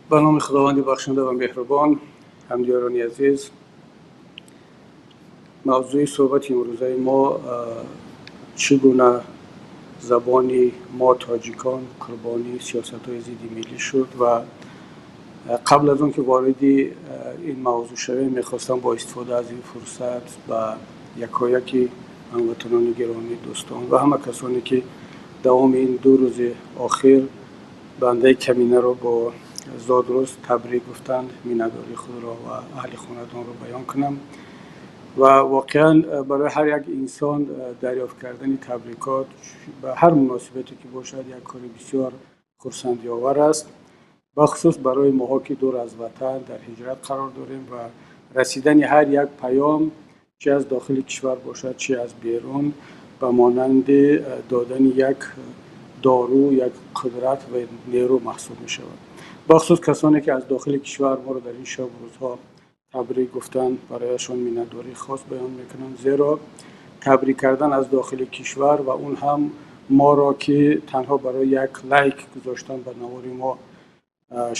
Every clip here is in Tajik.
Ба номи Худованди бахшанда ва меҳрубон, ҳамдиёрони азиз, мавзӯи суҳбати имрӯзаи мо чӣ гуна забони мо тоҷикон қурбонии сиёсатҳои зидди миллӣ шуд. Ва қабл аз он ки вориди ин мавзӯъ шавем, мехостам бо истифода аз ин фурсат ба якояки ҳамватанони гиромӣ, дӯстон ва ҳама касоне ки давоми ин 2 рӯзи охир бандаи каминаро бо зодрӯз табрик гуфтанд, миннатдории худро ва аҳли хонадонро баён кунам. Ва воқеан барои ҳар як инсон дарёфт кардани табрикот ба ҳар муносибате ки бошад як кори бисёр хурсандиовар аст, бахусус барои моҳо ки дур аз ватан дар ҳиҷрат қарор дорем ва расидани ҳар як паём чӣ аз дохили кишвар бошад, чӣ аз берун, ба монанди додани як дору, як қудрат ва нерӯ маҳсуб мешавад. Бахусус касоне ки аз дохили кишвар моро дар ин шабу рӯзҳо табрик гуфтанд, барояшон миннатдории хос баён мекунам, зеро табрик кардан аз дохили кишвар ва он ҳам моро ки танҳо барои як лайк гузоштан ба навори мо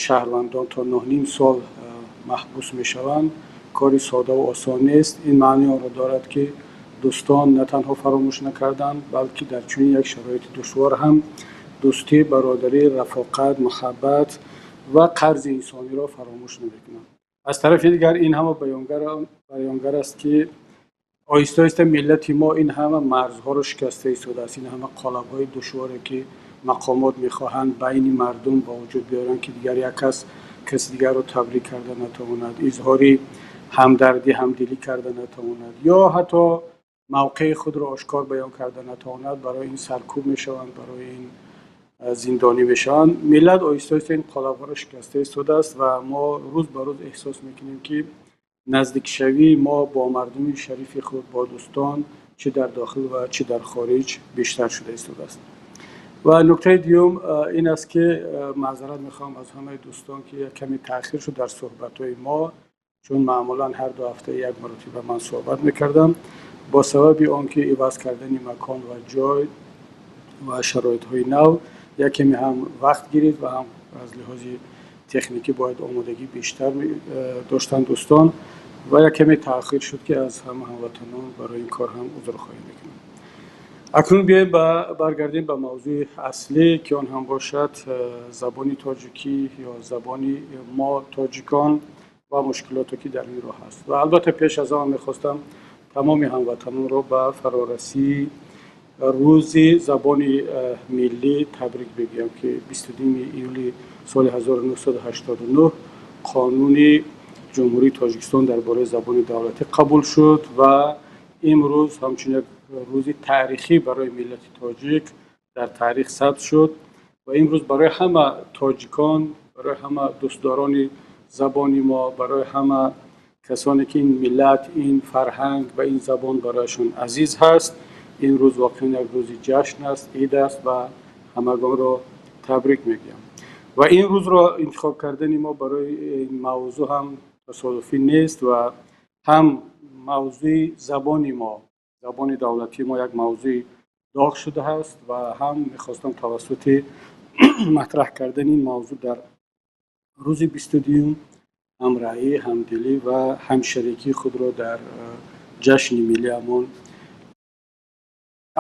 шаҳрвандон то 9,5 сол маҳбус мешаванд, кори сода ва осон нест. Ин маънии онро дорад ки дӯстон на танҳо фаромӯш накарданд, балки дар чунин як шароити душвор ҳам дӯстӣ, бародарӣ, рафоқат, муҳаббат ва қарзи инсониро фаромӯш намекунанд. Аз тарафи дигар ин ҳама баёнгар аст ки оҳиста оҳиста миллати мо ин ҳама марзҳоро шикаста истодааст, ин ҳама қолабҳои душворе ки мақомот мехоҳанд байни мардум ба вуҷуд биёранд ки дигар як кас каси дигарро табрик карда натавонад, изҳори ҳамдардӣ, ҳамдилӣ карда натавонад ё ҳатто мавқеи худро ошкор баён карда натавонад, барои ин саркӯб мешаванд, барои ин зиндонӣ мешаванд. Миллат оҳиста оҳиста ин қолабҳоро шикаста истодааст ва мо рӯз ба рӯз эҳсос мекунем ки наздикшавии мо бо мардуми шарифи худ, бо дӯстон, чӣ дар дохил ва чӣ дар хориҷ бештар шуда истодааст. Ва нуктаи дуюм ин аст ки маъзарат мехоҳам аз ҳамаи дӯстон ки як каме таъхир шуд дар суҳбатҳои мо, чун маъмулан ҳар 2 ҳафта як маротиба ман суҳбат мекардам. Бо сабаби он ки иваз кардани макон ва ҷой ва шароитҳои нав як каме ҳам вақт гирифт ва ҳам аз лиҳози техникӣ бояд омодагӣ бештар доштанд дӯстон ва як каме таъхир шуд ки аз ҳама ҳамватанон барои ин кор ҳам узрхоҳӣ мекунам. Акнун биёем баргардем ба мавзӯи аслӣ ки он ҳам бошад забони тоҷикӣ ё забони мо тоҷикон ва мушкилоте ки дар ин роҳ ҳаст. Ва албатта пеш аз он мехостам тамоми ҳамватанонро ба фарорасии рӯзи забони миллӣ табрик бигӯям ки 22 июли соли 1989 қонуни Ҷумҳурии Тоҷикистон дар бораи забони давлатӣ қабул шуд ва имрӯз ҳамчун як рӯзи таърихӣ барои миллати тоҷик дар таърих сабт шуд ва имрӯз барои ҳама тоҷикон, барои ҳама дӯстдорони забони мо, барои ҳама касоне ки ин миллат, ин фарҳанг ва ин забон барояшон азиз ҳаст, ин рӯз воқеан як рӯзи ҷашн аст, ид аст ва ҳамагонро табрик мегӯям. Ва ин рӯзро интихоб кардани мо барои ин мавзӯъ ҳам тасодуфӣ нест ва ҳам мавзӯи забони мо, забони давлатии мо як мавзӯи доғ шудааст ва ҳам мехостам тавассути матраҳ кардани ин мавзӯъ дар рӯзи 22 ҳамраҳӣ, ҳамдилӣ ва ҳамшарикии худро дар ҷашни миллиамон.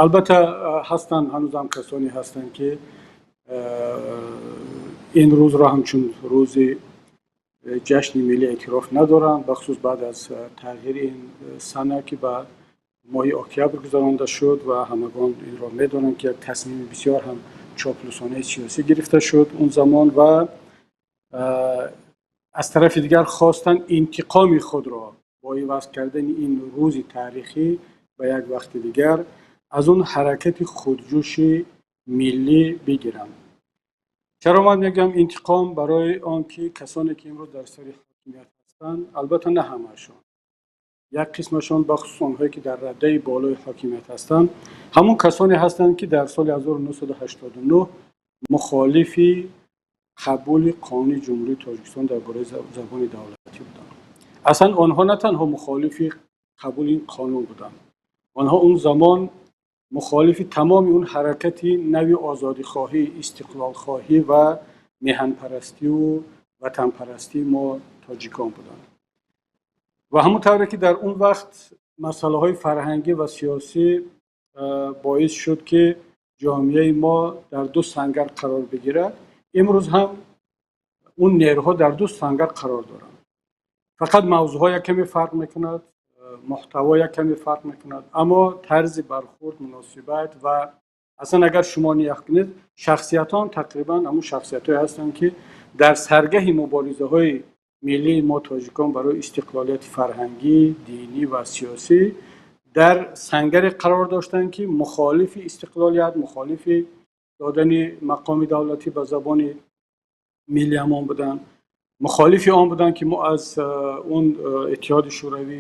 Албатта ҳастанд, ҳанӯзам касоне ҳастанд ки ин рӯзро ҳамчун рӯзи ҷашни миллӣ эътироф надоранд, бахусус баъд аз тағйири ин сана ки ба моҳи октябр гузаронда шуд ва ҳамагон инро медонанд ки як тасмими бисёр ҳам чоплусонаи сиёсӣ гирифта шуд он замон ва аз тарафи дигар хостанд интиқоми худро бо иваз кардани ин рӯзи таърихӣ ба як вақти дигар аз он ҳаракати худҷӯши миллӣ бигиранд. Чаро ман мегӯям интиқом? Барои он ки касоне ки имрӯз дар сари ҳокимият ҳастанд, албатта на ҳамаашон, як қисмашон, бахусус онҳое ки дар радаи болои ҳокимият ҳастанд, ҳамон касоне ҳастанд ки дар соли 1989 мухолифи қабули қонуни Ҷумҳурии Тоҷикистон дар бораи забони давлатӣ буданд. Аслан онҳо на танҳо мухолифи қабули ин қонун буданд, онҳо он замон мухолифи тамоми он ҳаракати нави озодихоҳӣ, истиқлолхоҳӣ ва меҳанпарастию ватанпарастии мо тоҷикон буданд. Ва ҳамон тавре ки дар он вақт масъалаҳои фарҳангӣ ва сиёсӣ боис шуд, ки ҷомеаи мо дар ду сангар қарор бигирад, имрӯз ҳам он нерӯҳо дар ду сангар қарор доранд. Фақат мавзӯъҳо як каме фарқ мекунад, муҳтаво як каме фарқ мекунад, аммо тарзи бархӯрд, муносибат ва аслан агар шумо нигаҳ кунед, шахсиятҳо тақрибан ҳамон шахсиятҳое ҳастанд, ки дар саргаҳи муборизаҳои миллии мо тоҷикон барои истиқлолияти фарҳангӣ, динӣ ва сиёсӣ дар сангаре қарор доштанд, ки мухолифи истиқлолият, мухолифи додани мақоми давлатӣ ба забони миллиамон буданд, мухолифи он буданд, ки мо аз он Иттиҳоди Шӯравӣ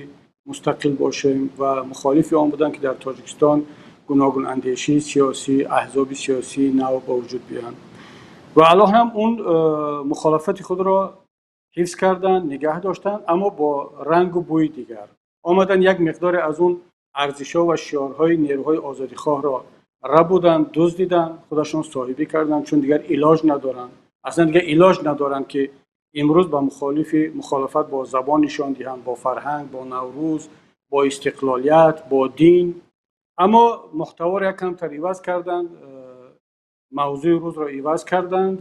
мустақил бошем, ва мухолифи он буданд, ки дар Тоҷикистон гуногунандешии сиёсӣ, аҳзоби сиёсии нав ба вуҷуд биёянд. Ва аллоҳ ҳам он мухолифати худро ҳифз карданд, нигаҳ доштанд, аммо бо рангу бӯи дигар. Омаданд, як миқдоре аз он арзишҳо ва шиорҳои нерӯҳои озодихоҳро рабуданд, дуздиданд, худашон соҳибӣ карданд, чун дигар илоҷ надоранд. Аслан дигар илоҷ надоранд, ки имрӯз ба мухолифат бо забон нишон диҳанд, бо фарҳанг, бо Наврӯз, бо истиқлолият, бо дин. Аммо муҳтаворо як камтар иваз карданд, мавзӯи рӯзро иваз карданд,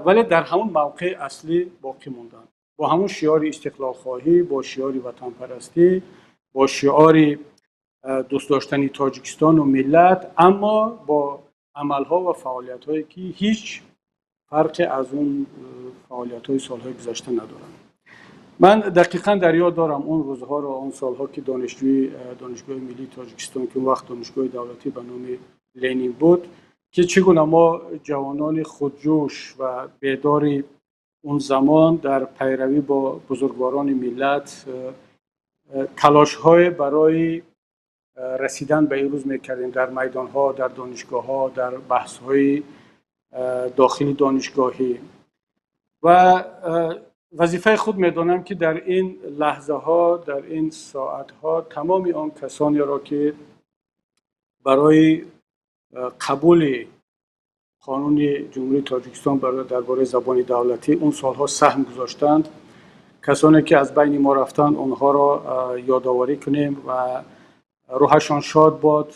вале дар ҳамон мавқеи аслӣ боқӣ монданд. Бо ҳамон шиори истиқлолхоҳӣ, бо шиори ватанпарастӣ, бо шиори дӯст доштани Тоҷикистону миллат, аммо бо амалҳо ва фаъолиятҳое, ки ҳеҷ фарқе аз он фаъолиятҳои солҳои гузашта надоранд. Ман дақиқан дар ёд дорам он рӯзҳоро, он солҳо, ки донишҷӯи Донишгоҳи миллии Тоҷикистон, ки он вақт Донишгоҳи давлатӣ ба номи Ленин буд, ки чӣ гуна мо ҷавонони худҷӯш ва бедори он замон дар пайравӣ бо бузургворони миллат талошҳое барои расидан ба ин рӯз мекардем дар майдонҳо, дар донишгоҳҳо, дар баҳсҳои дохили донишгоҳӣ. Ва вазифаи худ медонам, ки дар ин лаҳзаҳо, дар ин соатҳо тамоми он касонеро, ки барои қабули қонуни Ҷумҳурии Тоҷикистон дар бораи забони давлатӣ он солҳо саҳм гузоштанд, касоне ки аз байни мо рафтанд, онҳоро ёдоварӣ кунем ва рӯҳашон шод бод,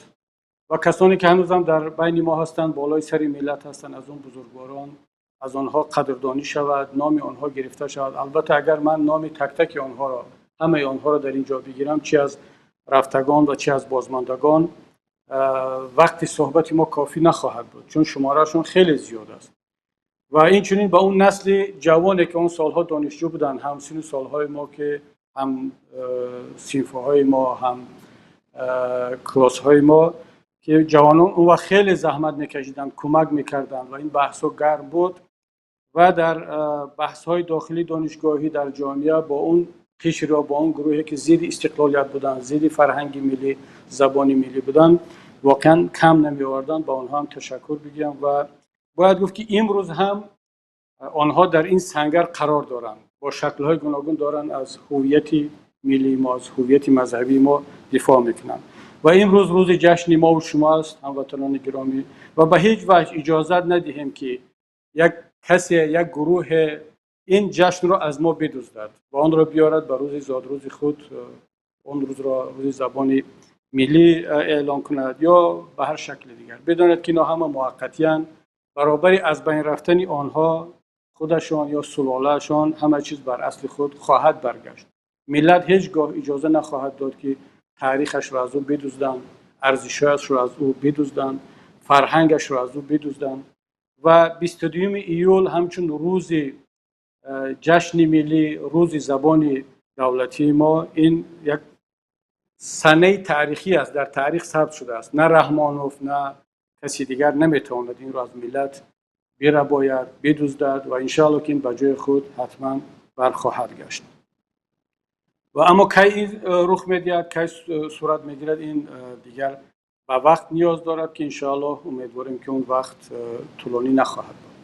ва касоне ки ҳанӯзам дар байни мо ҳастанд, болои сари миллат ҳастанд, аз он бузургворон, аз онҳо қадрдонӣ шавад, номи онҳо гирифта шавад. Албатта агар ман номи тактаки онҳоро, ҳамаи онҳоро дар ин ҷо бигирам, чи аз рафтагон ва чи аз бозмондагон, вақти суҳбати мо кофӣ нахоҳад буд, чун шумораашон хеле зиёд аст. Ва инчунин ба он насли ҷавоне, ки он солҳо донишҷӯ буданд, ҳам сину солҳои мо, ки ҳам синфҳои мо, ҳам классҳои мо, ки ҷавонон он вақт хеле заҳмат мекашиданд, кӯмак мекарданд ва ин баҳсҳо гарм буд ва дар баҳсҳои дохили донишгоҳӣ, дар ҷомеа бо он қишр ё бо он гурӯҳе, ки зидди истиқлолият буданд, зидди фарҳанги миллӣ, забони миллӣ буданд, воқеан кам намеоварданд. Ба онҳо ҳам ташаккур бигӯям. Ва бояд гуфт, ки имрӯз ҳам онҳо дар ин сангар қарор доранд, бо шаклҳои гуногун доранд аз ҳувияти миллии мо, аз ҳувияти мазҳабии мо дифоъ мекунанд. Ва имрӯз рӯзи ҷашни мо ва шумо аст, ҳамватанони гиромӣ, ва ба ҳеҷ ваҷҳ иҷозат надиҳем, ки як касе, як гурӯҳе ин ҷашнро аз мо бидуздад ва онро биёрад ба рӯзи зодрӯзи худ, он рӯзро рӯзи забони миллӣ эълон кунад ё ба ҳар шакли дигар. Бидонед, ки инҳо ҳама муваққатиянд. Баробари аз байн рафтани онҳо худашон ё сулолаашон, ҳама чиз бар асли худ хоҳад баргашт. Миллат ҳеҷ гоҳ иҷоза нахоҳад дод, ки таърихашро аз ӯ бидузданд, арзишҳояшро аз ӯ бидузданд, фарҳангашро аз ӯ бидузданд. Ва 22 июл ҳамчун рӯзи ҷашни миллӣ, рӯзи забони давлатии мо, ин як санаи таърихӣ аст, дар таърих сабт шудааст. На Раҳмонов, на каси дигар наметавонад инро аз миллат бирабояд, бидуздад, ва иншоалло, ки ин ба ҷои худ ҳатман бархоҳад гашт. Ва аммо кай ин рух медиҳад, кай сурат мегирад, ин дигар ба вақт ниёз дорад, ки иншоаллоҳ умедворем, ки он вақт тӯлонӣ нахоҳад буд.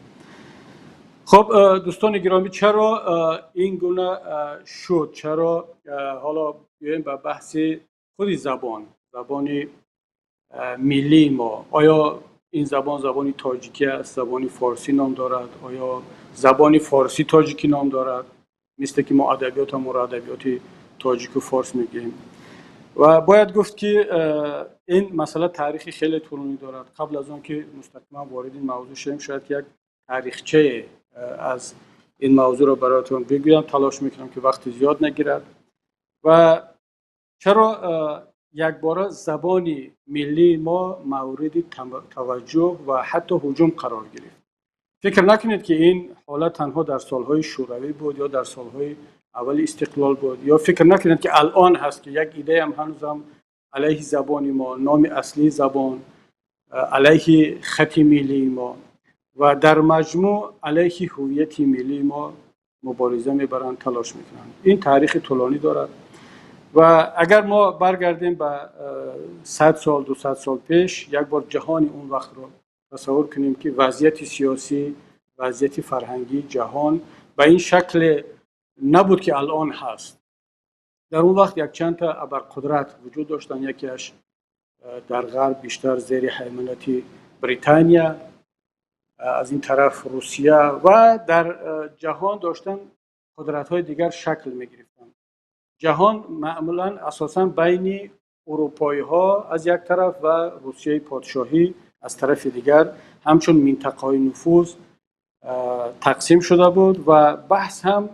Хуб, дӯстони гиромӣ, чаро ин гуна шуд? Чаро? Ҳоло биёем ба баҳси худи забон, забони миллии мо. Оё این زبان زبانی تاجیکی است، زبانی فارسی نام دارد؟ آیا زبانی فارسی تاجیکی نام دارد؟ مثل که ما ادبیات هم را ادبیات تاجیک و فارس میگیم. و باید گفت که این مسئله تاریخی خیلی طولانی دارد. قبل از آن که مستقیما وارد این موضوع شویم، شاید یک تاریخچه از این موضوع را برایتون بگویم. تلاش میکنم که وقت زیاد نگیرد. و چرا یک بار زبان ملی ما مورد توجه و حتی هجوم قرار گرفت؟ فکر نکنید که این حالت تنها در سالهای شوروی بود یا در سالهای اول استقلال بود، یا فکر نکنید که الان هست که یک ایده هم هنوزم علیه زبان ما، نام اصلی زبان، علیه خط ملی ما و در مجموع علیه هویت ملی ما مبارزه میبرند، تلاش میکنند. این تاریخ طولانی دارد و اگر ما برگردیم به 100 سال، 200 سال پیش، یک بار جهان اون وقت رو تصور کنیم که وضعیت سیاسی، وضعیت فرهنگی جهان به این شکل نبود که الان هست. در اون وقت یک چند تا ابرقدرت وجود داشتن، یکیش در غرب بیشتر زیر هیمنت بریتانیا، از این طرف روسیه، و در جهان داشتن قدرت‌های دیگر شکل می‌گرفتن. جهان معمولاً اساساً بین اروپایی‌ها از یک طرف و روسیه پادشاهی از طرف دیگر همچون منطقه‌های نفوذ تقسیم شده بود و بحث هم،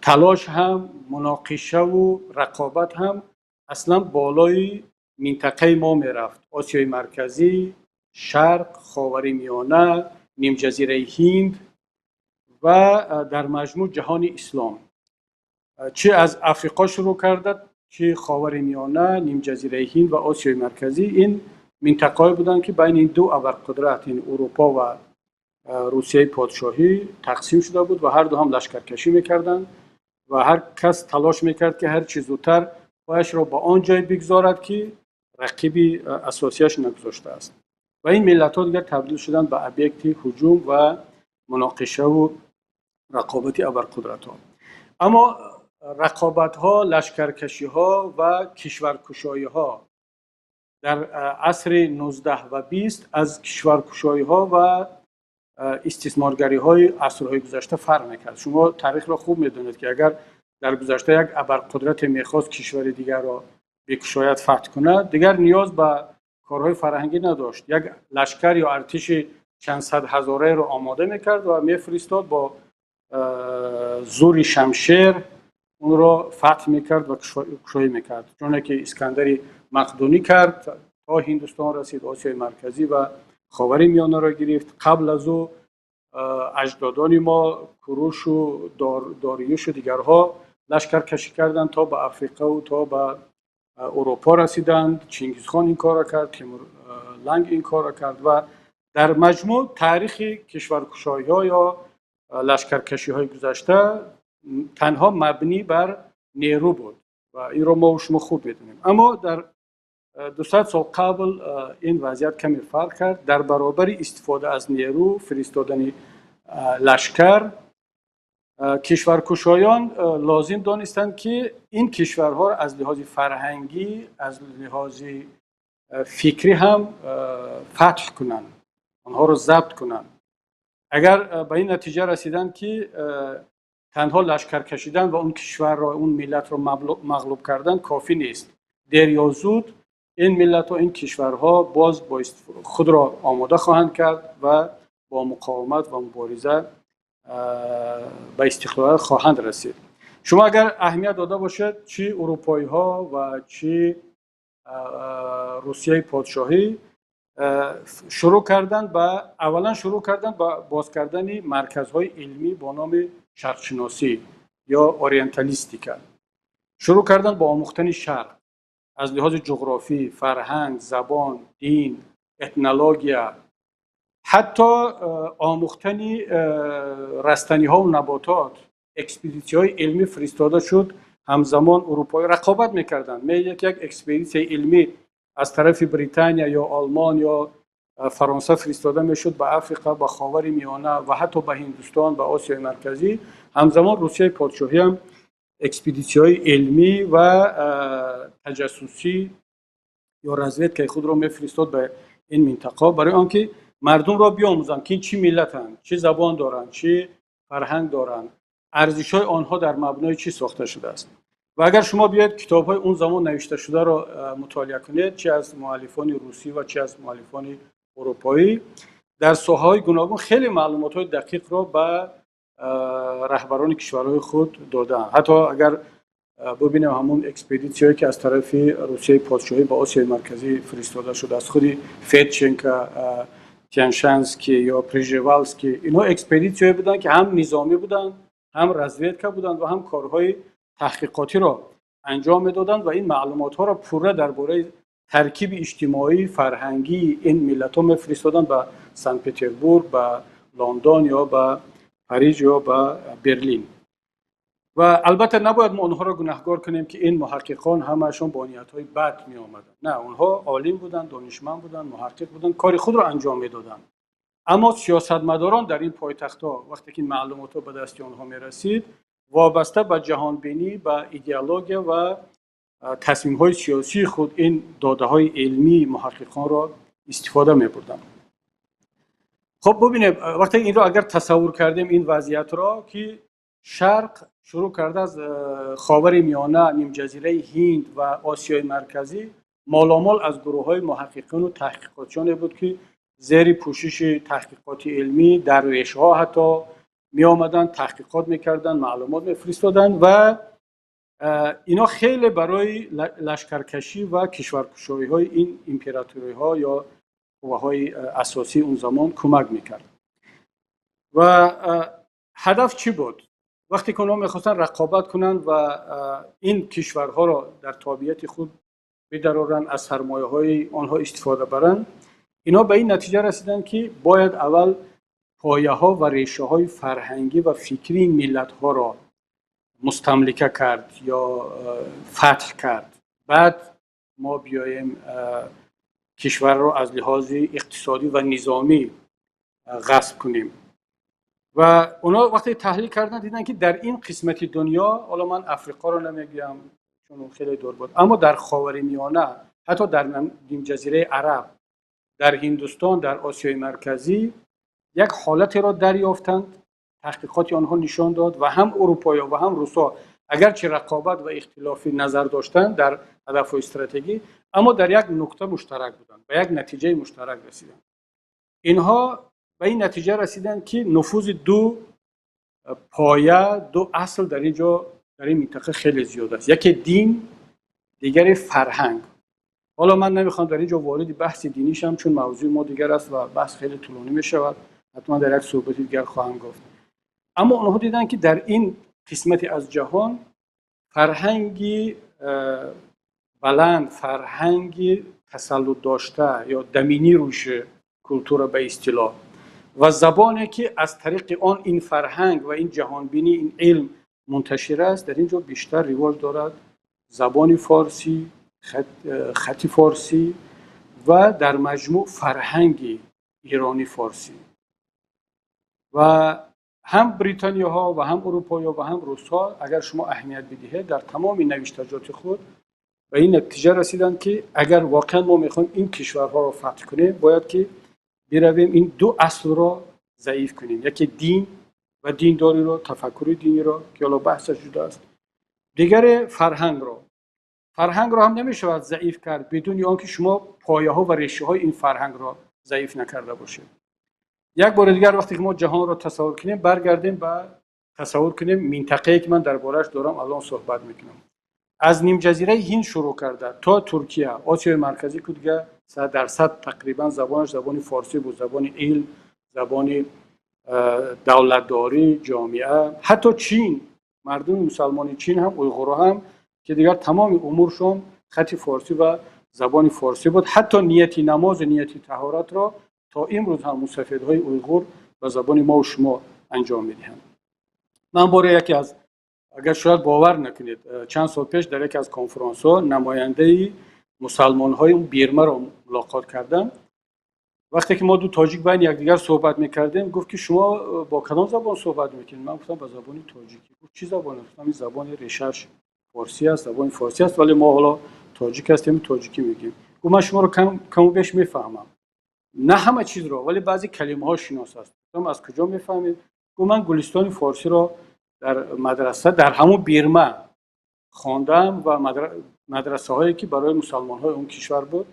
تلاش هم، مناقشه و رقابت هم اصلا بالای منطقه ما میرفت. آسیای مرکزی، شرق، خاورمیانه، نیم جزیره هند و در مجموع جهان اسلام، چه از افریقا شروع کرده، چه خاورمیانه، نیم جزیره هند و آسیای مرکزی. این منطقه‌ای بودند که بین این دو ابرقدرت، این اروپا و روسیه پادشاهی، تقسیم شده بود و هر دو هم لشکرکشی میکردند و هر کس تلاش میکرد که هر چیز زودتر پایش را به آن جای بگذارد که رقیبی اساسیش نگذاشته است. و این ملت ها دیگر تبدیل شدند به ابیکت هجوم و مناقشه و رقابت ابرقدرت ها. اما رقابت ها، لشکرکشی ها و کشورکشایی ها در عصر 19 و 20 از کشورکشایی ها و استثمارگری های عصرهای گذشته فرق میکرد. شما تاریخ را خوب میدونید که اگر در گذشته یک ابرقدرت میخواست کشور دیگر را بکشاید، فتح کند، دیگر نیاز به کارهای فرهنگی نداشت. یک لشکر یا ارتش چند صد هزاره را آماده میکرد و میفرستاد، با زور شمشیر اون را فتح میکرد و کشایی میکرد، چون که اسکندر مقدونی کرد تا هندوستان رسید، آسیای مرکزی و خاورمیانه را گرفت. قبل از او اجدادان ما کوروش و داریوش و دیگرها لشکر کشی کردند تا به افریقا و تا به اروپا رسیدند. چینگیز خان این کار را کرد، تیمور لنگ این کار را کرد و در مجموع تاریخ کشورکشایی ها یا لشکرکشی های گذشته تنها مبنی بر نیرو بود و این را ما و شما خوب می‌دونیم. اما در 200 سال قبل این وضعیت کمی فرق کرد. در برابر استفاده از نیرو، فرستادن لشکر، کشورکشایان لازم دانستند که این کشورها را از لحاظ فرهنگی، از لحاظ فکری هم فتح کنند، آنها را ضبط کنند. اگر به این نتیجه رسیدند که تنها لشکر کشیدن و اون کشور را، اون ملت را مغلوب کردن کافی نیست، دیر یا زود این ملت و این کشورها باز با خود را آماده خواهند کرد و با مقاومت و مبارزه به استقلال خواهند رسید. شما اگر اهمیت داده باشد، چی اروپایی ها و چی روسیه پادشاهی شروع کردن به اولا شروع کردن به باز کردن مرکزهای علمی با نام شرقشناسی یا اورینتالیستیکا. شروع کردن با آموختن شرق از لحاظ جغرافی، فرهنگ، زبان، دین، اتنولوژیا، حتی آموختن رستنی ها و نباتات. اکسپدیسی های علمی فرستاده شد. همزمان اروپایی رقابت میکردند. یک اکسپدیسی علمی از طرف بریتانیا یا آلمان یا فرانسه فرستاده میشد به افریقا، به خاور میانه و حتی به هندوستان، به آسیای مرکزی. همزمان روسیه پادشاهی هم اکسپدیسی های علمی و تجسسی ё разведка и худро мефиристод ба ин минтақа, барои он ки мардумро биомӯзанд, ки ин чӣ миллатанд, чӣ забон доранд, чӣ фарҳанг доранд, арзишҳои онҳо дар мабнои чӣ сохта шудааст. Ва агар шумо биёед китобҳои он замон навишташударо мутолиа кунед, чӣ аз муаллифони русӣ ва чӣ аз муаллифони урупоӣ, дар соҳаҳои гуногун хеле маълумотҳои дақиқро ба раҳбарони кишварҳои худ додаанд. Ҳатто агар бубинем ҳамон экспедитсияе, ки аз тарафи Русияи подшоҳӣ ба Осиёи Марказӣ фиристода шуд, аз худи Федченко, Тяншанский ё Пржевалский, инҳо экспедитсияе буданд, ки ҳам низомӣ буданд, ҳам разведка буданд ва ҳам корҳои таҳқиқотиро анҷом медоданд ва ин маълумотҳоро пурра дар бораи таркиби иҷтимоӣ, фарҳангии ин миллатҳо мефиристоданд ба Санкт Петербург, ба Лондон ё ба Париж ё ба Берлин. Ва албатта набояд мо онҳоро гунаҳгор кунем, ки ин муҳаққиқон ҳамаашон бо ниятҳои бад меомаданд. На, онҳо олим буданд, донишманд буданд, муҳаққиқ буданд, кори худро анҷом медоданд. Аммо сиёсатмадорон дар ин пойтахтҳо, вақте ки маълумотҳо ба дасти онҳо мерасид, вобаста ба ҷаҳонбинӣ, ба идеология ва тасмимҳои сиёсии худ ин додаҳои илмии муҳаққиқонро истифода мебурданд. Хуб, бубинем, вақте инро агар тасаввур кардем, ин вазъиятро, ки Шарқ, шурӯъ карда аз Ховари Миёна, нимҷазираи Ҳинд ва Осиёи Марказӣ, моломол аз гурӯҳҳои муҳаққиқону таҳқиқотчионе буд, ки зери пӯшиши таҳқиқоти илмӣ, дарвешҳо ҳатто меомаданд, таҳқиқот мекарданд, маълумот мефиристоданд ва ино хеле барои лашкаркашӣ ва кишваркушоиҳои ин императориҳо ё қувваҳои асосии он замон кӯмак мекард. Ва ҳадаф чӣ буд? Вақте ки онҳо мехостанд рақобат кунанд ва ин кишварҳоро дар тобеияти худ бидароранд, аз сармояҳои онҳо истифода баранд, инҳо ба ин натиҷа расиданд, ки бояд аввал пояҳо ва решаҳои фарҳангӣ ва фикрии миллатҳоро мустамлика кард ё фатҳ кард, баъд мо биёем кишварро аз лиҳози иқтисодӣ ва низомӣ ғасб кунем. Ва онҳо вақте таҳлил карданд, диданд, ки дар ин қисмати дунё, ҳоло ман Африқоро намегӯям, чун хеле дур буд, аммо дар Ховари Миёна, ҳатто дар нимҷазираи Араб, дар Ҳиндустон, дар Осиёи Марказӣ як ҳолатеро дарёфтанд. Таҳқиқоти онҳо нишон дод, ва ҳам урупоиҳо ва ҳам русҳо агарчи рақобат ва ихтилофи назар доштанд дар ҳадафҳои стратегӣ, аммо дар як нуқта муштарак буданд, ба як натиҷаи муштарак расиданд. Инҳо ба ин натиҷа расиданд, ки нуфузи ду поя, ду асл дар ин ҷо, дар ин минтақа хеле зиёд аст: яке дин, дигаре фарҳанг. Ҳоло ман намехоҳам дар ин ҷо вориди баҳси динӣ шавам, чун мавзӯи мо дигар аст ва баҳс хеле тӯлонӣ мешавад. Ҳатман дар як суҳбати дигар хоҳам гуфт. Аммо онҳо диданд, ки дар ин қисмати аз ҷаҳон фарҳанги баланд, фарҳанги тасаллут дошта ё доминирующая культура ба истилоҳ ва забоне, ки аз тариқи он ин фарҳанг ва ин ҷаҳонбинӣ, ин илм мунташир аст, дар ин ҷо бештар ривоҷ дорад забони форсӣ, хати форсӣ ва дар маҷмӯъ фарҳанги иронӣ форсӣ. Ва ҳам бритониёҳо ва ҳам урупоиҳо ва ҳам русҳо, агар шумо аҳамият бидиҳед, дар тамоми навиштаҷоти худ ба ин натиҷа расиданд, ки агар воқеан мо мехоҳем ин кишварҳоро фатҳ кунем, бояд ки биравем ин ду аслро заиф кунем: яке дин ва диндориро, тафаккури диниро, ки ҳоло баҳсаш ҷудо аст, дигаре фарҳангро. Фарҳангро ҳам намешавад заиф кард бидуни он ки шумо пояҳо ва решаҳои ин фарҳангро заиф накарда бошед. Як бори дигар, вақте ки мо ҷаҳонро тасаввур кунем, баргардем ба тасаввур кунем минтақае, ки ман дар борааш дорам алон суҳбат мекунам, аз нимҷазираи Ҳинд шурӯъ карда то Туркия, Осиёи Марказӣ, ку дига 100% тақрибан забонаш забони форсӣ буд, забони илм, забони давлатдорӣ, ҷомеа. Ҳатто Чин, мардуми мусалмони Чин ҳам, уйғурҳо ҳам, ки дигар тамоми умуршон хати форсӣ ва забони форсӣ буд. Ҳатто нияти намозу нияти таҳоратро то имрӯз ҳам мусафедҳои уйғур ба забони мову шумо анҷом медиҳанд. Ман боре яке аз, агар шояд бовар накунед, чанд сол пеш дар яке аз конфронсҳо намояндаи мусалмонҳои Бирмаро мулоқот кардам. Вақте ки мо ду тоҷик байни якдигар суҳбат мекардем, гуфт, ки шумо бо кадом забон суҳбат мекунед? Ман гуфтам, ба забони тоҷикӣ. Гуфт, чӣ забоне? Гуфтам, ин забони решааш форсӣ аст, забони форсӣ аст, вале мо ҳоло тоҷик ҳастем, тоҷикӣ мегӯем. Гуфт: «Ман шуморо каму беш мефаҳмам, на ҳама чизро, вале баъзе калимаҳо шинос аст». Гуфтам: «Аз куҷо мефаҳмед?» Гуфт: «Ман Гулистони форсиро дар мадраса, дар ҳамун Бирма хондам ва мадрасаҳое ки барои мусалмонҳои он кишвар буд,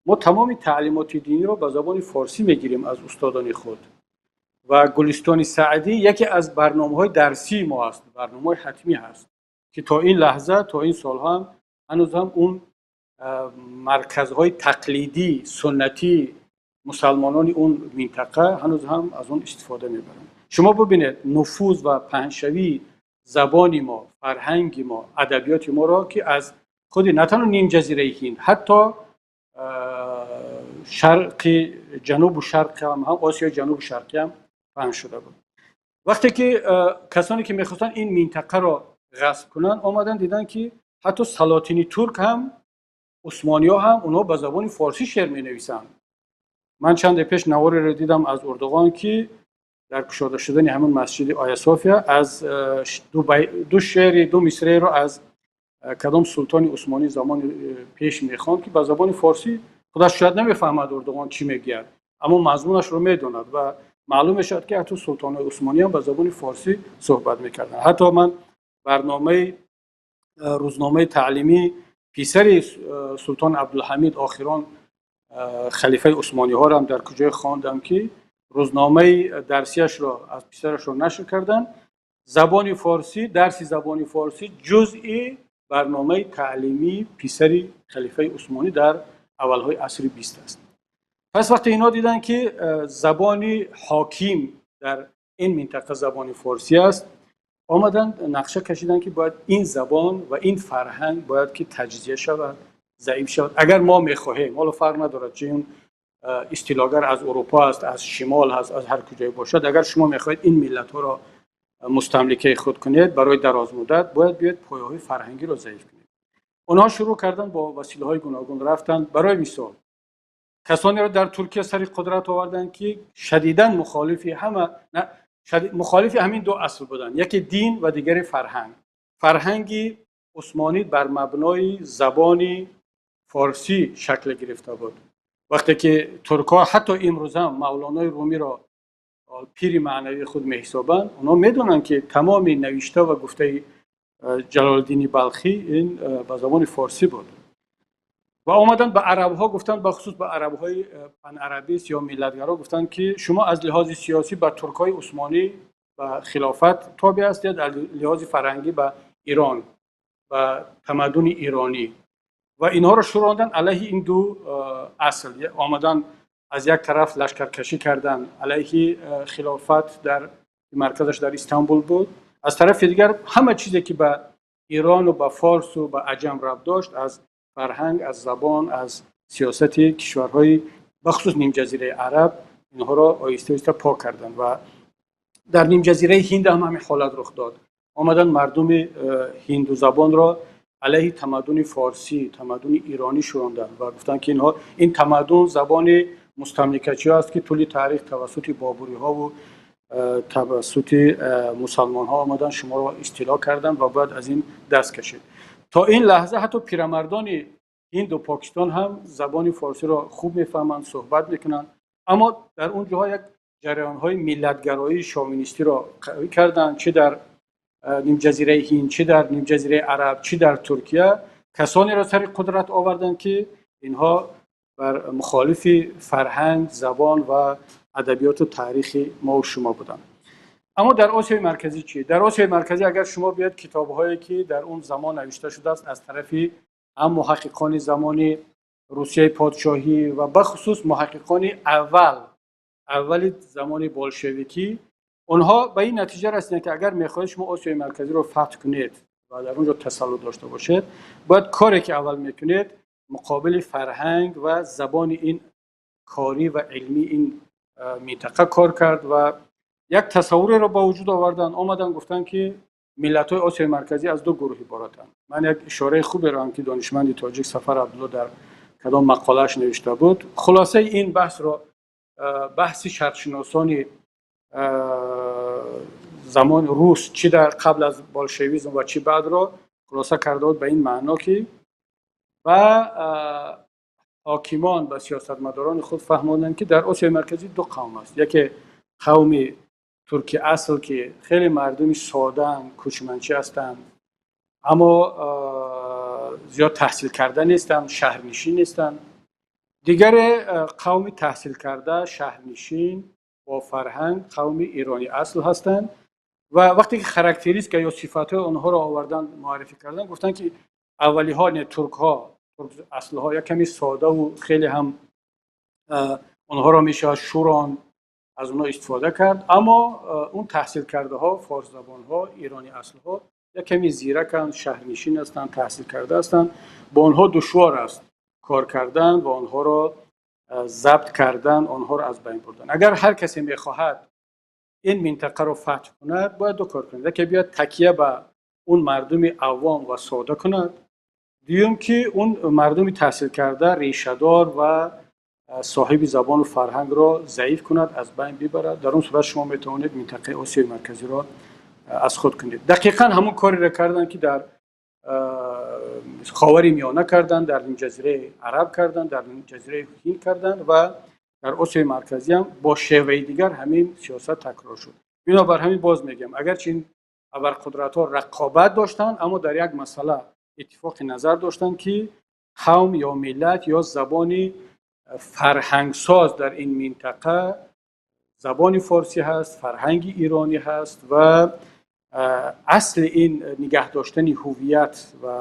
мо тамоми таълимоти диниро ба забони форсӣ мегирем аз устодони худ ва Гулистони Саъдӣ яке аз барномаҳои дарсии мо аст, барномаҳои ҳатмӣ ҳаст, ки то ин лаҳза, то ин солҳо ҳам ҳанӯз ҳам он марказҳои тақлидӣ, суннатии мусалмонони он минтақа ҳанӯз ҳам аз он истифода мебаранд». Шумо бубинед нуфуз ва паҳншавии забони мо, фарҳанги мо, адабиёти моро, ки аз худи на танҳо нимҷазираи Ҳинд, ҳатто шарқи ҷанубу шарқ ҳам, Осиёи ҷанубу шарқӣ ҳам паҳн шуда буд. Вақте ки касоне ки мехостанд ин минтақаро ғасб кунанд, омаданд, диданд, ки ҳатто салотини турк ҳам, усмониҳо ҳам, онҳо ба забони форсӣ шеър менависанд. Ман чанде пеш навореро дидам аз Эрдоғон, ки дар кушода шудани ҳамон масҷиди Оя София аз ду шеъри, ду мисраеро аз кадом султони усмонӣ замони пеш мехонд, ки ба забони форсӣ. Худаш шояд намефаҳмад, Эрдоғон чӣ мегӯяд, аммо мазмунашро медонад ва маълум мешавад, ки ҳатто султонҳои усмонӣ ҳам ба забони форсӣ суҳбат мекарданд. Ҳатто ман барномаи рӯзномаи таълимии писари султон Абдулҳамид, охирон халифаи усмониҳоро ҳам дар куҷое хондам, ки рӯзномаи дарсияшро аз писарашро нашр карданд. Забони форсӣ, дарси забони форсӣ ҷузъи барномаи таълимии писари халифаи усмонӣ дар аввалҳои асри 20 аст. Пас вақте инҳо диданд, ки забони ҳоким дар ин минтақа забони форсӣ аст, омаданд, нақша кашиданд, ки бояд ин забон ва ин фарҳанг бояд ки таҷзия шавад, заиф шавад. Агар мо мехоҳем, ҳоло фарқ надорад, чи он истилогар аз Урупо аст, аз шимол ҳаст, аз ҳар куҷое бошад, агар шумо мехоҳед ин миллатҳоро мустамликаи худ кунед барои дарозмуддат, бояд биёед пояҳои фарҳангиро заиф кунед. Онҳо шурӯъ карданд, бо василаҳои гуногун рафтанд. Барои мисол, касонеро дар Туркия сари қудрат оварданд, ки шадидан мухолифи ҳама, мухолифи ҳамин ду асл буданд: яке дин ва дигаре фарҳанг. Фарҳанги усмонӣ бар мабнои забони форсӣ шакл гирифта буд. Вақте ки туркҳо ҳатто имрӯз ҳам Мавлонои Румиро пири маънавии худ меҳисобанд, онҳо медонанд, ки тамоми навишта ва гуфтаи Ҷалолиддини Балхӣ ин ба забони форсӣ буд. Ва омаданд, ба арабҳо гуфтанд, бахусус ба арабҳои панарабист ё миллатгаро гуфтанд, ки шумо аз лиҳози сиёсӣ ба туркҳои усмонӣ, ба хилофат тобеъ ҳастед, аз лиҳози фарҳангӣ ба Ирон, ба тамаддуни иронӣ. Ва инҳоро шӯронданд алайҳи ин ду асл. Омаданд, аз як тараф лашкаркашӣ карданд алайҳи хилофат, дар марказаш дар Истанбул буд, аз тарафи дигар ҳама чизе ки ба Ирону ба форсу ба аҷам рабт дошт, аз фарҳанг, аз забон, аз сиёсати кишварҳои бахусус нимҷазираи Араб, инҳоро оҳиста оҳиста пок карданд. Ва дар нимҷазираи Ҳинд ҳам ҳамин ҳолат рух дод. Омаданд, мардуми ҳиндузабонро алайҳи тамаддуни форсӣ, тамаддуни иронӣ шӯронданд ва гуфтанд, ки инҳо, ин тамаддун забони мустамликачиҳо аст, ки тӯли таърих тавассути бобуриҳову тавассути мусалмонҳо омаданд, шуморо истило карданд ва бояд аз ин даст кашед. То ин лаҳза ҳатто пирамардони Ҳинду Покистон ҳам забони форсиро хуб мефаҳманд, суҳбат мекунанд, аммо дар он ҷоҳо як ҷараёнҳои миллатгароии шовинистиро қавӣ карданд, чӣ дар нимҷазираи Ҳинд, чӣ дар нимҷазираи Араб, чӣ дар Туркия. Касонеро сари қудрат оварданд, ки инҳо бар мухолифи фарҳанг, забон ва адабиёту таърихи мо шумо буданд. Аммо дар Осиёи Марказӣ чӣ? Дар Осиёи Марказӣ агар шумо биёед, китобҳое ки дар он замон навишта шудааст аз тарафи ҳам муҳаққиқони замони Русияи подшоҳӣ ва бахусус муҳаққиқони аввали замони болшевикӣ, онҳо ба ин натиҷа расиданд, ки агар мехоҳед шумо Осиёи Марказиро фатҳ кунед ва дар он ҷо тасаллут дошта бошед, бояд коре ки аввал мекунед, муқобили фарҳанг ва забони ин корӣ ва илмии ин минтақа кор кард. Ва як тасаввуреро ба вуҷуд оварданд. Омаданд, гуфтанд, ки миллатҳои Осиёи Марказӣ аз ду гурӯҳ иборатанд. Ман як ишораи хуберо ҳам, ки донишманди тоҷик Сафар Абдулло дар кадом мақолааш навишта буд, хулосаи ин баҳсро, баҳси шарқшиносони замони рус, чӣ дар қабл аз болшевизм ва чӣ баъдро хулоса карда буд, ба ин маъно, ки ба ҳокимон ба сиёсатмадорони худ фаҳмонданд, ки дар Осиёи Марказӣ ду қавм аст. Яке қавми турки асл, ки хеле мардуми содаанд, кӯчманчӣ ҳастанд, аммо зиёд таҳсилкарда нестанд, шаҳрнишин нестанд. Дигаре қавми таҳсилкарда, шаҳрнишин, бо фарҳанг, қавми эронӣ асл ҳастанд. Ва вақте ки характеристика ё сифатҳои онҳоро овардан, муаррифӣ карданд, гуфтанд, ки аввалиҳо, не, туркҳо, турк аслҳо як каме содаву хеле ҳам онҳоро мешавад шӯронд, аз онҳо истифода кард, аммо он таҳсилкардаҳо, форсзабонҳо, эронӣ аслҳо як каме зираканд, шаҳрнишин ҳастанд, таҳсилкарда ҳастанд, бо онҳо душвор аст кор кардан ва онҳоро забт кардан, онҳоро аз байн бурдан. Агар ҳар касе мехоҳад ин минтақаро фатҳ кунад, бояд ду кор кунад: яке биёяд такя ба он мардуми авом ва сода кунад, дуюм ки он мардуми таҳсилкарда, решадор ва соҳиби забону фарҳангро заиф кунад, аз байн бибарад. Дар он сурат шумо метавонед минтақаи Осиёи Марказиро аз худ кунед. Дақиқан ҳамон кореро карданд, ки дар Ховари Миёна карданд, дар Нимҷазираи Араб карданд, дар Нимҷазираи Ҳинд карданд ва дар Осиёи Марказӣ ҳам бо шеваи дигар ҳамин сиёсат такрор шуд. Бинобар ҳамин боз мегӯям, агарчи ин абарқудратҳо рақобат доштанд, аммо дар як масъала иттифоқи назар доштанд, ки қавм ё миллат ё забони фарҳангсоз дар ин минтақа забони форсӣ ҳаст, фарҳанги иронӣ ҳаст ва асли ин нигаҳ доштани ҳувият ва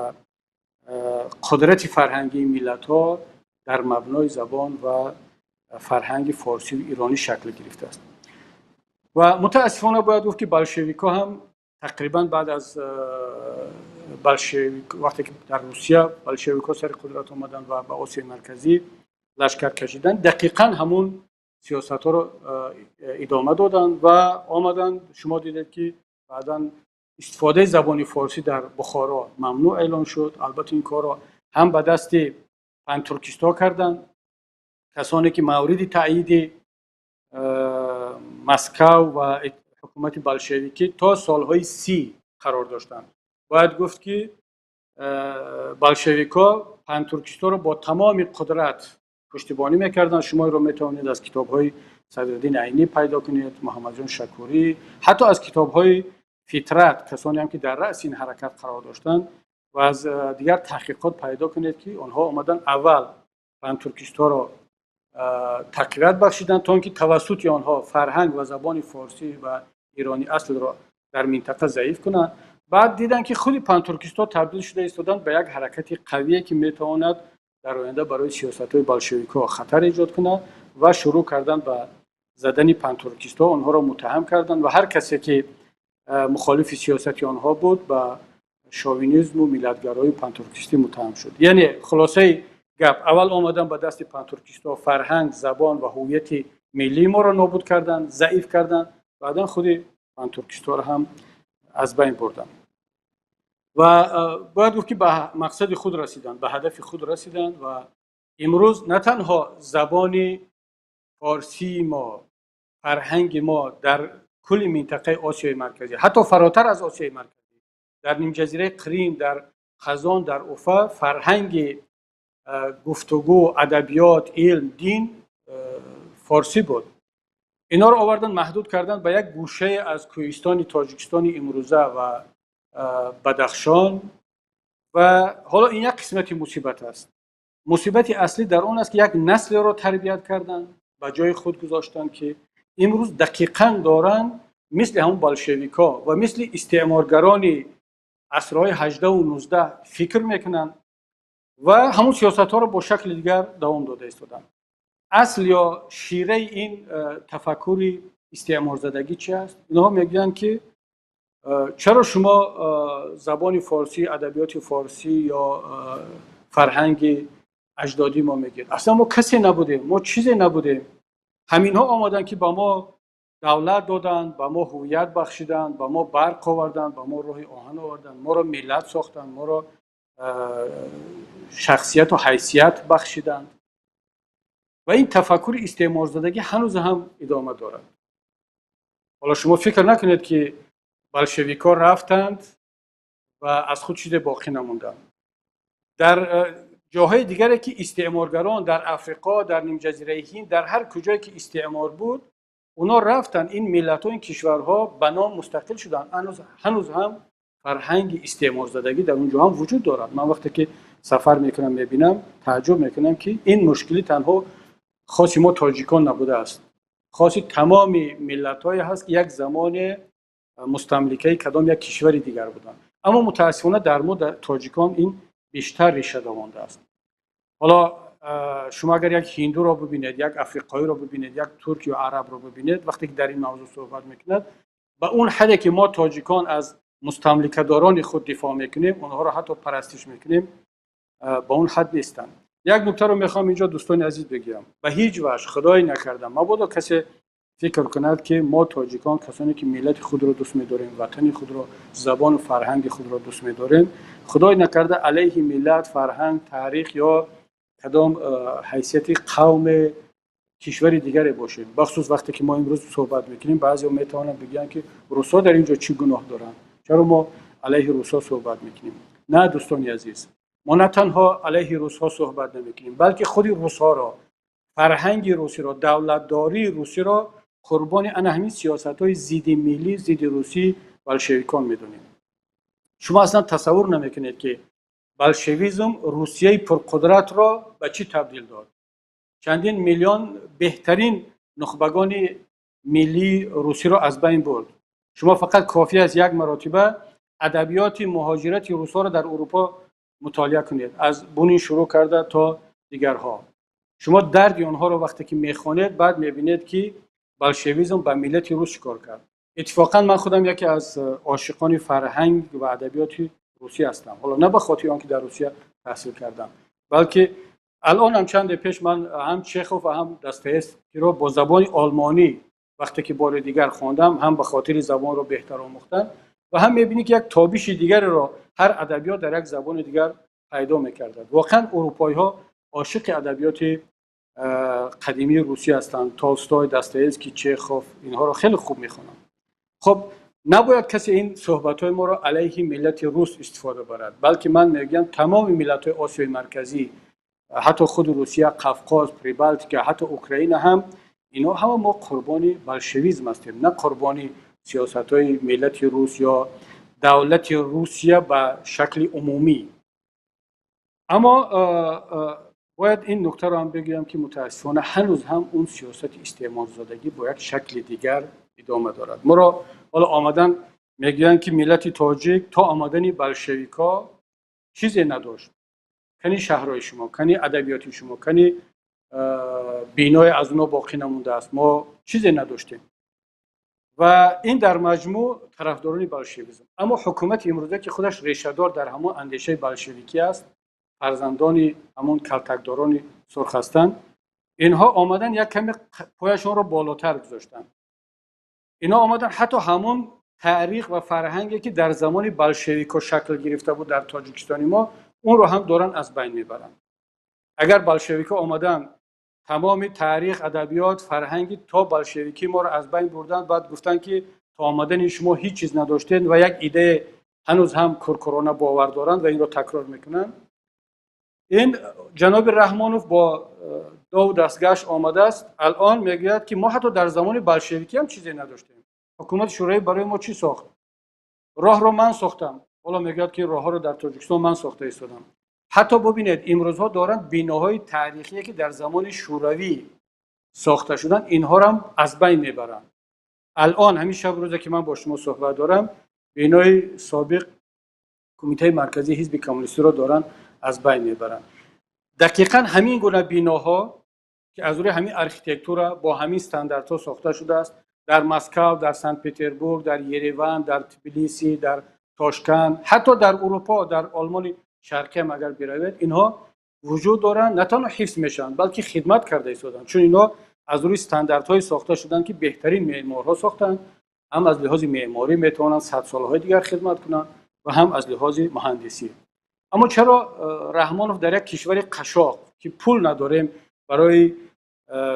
қудрати фарҳангии миллатҳо дар мабнои забон ва фарҳанги форсию иронӣ шакл гирифтааст. Ва мутаассифона бояд гуфт, ки болшевикҳо ҳам тақрибан баъд аз болшевик, вақте ки дар Русия болшевикҳо сари қудрат омаданд ва ба Осиёи Марказӣ лашкар кашиданд, дақиқан ҳамун сиёсатҳоро идома доданд ва омаданд. Шумо дидед, ки баъдан истифодаи забони форсӣ дар Бухоро мамнӯъ эълон шуд. Албатта, ин корро ҳам ба дасти пантуркистҳо карданд, касоне ки мавриди таъйиди Москав ва ҳукумати болшевикӣ то солҳои 30 қарор доштанд. Бояд гуфт, ки болшевикҳо пантуркистҳоро бо тамоми қудрат пуштибонӣ мекарданд. Шумо инро метавонед аз китобҳои Садриддин Айнӣ пайдо кунед, Муҳаммадҷон Шакурӣ, ҳатто аз китобҳои Фитрат, касоне ҳам ки дар раъси ин ҳаракат қарор доштанд, ва аз дигар таҳқиқот пайдо кунед, ки онҳо омадан аввал пантуркистҳоро тақвият бахшиданд, то он ки тавассути онҳо фарҳанг ва забони форсӣ ва эронӣ аслро дар минтақа заиф кунанд. Баъд диданд, ки худи пантуркистҳо табдил шуда истоданд ба як ҳаракати қавие, ки метавонад дар оянда барои сиёсатҳои болшевикҳо хатар эҷод кунад, ва шурӯъ карданд ба задани пантуркистҳо, онҳоро муттаҳам карданд ва ҳар касе ки мухолифи сиёсати онҳо буд, ба шовинизму миллатгароию пантуркистӣ муттаҳам шуд. Яъне хулосаи гап, аввал омадан ба дасти пантуркистҳо фарҳанг, забон ва ҳувияти миллии моро нобуд карданд, заиф карданд, баъдан худи пантуркистҳоро ҳам аз байн бурданд. Ва бояд гуфт, ки ба мақсади худ расиданд, ба ҳадафи худ расиданд ва имрӯз на танҳо забони форсии мо, фарҳанги мо дар кулли минтақаи Осиёи Марказӣ, ҳатто фаротар аз Осиёи Марказӣ, дар Нимҷазираи Қрим, дар Қазон, дар Уфа фарҳанги гуфтугӯ, адабиёт, илм, дин форсӣ буд. Инҳоро овардан, маҳдуд карданд ба як гӯшае аз кӯҳистони Тоҷикистони имрӯза ва Бадахшон. Ва ҳоло ин як қисмати мусибат аст. Мусибати аслӣ дар он аст, ки як наслеро тарбият карданд, ба ҷои худ гузоштанд, ки имрӯз дақиқан доранд мисли ҳамон болшевикҳо ва мисли истеъморгарони асрҳои 18-у 19 фикр мекунанд ва ҳамон сиёсатҳоро бо шакли дигар давом дода истоданд. Асл ё шираи ин тафаккури истеъморзадагӣ чи аст? Инҳо мегӯянд, ки чаро шумо забони форсӣ, адабиёти форсӣ ё фарҳанги аҷдодии мо мегӯед? Аслан мо касе набудем, мо чизе набудем. Ҳаминҳо омаданд, ки ба мо давлат доданд, ба мо ҳувият бахшиданд, ба мо барқ оварданд, ба мо роҳи оҳан оварданд, моро миллат сохтанд, моро шахсияту ҳайсият бахшиданд. Ва ин тафаккури истеъморзадагӣ ҳанӯз ҳам идома дорад. Ҳоло шумо фикр накунед, ки болшевикҳо рафтанд ва аз худ чизе боқӣ намонданд. Дар ҷоҳои дигаре ки истеъморгарон дар Африқо, дар нимҷазираи Ҳинд, дар ҳар куҷое ки истеъмор буд, онҳо рафтанд, ин миллатҳо, ин кишварҳо ба ном мустақил шуданд. Ҳанӯз ҳам фарҳанги истеъморзадагӣ дар он ҷо ҳам вуҷуд дорад. Ман вақте ки сафар мекунам, мебинам, таажжуб мекунам, ки ин мушкилӣ танҳо хоси мо тоҷикон набудааст, хоси тамоми миллатҳое ҳаст, ки як замоне мустамликаи кадом як кишвари дигар буданд. Аммо мутаассифона дар мо, дар тоҷикон, ин бештар реша давондааст. Ҳоло шумо агар як ҳиндуро бибинед, як африқоиро бибинед, як турк ё арабро бибинед, вақте ки дар ин мавзӯъ суҳбат мекунад, ба он ҳадде ки мо тоҷикон аз мустамликадорони худ дифоъ мекунем, онҳоро ҳатто парастиш мекунем, ба он ҳад нестанд. Як нуктаро мехоҳам инҷо, дӯстони азиз, бигӯям. Ба ҳеҷ ваҷҳ, худое накарда, мабодо касе фикр кунад, ки мо тоҷикон, касоне ки миллати худро дӯст медорем, ватани худро, забону фарҳанги худро дӯст медорем, худое накарда алайҳи миллат, фарҳанг, таърих ё кадом ҳайсияти қавме, кишвари дигаре бошем. Бахусус вақте ки мо имрӯз суҳбат мекунем, баъзеҳо метавонанд бигӯянд, ки русҳо дар ин ҷо чӣ гуноҳ доранд, чаро мо алайҳи русҳо суҳбат мекунем? На, дӯстони азиз, мо на танҳо алайҳи русҳо суҳбат намекунем, балки худи русҳоро, фарҳанги русиро, давлатдории русиро қурбони ана ҳамин сиёсатҳои зидди миллӣ, зидди русӣ болшевикон медонем. Шумо аслан тасаввур намекунед, ки болшевизм Русияи пурқудратро ба чӣ табдил дод. Чандин миллион беҳтарин нухбагони миллии русиро аз байн бурд. Шумо фақат кофӣ аст як маротиба адабиёти муҳоҷирати русҳоро дар Урупо мутолиа кунед, аз Бунин шурӯъ карда то дигарҳо. Шумо дарди онҳоро вақте ки мехонед, баъд мебинед, ки болшевизм ба миллати рус чӣ кор кард. Иттифоқан ман худам яке аз ошиқони фарҳанг ва адабиёти русӣ ҳастам. Ҳоло на ба хотири он ки дар Русия таҳсил кардам, балки алон ҳам чанде пеш ман ҳам Чехов ва ҳам Достоевскиро бо забони олмонӣ вақте ки бори дигар хондам, ҳам ба хотири забонро беҳтар омӯхтан ва ҳам мебинӣ, ки як тобиши дигареро ҳар адабиёт дар як забони дигар пайдо мекардад. Воқеан урупоиҳо ошиқи адабиёти қадимии русӣ ҳастанд. Толстой, Достоевский, Чехов, инҳоро хеле хуб мехонанд. Хуб, набояд касе ин суҳбатҳои моро алайҳи миллати рус истифода барад, балки ман мегӯям, тамоми миллатҳои Осиёи Марказӣ, ҳатто худи Русия, Қавқоз, Прибалтика, ҳатто Украина ҳам, инҳо ҳама мо қурбони болшевизм ҳастем, на қурбони сиёсатҳои миллати рус ё давлати Русия ба шакли умумӣ. Аммо бояд ин нуктаро ҳам бигӯям, ки мутаассифона ҳанӯз ҳам он сиёсати истеъморзадагӣ бо як шакли дигар идома дорад. Моро ҳоло омадан мегӯянд, ки миллати тоҷик то омадани болшевикҳо чизе надошт. Кани шаҳрҳои шумо, кани адабиёти шумо, кани биное аз онҳо боқӣ намондааст? Мо чизе надоштем. Ва ин дар маҷмӯъ тарафдорони болшевизм. Аммо ҳукумати имрӯза, ки худаш решадор дар ҳамон андешаи болшевикӣ аст, фарзандони ҳамон калтакдорони сурх ҳастанд, инҳо омадан як каме пояшонро болотар гузоштанд. Инҳо омадан ҳатто ҳамон таърих ва фарҳанге, ки дар замони болшевикҳо шакл гирифта буд дар Тоҷикистони мо, онро ҳам доранд аз байн мебаранд. Агар болшевикҳо омадан тамоми таърих, адабиёт, фарҳанги то болшевикӣ моро аз байн бурданд, баъд гуфтанд, ки то омадани шумо ҳеҷ чиз надоштед, ва як идея ҳанӯз ҳам куркурона бовар доранд ва инро такрор мекунанд. Ин ҷаноби Раҳмонов бо дову дастгашт омадааст, алон мегӯяд, ки мо ҳатто дар замони болшевикӣ ҳам чизе надоштем. Ҳукумати Шӯравӣ барои мо чӣ сохт? Роҳро ман сохтам. Ҳоло мегӯяд, ки роҳҳоро дар Тоҷикистон ман сохта истодам. Ҳатто бубинед, имрӯзҳо доранд биноҳои таърихие, ки дар замони Шӯравӣ сохта шуданд, инҳоро ҳам аз байн мебаранд. Алон ҳамин шаб рӯзе, ки ман бо шумо суҳбат дорам, бинои собиқ Кумитаи Марказии Ҳизби Коммунистиро доранд аз байн мебаранд. Дақиқан ҳамин гуна биноҳо, ки аз рӯи ҳамин архитектура бо ҳамин стандартҳо сохта шудааст, дар Москав, дар Санкт Петербург, дар Ереван, дар Тбилиси, дар Тошканд, ҳатто дар Урупо, дар Олмони Шарқӣ ҳам агар биравед, инҳо вуҷуд доранд, на танҳо ҳифз мешаванд, балки хидмат карда истоданд, чун инҳо аз рӯи стандартҳое сохта шуданд, ки беҳтарин меъморҳо сохтанд. Ҳам аз лиҳози меъморӣ метавонанд садсолаҳои дигар хидмат кунанд ва ҳам аз лиҳози муҳандисӣ. Аммо чаро Раҳмонов дар як кишвари қашоқ, ки пул надорем барои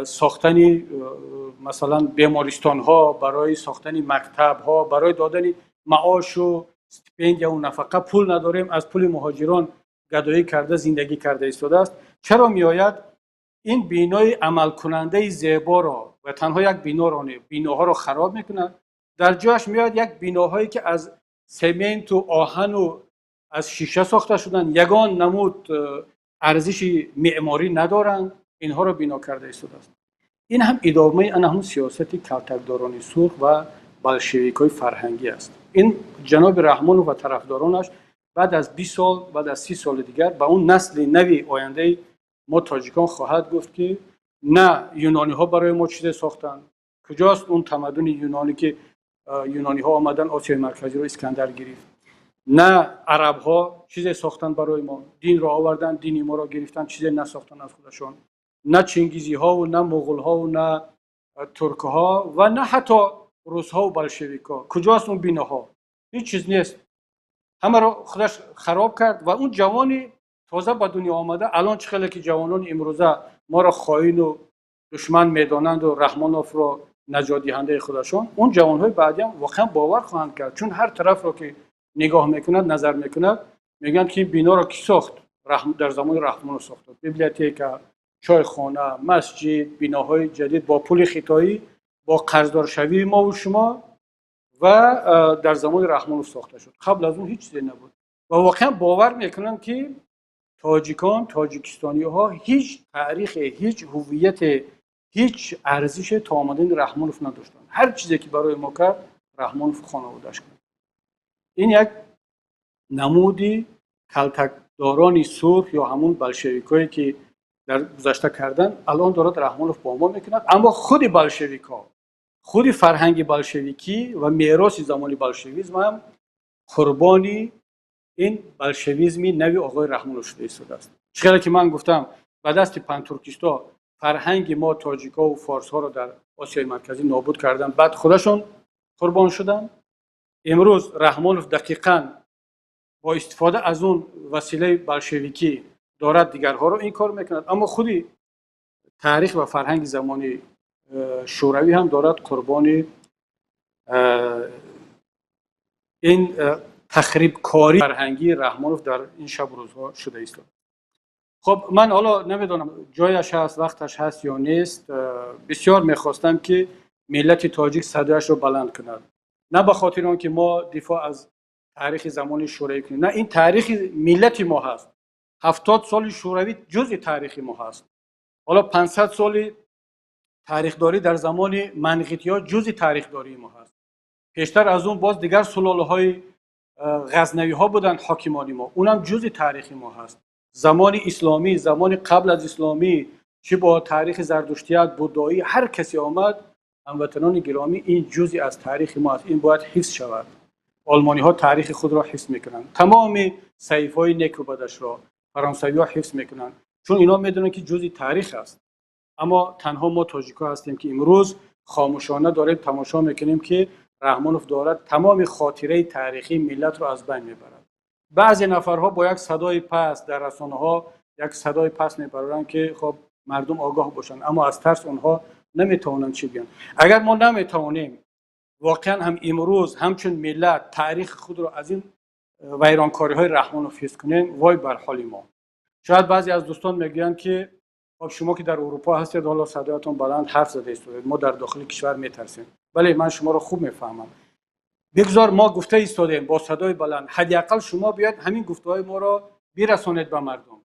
сохтани, масалан, бемористонҳо, барои сохтани мактабҳо, барои додани маошу стипендияву нафақа пул надорем, аз пули муҳоҷирон гадоӣ карда зиндагӣ карда истодааст, чаро меояд ин бинои амалкунандаи зеборо ва танҳо як биноро не, биноҳоро хароб мекунад, дар ҷояш меояд як биноҳое ки аз сементу оҳану аз шиша сохта шуданд, ягон намуд арзиши меъморӣ надоранд, инҳоро бино карда истодааст. Ин ҳам идомаи ана ҳамун сиёсати калтакдорони сурх ва болшевикҳои фарҳангӣ аст. Ин ҷаноби Раҳмонов ва тарафдоронаш баъд аз 20 сол, баъд аз 30 соли дигар ба он насли нави ояндаи мо тоҷикон хоҳад гуфт, ки на юнониҳо барои мо чизе сохтанд. Куҷост он тамаддуни юнонӣ, ки юнониҳо омадан Осиёи Марказиро Искандар гирифт? На арабҳо чизе сохтанд барои мо, динро оварданд, дини моро гирифтанд, чизе насохтанд аз худашон. На чингизиҳову на муғулҳову на туркҳо ва на ҳатто русҳову болшевикҳо. Куҷост он биноҳо? Ҳеҷ чиз нест. Ҳамаро худаш хароб кард ва он ҷавони тоза ба дунё омада алон чӣ хеле ки ҷавонони имрӯза моро хоину душман медонанду Раҳмоновро наҷотдиҳандаи худашон, он ҷавонҳои баъдиам воқеан бовар хоҳанд кард, чун ҳар тарафро ки нигоҳ мекунад, назар мекунад, мегӯянд ки биноро кӣ сохт? Дар замони Раҳмонов сохта. Библиотека, чойхона, масҷид, биноҳои ҷадид бо пули хитоӣ, бо қарздоршавии мову шумо ва дар замони Раҳмонов сохта шуд. Қабл аз он ҳеҷ чизе набуд. Ва воқеан бовар мекунанд, ки тоҷикон, тоҷикистониҳо ҳеҷ таърихе, ҳеҷ ҳуввияте, ҳеҷ арзише то омадани Раҳмонов надоштанд. Ҳар чизе ки барои мо кард, Раҳмонов хонаводааш кард. Ин як намуди калтакдорони сурх ё ҳамун болшевикҳое ки дар гузашта карданд, алон дорад Раҳмонов бо мо мекунад. Аммо худи болшевикҳо, худи фарҳанги болшевикӣ ва мероси замони болшевизм ҳам қурбони ин болшевизми нави оғои Раҳмонов шуда истодааст. Чӣ хеле ки ман гуфтам, ба дасти пантуркистҳо фарҳанги мо тоҷикҳову форсҳоро дар Осиёи Марказӣ нобуд карданд, баъд худашон қурбон шуданд. Имрӯз Раҳмонов дақиқан бо истифода аз он василаи болшевикӣ дорад дигарҳоро ин кор мекунад, аммо худи таърих ва фарҳанги замони шӯравӣ ҳам дорад қурбони ин тахрибкории фарҳангии Раҳмонов дар ин шабу рӯзҳо шуда истод. Хоб, ман ҳоло намедонам, ҷояш ҳаст, вақташ ҳаст ё нест. Бисёр мехостам, ки миллати тоҷик садояшро баланд кунад, на ба хотири он ки мо дифоъ аз таърихи замони шӯравӣ кунем, на, ин таърихи миллати мо ҳаст. 70 соли шӯравӣ ҷузъи таърихи мо ҳаст. Ҳоло 500 соли таърихдорӣ дар замони манғитиҳо ҷузъи таърихдории мо ҳаст. Пештар аз он боз дигар сулолаҳои ғазнавиҳо буданд ҳокимони мо, унам ҷузъи таърихи мо ҳаст. Замони исломӣ, замони қабл аз исломӣ, чӣ бо таърихи зардуштият, буддоӣ, ҳар касе омад, ҳамватанони гиромӣ, ин ҷузъи аз таърихи мо аст, ин бояд ҳифз шавад. Олмониҳо таърихи худро ҳифз мекунанд, тамоми саҳифаҳои неку бадашро фаронсавиҳо ҳифз мекунанд, чун инҳо медонанд, ки ҷузъи таърих аст. Аммо танҳо мо тоҷикҳо ҳастем, ки имрӯз хомӯшона дорем тамошо мекунем, ки Раҳмонов дорад тамоми хотираи таърихии миллатро аз байн мебарад. Баъзе нафарҳо бо як садои паст дар расонаҳо як садои паст мебароранд, ки хоб мардум огоҳ бошанд, аммо аз тарс онҳо наметавонанд чӣ бигӯянд. Агар мо наметавонем воқеан ҳам имрӯз ҳамчун миллат таърихи худро аз ин вайронкориҳои Раҳмонов ҳифз кунем, вой бар ҳоли мо. Шояд баъзе аз дӯстон мегӯянд, ки хоб, шумо ки дар Урупо ҳастед, ҳоло садоятон баланд ҳарф зада истодед, мо дар дохили кишвар метарсем. Бале, ман шуморо хуб мефаҳмам. Бигзор мо гуфта истодем бо садои баланд, ҳадди ақал шумо биёед ҳамин гуфтаҳои моро бирасонед ба мардум.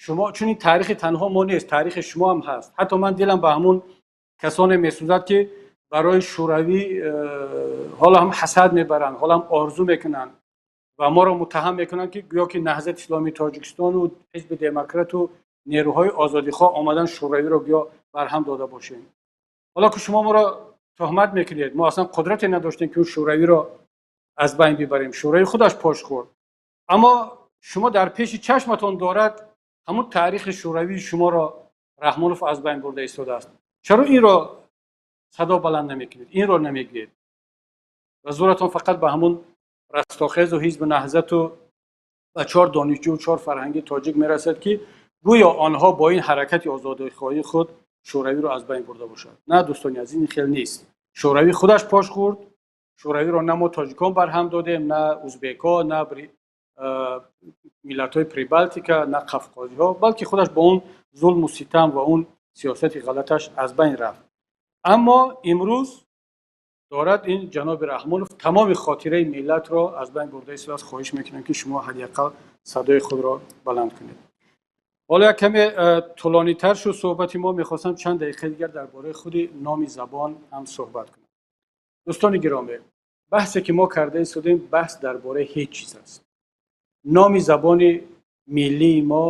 Шумо чун ин таърихи танҳо мо нест, таърихи шумо ҳам ҳаст. Ҳатто ман дилам ба ҳамун касоне месӯзад, ки барои шӯравӣ ҳоло ҳам ҳасад мебаранд, ҳоло ҳам орзу мекунанд ва моро муттаҳам мекунанд, ки гӯё ки Наҳзати Исломии Тоҷикистону Ҳизби Демократу нерӯҳои озодихоҳ омадан шӯравиро гӯё барҳам дода бошем. Ҳоло ки шумо моро туҳмат мекунед, мо аслан қудрате надоштем, ки он шӯравиро аз байн бибарем. Шӯравӣ худаш пош хӯрд. Аммо шумо дар пеши чашматон дорад ҳамун таърихи шӯравии шуморо Раҳмонов аз байн бурда истодааст. Чаро инро садо баланд намекунед, инро намегӯед ва зӯратон фақат ба ҳамун Растохезу Ҳизби Наҳзату ба чор донишҷӯ, чор фарҳанги тоҷик мерасад, ки гӯё онҳо бо ин ҳаракати озодихоҳии худ шӯравиро аз байн бурда бошад? На, дӯстони азиз, ин хел нест. Шӯравӣ худаш пош хӯрд. Шӯравиро на мо тоҷикон барҳам додем, на узбекҳо, на Миллатҳои Прибалтика, на қафқозиҳо, балки худаш бо он зулму ситам ва он сиёсати ғалаташ аз байн рафт. Аммо имрӯз дорад ин ҷаноби Раҳмонов тамоми хотираи миллатро аз байн бурда истодааст. Хоҳиш мекунам, ки шумо ҳадди ақал садои худро баланд кунед. Ҳоло як каме тӯлонитар шуд суҳбати мо. Мехостам чанд дақиқаи дигар дар бораи худи номи забон ҳам суҳбат кунам. Дӯстони гиромӣ, баҳсе ки мо карда истодем, баҳс дар бораи ҳеҷ чиз аст. Номи забони миллии мо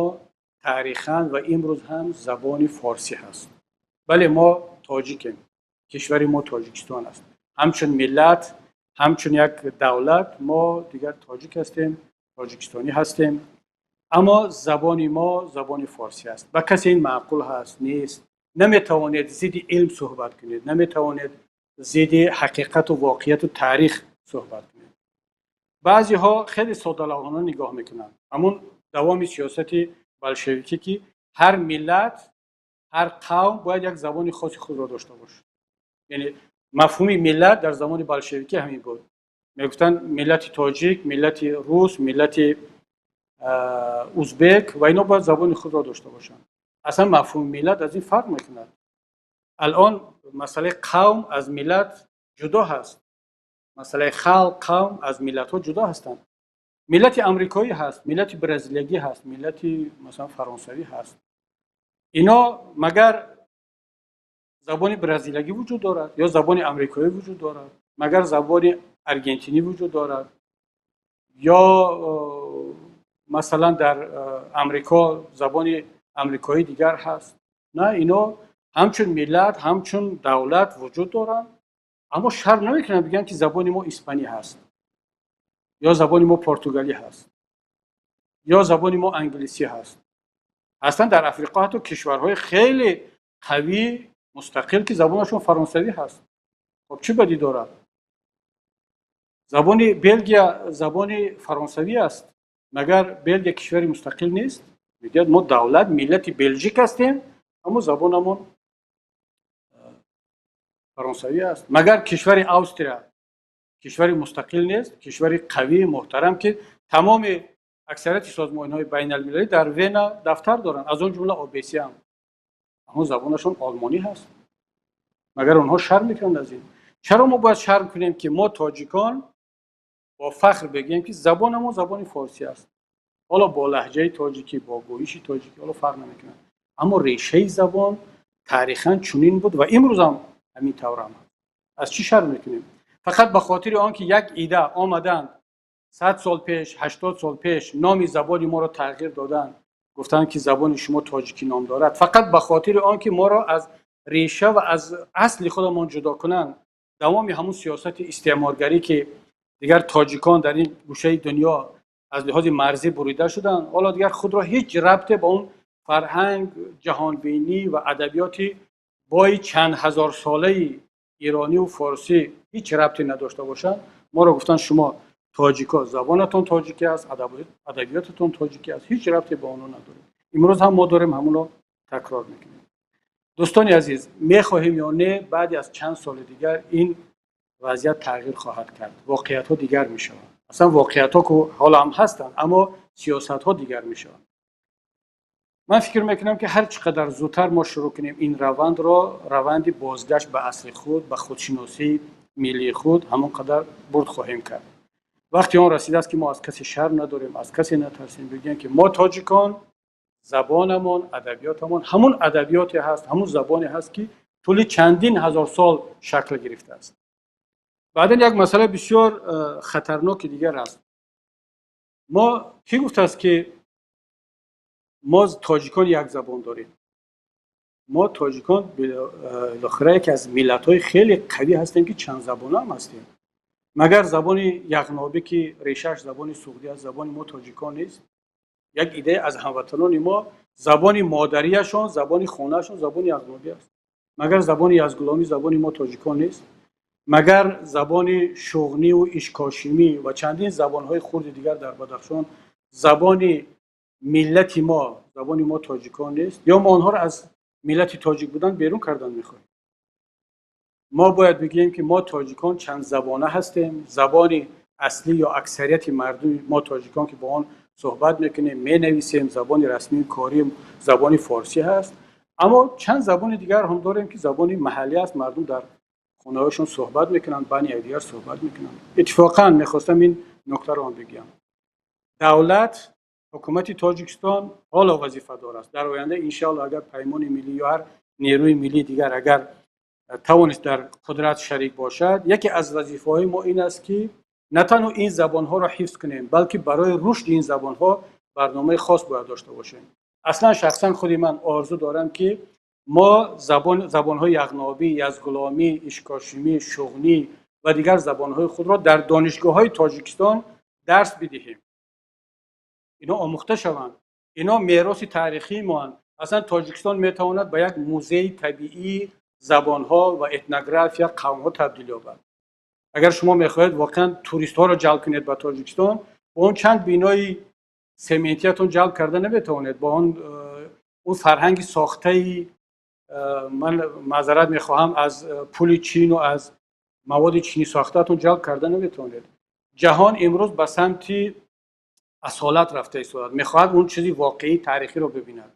таърихан ва имрӯз ҳам забони форсӣ ҳаст. Бале, мо тоҷикем, кишвари мо Тоҷикистон аст. Ҳамчун миллат, ҳамчун як давлат мо дигар тоҷик ҳастем, тоҷикистонӣ ҳастем, аммо забони мо забони форсӣ аст. Ба касе ин маъқул ҳаст, нест, наметавонед зидди илм суҳбат кунед, наметавонед зидди ҳақиқату воқеияту таърих суҳбат кунед. Баъзеҳо хеле соддалавҳона нигоҳ мекунанд. Ҳамун давоми сиёсати болшевикӣ, ки ҳар миллат, ҳар қавм бояд як забони хоси худро дошта бошад. Яъне мафҳуми миллат дар замони болшевикӣ ҳамин буд. Мегуфтанд, миллати тоҷик, миллати рус, миллати узбек ва ино бояд забони худро дошта бошанд. Аслан мафҳуми миллат аз ин фарқ мекунад. Алон масъалаи қавм аз миллат ҷудо ҳаст. Масъалаи халқ, қавм аз миллатҳо ҷудо ҳастанд. Миллати амрикоӣ ҳаст, миллати бразилиягӣ ҳаст, миллати, масалан, фаронсавӣ ҳаст. Ино магар забони бразилиягӣ вуҷуд дорад ё забони амрикоӣ вуҷуд дорад? Магар забони аргентинӣ вуҷуд дорад? Ё, масалан, дар Амрико забони амрикоӣ дигар ҳаст? На, ино ҳамчун миллат, ҳамчун давлат вуҷуд доранд, аммо шарм намекунанд бигӯянд, ки забони мо испанӣ ҳаст ё забони мо португалӣ ҳаст ё забони мо англисӣ ҳаст. Ҳастанд дар Африқо ҳатто кишварҳои хеле қавӣ, мустақил, ки забонашон фаронсавӣ ҳаст. Хоб, чӣ бадӣ дорад? Забони Белгия забони фаронсавӣ аст. Магар Белгия кишвари мустақил нест? Мегӯяд, мо давлат, миллати Белжик ҳастем, аммо забонамон фаронсавӣ аст. Магар кишвари Австрия кишвари мустақил нест, кишвари қавии муҳтарам, ки тамоми аксарияти созмонҳои байналмилалӣ дар Вена дафтар доранд, аз он ҷумла ОБСЕ ҳам, аммо забонашон олмонӣ ҳаст? Магар онҳо шарм мекунанд аз ин? Чаро мо бояд шарм кунем, ки мо тоҷикон бо фахр бигӯем, ки забонамон забони форсӣ аст? Ҳоло бо лаҳҷаи тоҷикӣ, бо гӯиши тоҷикӣ, ҳоло фарқ намекунад, аммо решаи забон таърихан чунин буд ва имрӯзам ҳамин таврам аст. Аз чӣ шарм мекунем? Фақат ба хотири он ки як ида омаданд 100 сол пеш, 80 сол пеш, номи забони моро тағйир доданд, гуфтанд, ки забони шумо тоҷикӣ ном дорад, фақат ба хотири он ки моро аз реша ва аз асли худамон ҷудо кунанд, давоми ҳамун сиёсати истеъморгарӣ, ки дигар тоҷикон дар ин гӯшаи дунё аз лиҳози марзӣ бурида шуданд, ҳоло дигар худро ҳеҷ рабте ба он фарҳанг, ҷаҳонбинӣ ва адабиёти бои чанд ҳазорсолаи иронӣ ва форсӣ ҳеҷ рабте надошта бошанд, моро гуфтанд, шумо тоҷико забонатон тоҷикӣ аст, адабиётатон тоҷикӣ аст, ҳеҷ рабте ба онҳо надоред. Имрӯз ҳам мо дорем ҳамонро такрор мекунем. Дӯстони азиз, мехоҳем ё не, баъди аз чанд соли дигар ин вазъият тағйир хоҳад кард. Воқеиятҳо дигар мешаванд. Аслан воқеиятҳо ку ҳоло ҳам ҳастанд, аммо сиёсатҳо дигар мешаванд. Ман фикр мекунам, ки ҳар чӣ қадар зудтар мо шурӯъ кунем ин равандро, раванди бозгашт ба асли худ, ба худшиносии миллии худ, ҳамон қадар бурд хоҳем кард. Вақти он расидааст, ки мо аз касе шарм надорем, аз касе натарсем, бигӯем, ки мо тоҷикон забонамон, адабиётамон ҳамун адабиёте ҳаст, ҳамун забоне ҳаст, ки тӯли чандин ҳазор сол шакл гирифтааст. Баъдан як масъала бисёр хатарноки дигар аст. Мо кӣ гуфтааст, ки мо тоҷикон як забон дорем? Мо тоҷикон билохира яке аз миллатҳои хеле қавӣ ҳастем, ки чандзабона ҳам ҳастем. Магар забони яғнобӣ, ки решааш забони суғдӣ аст, забони мо тоҷикон нест? Як идея аз ҳамватанони мо забони модариашон, забони хонаашон забони яғнобӣ аст. Магар забони язгуломӣ забони мо тоҷикон нест? Магар забони шуғниву ишкошимӣ ва чандин забонҳои хурди дигар дар Бадахшон забони миллати мо, забони мо тоҷикон нест? Ё мо онҳоро аз миллати тоҷик будан берун кардан мехоҳем? Мо бояд бигӯем, ки мо тоҷикон чандзабона ҳастем. Забони аслӣ ё аксарияти мардуми мо тоҷикон ки бо он суҳбат мекунем, менависем, забони расмии корӣ забони форсӣ ҳаст. Аммо чанд забони дигар ҳам дорем ки забони маҳаллӣ аст, мардум дар хонаҳояшон суҳбат мекунанд, байни якдигар суҳбат мекунанд. Иттифоқан мехостам ин нуктаро ҳам бигӯям. Давлат, ҳукумати Тоҷикистон ҳоло вазифадор аст. Дар оянда иншоаллоҳ агар Паймони миллӣ ё ҳар нерӯи миллии дигар агар тавонист дар қудрат шарик бошад, яке аз вазифаҳои мо ин аст ки на танҳо ин забонҳоро ҳифз кунем, балки барои рушди ин забонҳо барномаи хос бояд дошта бошем. Аслан шахсан худи ман орзу дорам ки мо забонҳои яғнобӣ, язгуломӣ, ишкошимӣ, шуғнӣ ва дигар забонҳои худро дар донишгоҳҳои Тоҷикистон дарс бидиҳем. Инҳо омӯхта шаванд. Инҳо мероси таърихии моанд. Аслан Тоҷикистон метавонад ба як музеи табиии забонҳо ва этнография қавмҳо табдил ёбад. Агар шумо мехоҳед воқеан туристҳоро ҷалб кунед ба Тоҷикистон, бо он чанд бинои сементиятон ҷалб карда наметавонед, бо он фарҳанги сохтаи, ман маъзарат мехоҳам, аз пули чину аз маводи чинӣ сохтаатон ҷалб карда наметавонед. Ҷаҳон имрӯз ба самти асолат рафта истодааст, мехоҳад он чизи воқеии таърихиро бибинад.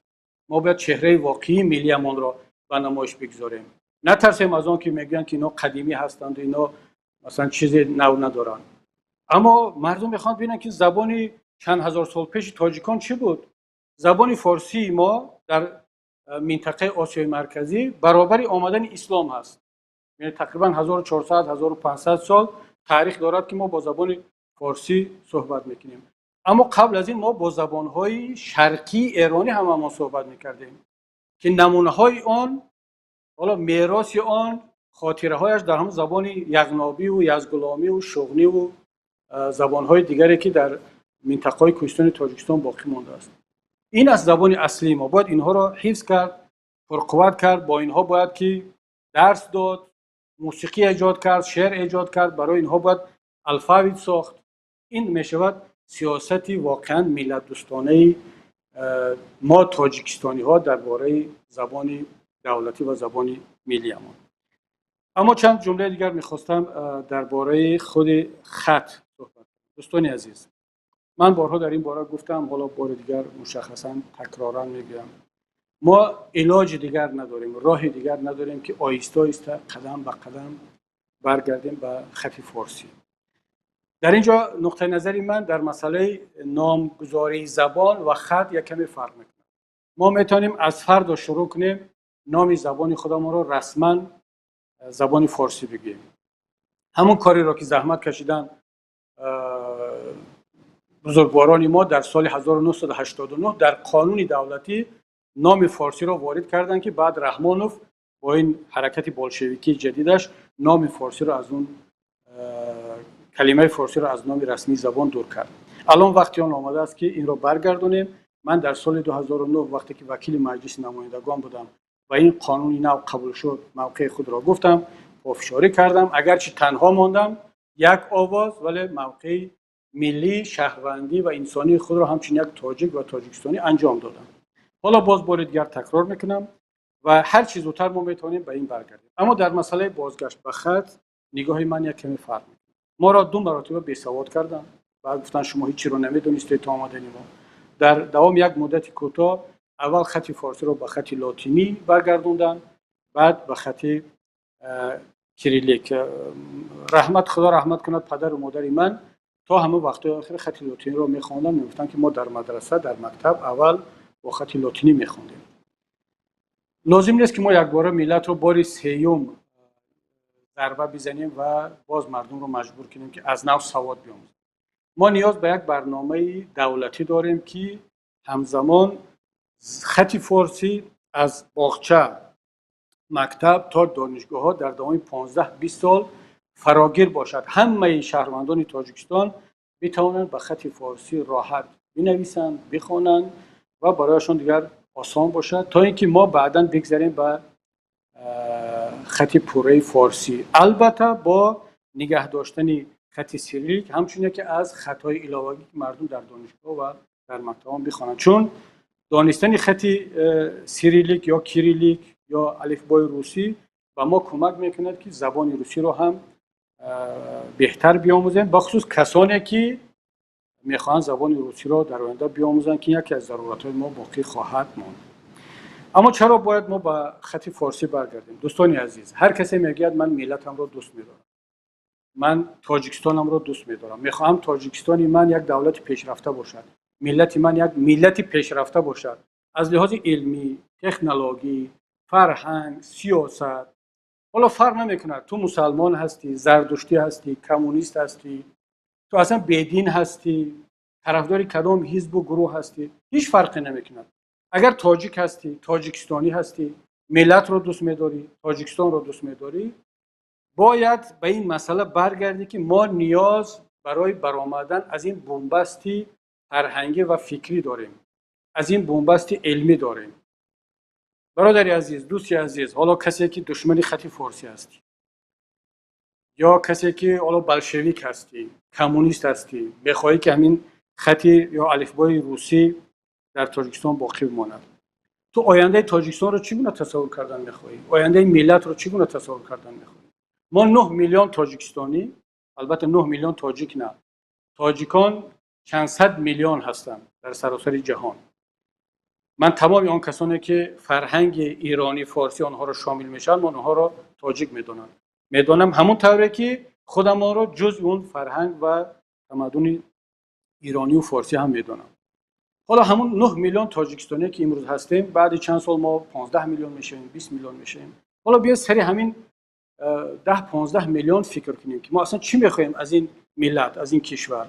Мо бояд чеҳраи воқеии миллиямонро ба намоиш бигзорем. Натарсем аз он ки мегӯянд ки инҳо қадимӣ ҳастанд ва инҳо масалан чизи нав надоранд. Аммо мардум мехоҳанд бибинанд ки забони чанд ҳазор сол пеши тоҷикон чӣ буд. Забони форсии мо дар минтақаи Осиёи Марказӣ баробари омадани ислом ҳаст. Яъне тақрибан 1400, 1500 сол таърих дорад ки мо бо забони форсӣ суҳбат мекунем. Аммо қабл аз ин мо бо забонҳои шарқии эронӣ ҳамамон суҳбат мекардем ки намунаҳои он, ҳоло мероси он, хотираҳояш дар ҳамон забони яғнобӣ ва язгуломӣ ва шуғнӣ ва забонҳои дигаре ки дар минтақаҳои кӯҳистони Тоҷикистон боқӣ мондааст. Ин аст забони аслии мо. Бояд инҳоро ҳифз кард, пурқувват кард, бо инҳо бояд ки дарс дод, мусиқӣ эҷод кард, шеър эҷод кард, барои инҳо бояд алфавит сохт. Ин мешавад сиёсати воқеан миллатдӯстонаи мо тоҷикистониҳо дар бораи забони давлатӣ ва забони миллиямон. Аммо чанд ҷумлаи дигар мехостам дар бораи худи хат суҳбат кунам. Дӯстони азиз, ман борҳо дар ин бора гуфтам, ҳоло бори дигар мушаххасан такроран мегӯям. Мо илоҷи дигар надорем, роҳи дигар надорем ки оҳиста оҳиста қадам ба қадам баргардем ба хати форсӣ. Дар ин ҷо нуқтаи назари ман дар масъалаи номгузории забон ва хат як каме фарқ мекунад. Мо метавонем аз фардо шурӯъ кунем, номи забони худамонро расман забони форсӣ бигӯем. Ҳамон кореро ки заҳмат кашидан бузургворони мо дар соли 1989 дар қонуни давлатӣ номи форсиро ворид карданд ки баъд Раҳмонов бо ин ҳаракати болшевикии ҷадидаш номи форсиро аз он, калимаи форсиро аз номи расмии забон дур кард. Алон вақти он омадааст ки инро баргардонем. Ман дар соли 2009 вақте ки вакили Маҷлиси намояндагон будам ва ин қонуни нав қабул шуд, мавқеи худро гуфтам, пофишорӣ кардам, агарчи танҳо мондам, як овоз, вале мавқеи миллӣ, шаҳрвандӣ ва инсонии худро ҳамчун як тоҷик ва тоҷикистонӣ анҷом додам. Ҳоло боз бори дигар такрор мекунам ва ҳар чӣ зудтар мо метавонем ба ин баргардем. Аммо дар масъалаи бозгашт ба хат нигоҳи ман як каме фарқ мекунад. Моро ду маротиба бесавод карданд, баъд гуфтанд шумо ҳеҷ чиро намедонистед то омадани мо. Дар давоми як муддати кӯтоҳ аввал хати форсиро ба хати лотинӣ баргардонданд, баъд ба хати кириллик. Раҳмат, Худо раҳмат кунад падару модари ман, то ҳамон вақтҳои охир хати лотиниро мехонданд, мегуфтанд ки мо дар мадраса, дар мактаб аввал бо хати лотинӣ мехондем. Лозим нест ки мо якбора миллатро бори сеюм зарба бизанем ва боз мардумро маҷбур кунем ки аз нав савод биомӯзанд. Мо ниёз ба як барномаи давлатӣ дорем ки ҳамзамон хати форсӣ аз боғча, мактаб то донишгоҳҳо дар давоми 15-20 сол фарогир бошад. Ҳамаи шаҳрвандони Тоҷикистон битавонанд ба хати форсӣ роҳат бинависанд, бихонанд ва барояшон дигар осон бошад, то ин ки мо баъдан бигзарем ба хати пурраи форсӣ, албатта бо нигаҳ доштани хати сирилик ҳамчун яке аз хатҳои иловагӣ ки мардум дар донишгоҳ ва дар мактабҳо бихонанд, чун донистани хати сирилик ё кириллик ё алифбои русӣ ба мо кӯмак мекунад ки забони русиро ҳам беҳтар биомӯзем, бахусус касоне ки мехоҳанд забони русиро дар оянда биомӯзанд, ки яке аз заруратҳои мо боқӣ хоҳад монд. Аммо чаро бояд мо ба хати форсӣ баргардем? Дӯстони азиз, ҳар касе мегӯяд ман миллатамро дӯст медорам, ман Тоҷикистонамро дӯст медорам, мехоҳам Тоҷикистони ман як давлати пешрафта бошад, миллати ман як миллати пешрафта бошад аз лиҳози илмӣ, технологӣ, фарҳанг, сиёсат. Ҳоло фарқ намекунад ту мусалмон ҳастӣ, зардуштӣ ҳастӣ, коммунист ҳастӣ, ту аслан бедин ҳастӣ, тарафдори кадом ҳизбу гурӯҳ ҳастӣ, ҳеҷ фарқе намекунад. Агар тоҷик ҳастӣ, тоҷикистонӣ ҳастӣ, миллатро дӯст медорӣ, Тоҷикистонро дӯст медорӣ, бояд ба ин масъала баргардӣ, ки мо ниёз барои баромадан аз ин бунбасти фарҳангӣ ва фикрӣ дорем, аз ин бунбасти илмӣ дорем. Бародари азиз, дӯсти азиз, ҳоло касе ки душмани хати форсӣ ҳастӣ ё касе ки ҳоло болшевик ҳастӣ, коммунист ҳастӣ, мехоҳӣ ки ҳамин хати ё алифбои русӣ дар Тоҷикистон боқӣ бимонад, ту ояндаи Тоҷикистонро чӣ гуна тасаввур кардан мехоҳӣ? Ояндаи миллатро чӣ гуна тасаввур кардан мехоҳӣ? Мо 9 миллион тоҷикистонӣ, албатта 9 миллион тоҷик на, тоҷикон чанд сад миллион ҳастанд дар саросари ҷаҳон. Ман тамоми он касоне ки фарҳанги иронӣ форсӣ онҳоро шомил мешавад, ман онҳоро тоҷик медонам. Медонам ҳамон тавре ки худамонро ҷузъи он фарҳанг ва тамаддуни иронию форсӣ ҳам медонам. Ҳоло ҳамон 9 миллион тоҷикистоние ки имрӯз ҳастем, баъди чанд сол мо 15 миллион мешавем, 20 миллион мешавем. Ҳоло биёед сари ҳамин 10-15 миллион фикр кунем, ки мо аслан чӣ мехоҳем аз ин миллат, аз ин кишвар.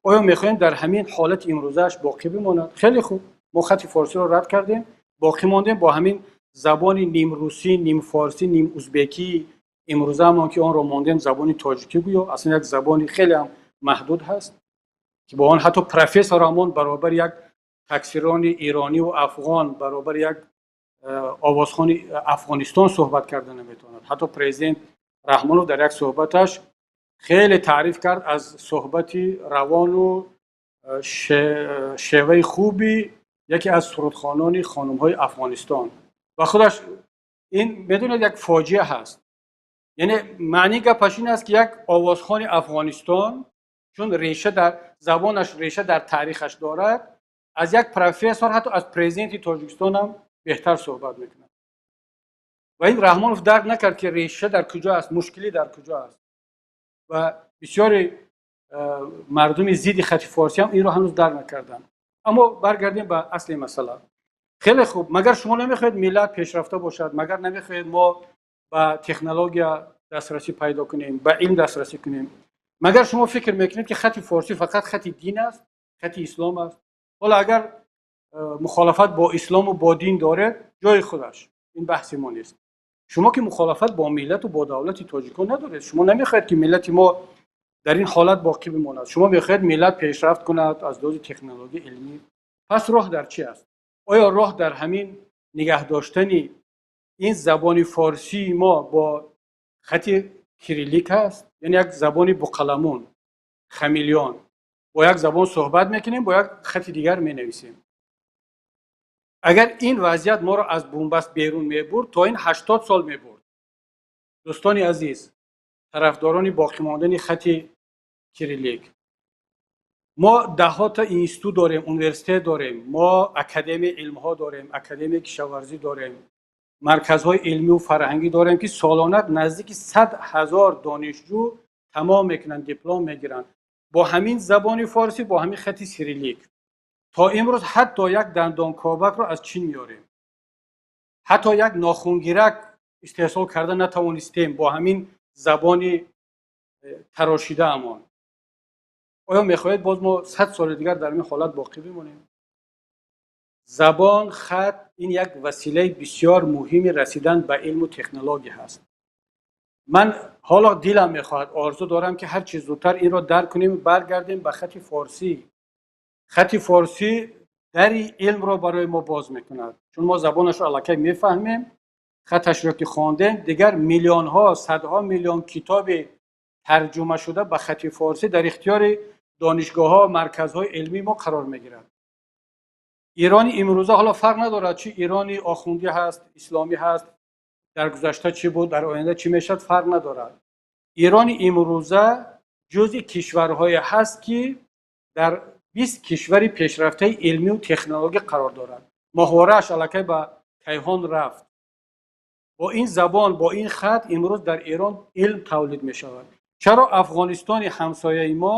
Оё мехоҳем дар ҳамин ҳолати имрӯзааш боқӣ бимонад? Хеле хуб, мо хати форсиро рад кардем, боқӣ мондем бо ҳамин забони нимрусӣ, нимфорсӣ, нимузбекӣ имрӯзаамон, ки онро мондем забони тоҷикӣ, гӯё аслан як забони хеле ҳам маҳдуд ҳаст, ки бо он ҳатто профессорамон баробари як таксирони ирониву афғон, баробари як овозхони Афғонистон суҳбат карда наметавонад. Ҳатто президент Раҳмонов дар як суҳбаташ хеле таъриф кард аз суҳбати равону шеваи хуби яке аз сурудхонони хонумҳои Афғонистон. Ва худаш ин медонед як фоҷиа ҳаст. Яъне маънии гапаш ин аст, ки як овозхони Афғонистон, чун реша дар забонаш, реша дар таърихаш дорад, аз як профессор, ҳатто аз президенти Тоҷикистон ҳам беҳтар суҳбат мекунад. Ва ин Раҳмонов дарк накард, ки реша дар куҷо аст, мушкилӣ дар куҷо аст. Ва бисёри мардуми зидди хати форсӣ ҳам инро ҳанӯз дарк накарданд. Аммо баргардем ба асли масъала. Хеле хуб, магар шумо намехоҳед миллат пешрафта бошад? Магар намехоҳед мо ба технология дастрасӣ пайдо кунем, ба илм дастрасӣ кунем? Магар шумо фикр мекунед, ки хати форсӣ фақат хати дин аст, хати ислом аст? Ҳоло агар мухолифат бо ислому бо дин доред, ҷои худаш, ин баҳси мо нест. Шумо ки мухолифат бо миллату бо давлати тоҷикон надоред, шумо намехоҳед, ки миллати мо дар ин ҳолат боқӣ бимонад, шумо мехоҳед миллат пешрафт кунад аз лиҳози технология, илмӣ. Пас роҳ дар чӣ аст? Оё роҳ дар ҳамин нигаҳ доштани ин забони форсии мо бо хати кириллик аст? Яъне як забони буқаламун, хамелеон, бо як забон суҳбат мекунем, бо як хати дигар менависем. Агар ин вазъият моро аз бунбаст берун мебурд, то ин 80 сол мебурд. Дӯстони азиз, тарафдорони боқӣ мондани хати кириллик, мо даҳҳо та институт дорем, университет дорем, мо академияи илмҳо дорем, академияи кишоварзӣ дорем, марказҳои илмию фарҳангӣ дорем, ки солона наздики 100 000 донишҷӯ тамом мекунанд, диплом мегиранд бо ҳамин забони форсӣ, бо ҳамин хати сириллик. То имрӯз ҳатто як дандонкобакро аз Чин меорем, ҳатто як нохунгирак истеҳсол карда натавонистем бо ҳамин забони тарошидаамон. Оё мехоҳед боз мо 100 соли дигар дар ин ҳолат боқӣ бимонем? Забон, хат ин як василаи бисёр муҳими расидан ба илму технология ҳаст. Ман ҳоло дилам мехоҳад, орзу дорам, ки ҳар чӣ зудтар инро дарк кунем, баргардем ба хати форсӣ. Хати форсӣ дари илмро барои мо боз мекунад, чун мо забонашро аллакай мефаҳмем, хаташро ки хондем, дигар миллионҳо, садҳо миллион китоби тарҷума шуда ба хати форсӣ дар ихтиёри донишгоҳҳо, марказҳои илмии мо қарор мегирад. Ирони имрӯза ҳоло фарқ надорад, чӣ Ирони охундӣ ҳаст, исломӣ ҳаст, дар гузашта чӣ буд, дар оянда чӣ мешавад, фарқ надорад. Ирони имрӯза ҷузъи кишварҳое ҳаст, ки дар 20 кишвари пешрафтаи илмию технологӣ қарор дорад. Моҳворааш аллакай ба кайҳон рафт. Бо ин забон, бо ин хат имрӯз дар Эрон илм тавлид мешавад. Чаро Афғонистони ҳамсояи мо,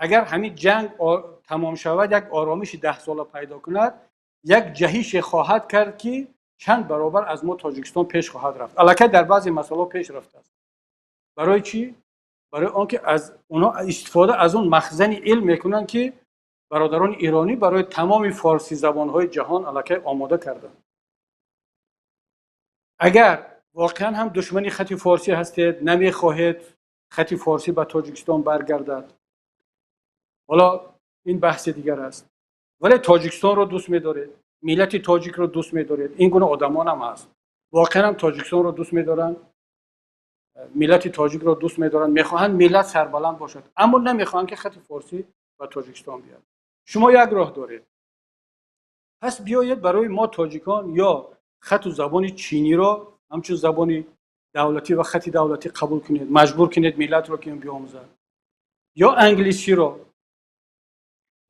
агар ҳамин ҷанг тамом шавад, як оромиши 10 сола пайдо кунад, як ҷаҳише хоҳад кард, ки чанд баробар аз мо Тоҷикистон пеш хоҳад рафт? Аллакай дар баъзе масъалаҳо пеш рафтааст. Барои чӣ? Барои он ки аз онҳо истифода аз он махзани илм мекунанд, ки бародарони иронӣ барои тамоми форсизабонҳои ҷаҳон аллакай омода карданд. Агар воқеан ҳам душмани хати форсӣ ҳастед, намехоҳед хати форсӣ ба Тоҷикистон баргардад, ҳоло ин баҳси дигар аст, вале Тоҷикистонро дӯст медоред, миллати тоҷикро дӯст медоред, ин гуна одамон ҳам ҳаст, воқеан ҳам Тоҷикистонро дӯст медоранд, миллати тоҷикро дӯст медоранд, мехоҳанд миллат сарбаланд бошад, аммо намехоҳанд, ки хати форсӣ ба Тоҷикистон биёяд, шумо як роҳ доред. Пас биёед, барои мо тоҷикон ё хату забони чиниро ҳамчун забони давлатӣ ва хати давлатӣ қабул кунед, маҷбур кунед миллатро, ки биомӯзад, ё англисиро,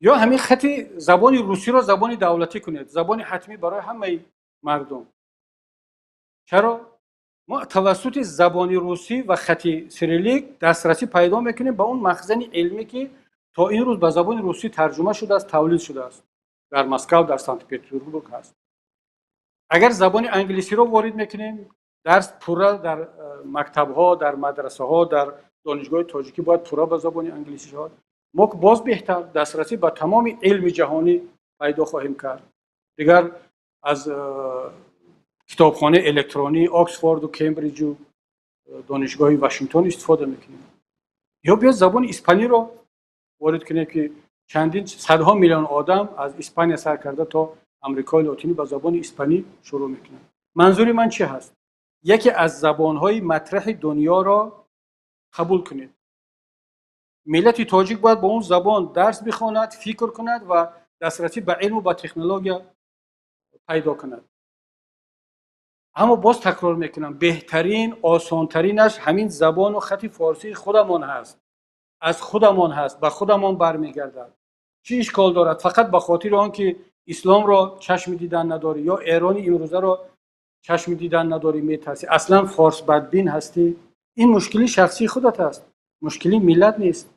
ё ҳамин хати забони русиро забони давлатӣ кунед, забони ҳатмӣ барои ҳамаи мардум. Чаро мо тавассути забони русӣ ва хати сирилик дастрасӣ пайдо мекунем ба он махзани илмӣ, ки то ин рӯз ба забони русӣ тарҷума шудааст, тавлид шудааст, дар Москав, дар Санкт Петербург ҳаст? Агар забони англисиро ворид мекунем, дарс пурра дар мактабҳо, дар мадрасаҳо, дар донишгоҳи тоҷикӣ бояд пурра ба забони англисӣ шавад. Мо боз беҳтар дастрасӣ ба тамоми илми ҷаҳонӣ пайдо хоҳем кард. Дигар аз китобхонаи электронии Оксфорду Кембриҷу донишгоҳи Вашингтон истифода мекунем. Ё биёд, забони испаниро ворид кунем, ки чандин садҳо миллион одам аз Испания сар карда то Амрикои Лотинӣ ба забони испанӣ шурӯъ мекунанд. Манзури ман чӣ ҳаст? Яке аз забонҳои матраҳи дунёро қабул кунед. Миллати тоҷик бояд бо он забон дарс бихонад, фикр кунад ва дастрасӣ ба илму ба технология пайдо кунад. Аммо боз такрор мекунам, беҳтарин, осонтаринаш ҳамин забону хати форсии худамон ҳаст, аз худамон ҳаст, ба худамон бармегардад. Чӣ ишкол дорад? Фақат ба хотири он ки исломро чашми дидан надорӣ ё Эрони имрӯзаро чашми дидан надорӣ, метарсӣ, аслан форс бадбин ҳастӣ, ин мушкили шахсии худат аст, мушкили миллат нест.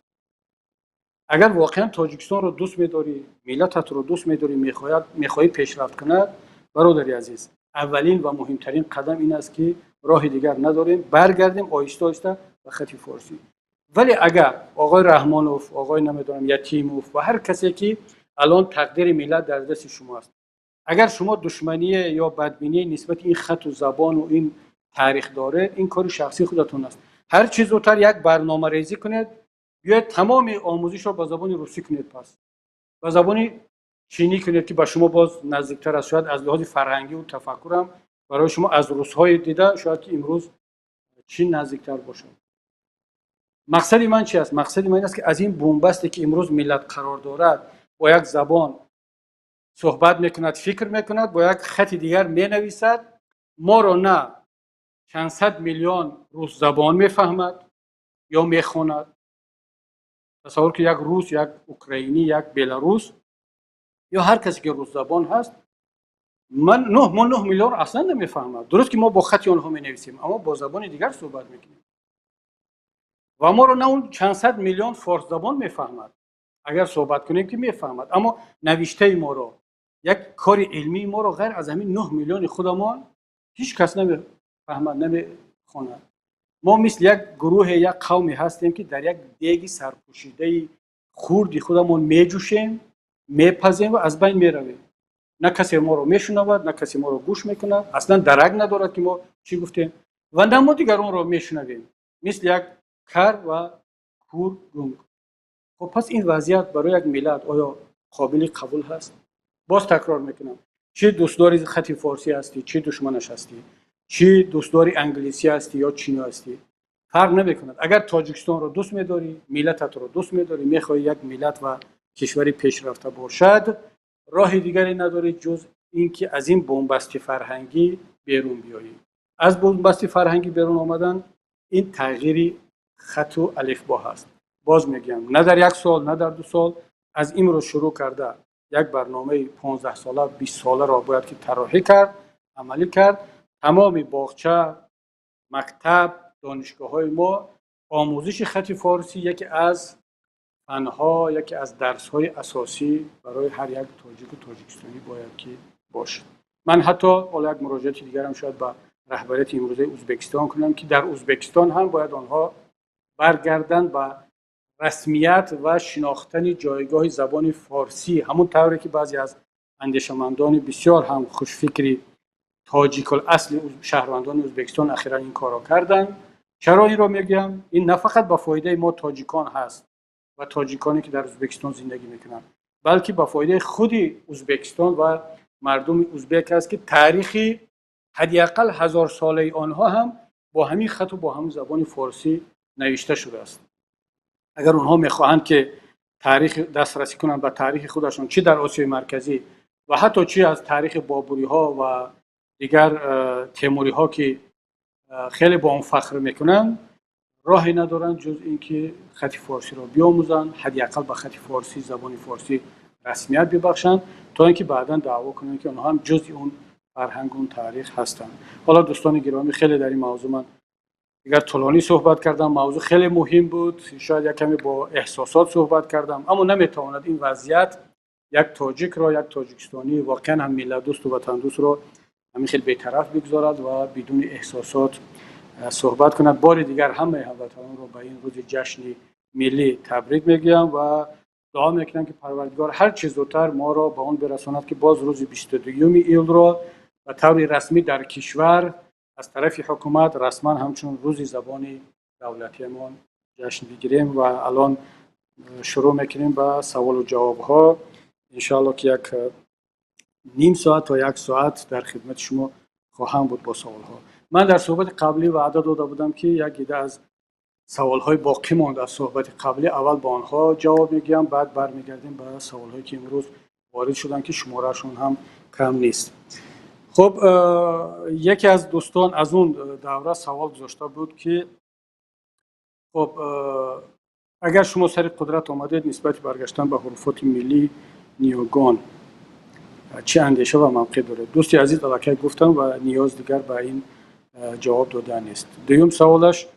Агар воқеан Тоҷикистонро дӯст медорӣ, миллататро дӯст медорӣ, мехоҳӣ пешрафт кунад, бародари азиз, аввалин ва муҳимтарин қадам ин аст, ки роҳи дигар надорем, баргардем оҳиста оҳиста ба хати форсӣ. Вале агар оғои Раҳмонов, оғои намедонам Ятимов ва ҳар касе ки алон тақдири миллат дар дасти шумо аст, агар шумо душманӣ ё бадбинӣ нисбати ин хату забону ин таърих доред, ин кори шахсии худатон аст. Ҳар чӣ зудтар як барномарезӣ кунед, биёед, тамоми омӯзишро ба забони русӣ кунед, пас ба забони чинӣ кунед, ки ба шумо боз наздиктар аст. Шояд аз лиҳози фарҳангиву тафаккурам барои шумо аз русҳои дида шояд ки имрӯз Чин наздиктар бошад. Мақсади ман чи аст? Мақсади ман ин аст, ки аз ин бунбасте, ки имрӯз миллат қарор дорад, бо як забон суҳбат мекунад, фикр мекунад, бо як хати дигар менависад, моро на чандсад миллион русзабон мефаҳмад ё мехонад. Тасаввур ки як рус, як украинӣ, як беларус ё ҳар касе ки русзабон ҳаст, ман мо 9 миллион аслан намефаҳмад. Дуруст ки мо бо хати онҳо менависем, аммо бо забони дигар суҳбат мекунем. Ва моро на он чандсад миллион форсзабон мефаҳмад, агар суҳбат кунем ки мефаҳмад, аммо навиштаи моро, як кори илмии моро ғайр аз ҳамин 9 миллиони худамон ҳеҷ кас намефаҳмад, намехонад. Мо мисли як гурӯҳе, як қавме ҳастем, ки дар як деги сарпӯшидаи хурди худамон меҷӯшем, мепазем ва аз байн меравем. На касе моро мешунавад, на касе моро гӯш мекунад, аслан дарак надорад, ки мо чӣ гуфтем, ва на мо дигаронро мешунавем, мисли як кар ва кур, гунг. Хоб, пас ин вазъият барои як миллат оё қобили қабул ҳаст? Боз такрор мекунам, чӣ дӯстдори хати форсӣ ҳастӣ, чӣ душманаш ҳастӣ, чӣ дӯстдори англисӣ ҳастӣ ё чинӣ ҳастӣ, фарқ намекунад. Агар Тоҷикистонро дӯст медорӣ, миллататро дӯст медорӣ, мехоҳӣ як миллат ва кишвари пешрафта бошад, роҳи дигаре надорӣ, ҷуз ин ки аз ин бунбасти фарҳангӣ берун биёӣ. Аз бунбасти фарҳангӣ берун омадан ин тағйири хату алифбо ҳаст. Боз мегӯям, на дар як сол, на дар 2 сол, аз имрӯз шурӯъ карда як барномаи 15 сола, 20 соларо бояд ки тарроҳӣ кард, амалӣ кард. Тамоми боғча, мактаб, донишгоҳҳои мо омӯзиши хати форсӣ яке аз фанҳо, яке аз дарсҳои асосӣ барои ҳар як тоҷику тоҷикистонӣ бояд ки бошад. Ман ҳатто ҳоло як муроҷиати дигарам шояд ба раҳбарияти имрӯзаи Ӯзбекистон кунам, ки дар Ӯзбекистон ҳам бояд онҳо баргарданд ба расмият ва шинохтани ҷойгоҳи забони форсӣ, ҳамон тавре ки баъзе аз андешамандони бисёр ҳам хушфикри тоҷикуласли шаҳрвандони Ӯзбекистон ахиран ин корро карданд. Чаро инро мегӯям? Ин на фақат ба фоидаи мо тоҷикон ҳаст ва тоҷиконе ки дар Ӯзбекистон зиндагӣ мекунанд, балки ба фоидаи худи Ӯзбекистон ва мардуми ӯзбек аст, ки таърихи ҳадди ақал ҳазорсолаи онҳо ҳам бо ҳамин хату бо ҳамин забони форсӣ навишта шудааст. Агар онҳо мехоҳанд ки таърих дастрасӣ кунанд ба таърихи худашон, чӣ дар Осиёи Марказӣ ва ҳатто чӣ аз таърихи бобуриҳо ва дигар темуриҳо ки хеле бо он фахр мекунанд, роҳе надоранд ҷуз ин ки хати форсиро биомӯзанд, ҳадди ақал ба хати форсӣ, забони форсӣ расмият бибахшанд, то ин ки баъдан даъво кунанд ки онҳо ҳам ҷузъи он фарҳанг, он таърих ҳастанд. Ҳоло дӯстони гиромӣ, хеле дар ин мавзӯъ ман дигар тӯлонӣ суҳбат кардам. Мавзӯъ хеле муҳим буд, шояд як каме бо эҳсосот суҳбат кардам, аммо наметавонад ин вазъият як тоҷикро, як тоҷикистонӣ воқеан ҳам миллатдӯсту ватандӯстро ҳамин хел бетараф бигзорад ва бидуни эҳсосот суҳбат кунад. Бори дигар ҳамаи ҳамватанонро ба ин рӯзи ҷашни миллӣ табрик мегӯям ва дуо мекунам, ки Парвардигор ҳар чӣ зудтар моро ба он бирасонад, ки боз рӯзи 22 июлро ба таври расмӣ дар кишвар аз тарафи ҳукумат расман ҳамчун рӯзи забони давлатиамон ҷашн бигирем. Ва алон шурӯъ мекунем ба саволу ҷавобҳо. Иншоалло ки як ним соат то як соат дар хидмати шумо хоҳам буд бо саволҳо. Ман дар суҳбати қаблӣ ваъда дода будам, ки як гида аз саволҳои боқӣ монда аз суҳбати қаблӣ аввал ба онҳо ҷавоб мегӯям, баъд бармегардем ба саволҳое ки имрӯз ворид шуданд, ки шумораашон ҳам кам нест. Хуб, яке аз дӯстон аз он давра савол гузошта буд, ки хуб, агар шумо сари қудрат омадед, нисбати баргаштан ба ҳуруфоти миллӣ ниёгон чӣ андеша ва мавқеъ доред? Дӯсти азиз, аллакай гуфтам ва ниёз дигар ба ин ҷавоб додан нест. Дуюм саволаш: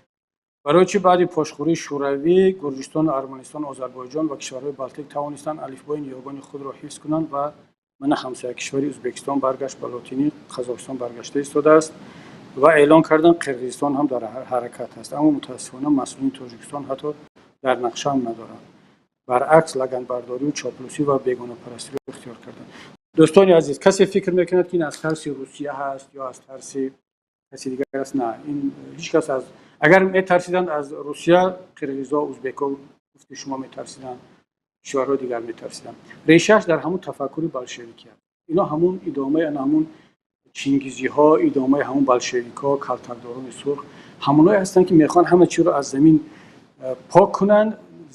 барои чӣ баъди пошхӯрии Шӯравӣ Гурҷистону Арманистон, Озарбойҷон ва кишварҳои Балтик тавонистанд алифбои ниёгони худро ҳифз кунанд ва мана ҳамсоя кишвари Ӯзбекистон баргашт ба лотинӣ, Қазоқистон баргашта истодааст ва эълон карданд, Қирғизистон ҳам дар ҳаракат аст, аммо мутаассифона масъулини Тоҷикистон ҳатто дар нақша ҳам надоранд, баръакс лаганбардорию чоплусӣ ва бегонапарастиро ихтиёр карданд? Дӯстони азиз, касе фикр мекунад, ки ин аз тарси Русия ҳаст ё аз тарси каси дигар аст? На, ин ҳеҷ кас аз агар метарсиданд аз Русия, қирғизо, узбеко, гуфти шумо, метарсиданд, кишварҳои дигар метарсиданд. Решааш дар ҳамун тафаккури болшевикӣ аст. Ино ҳамун идомаи ана ҳамун чингизиҳо, идомаи ҳамун болшевикҳо, калтакдорони сурх, ҳамонҳое ҳастанд, ки мехоҳанд ҳама чиро аз замин пок кунанд,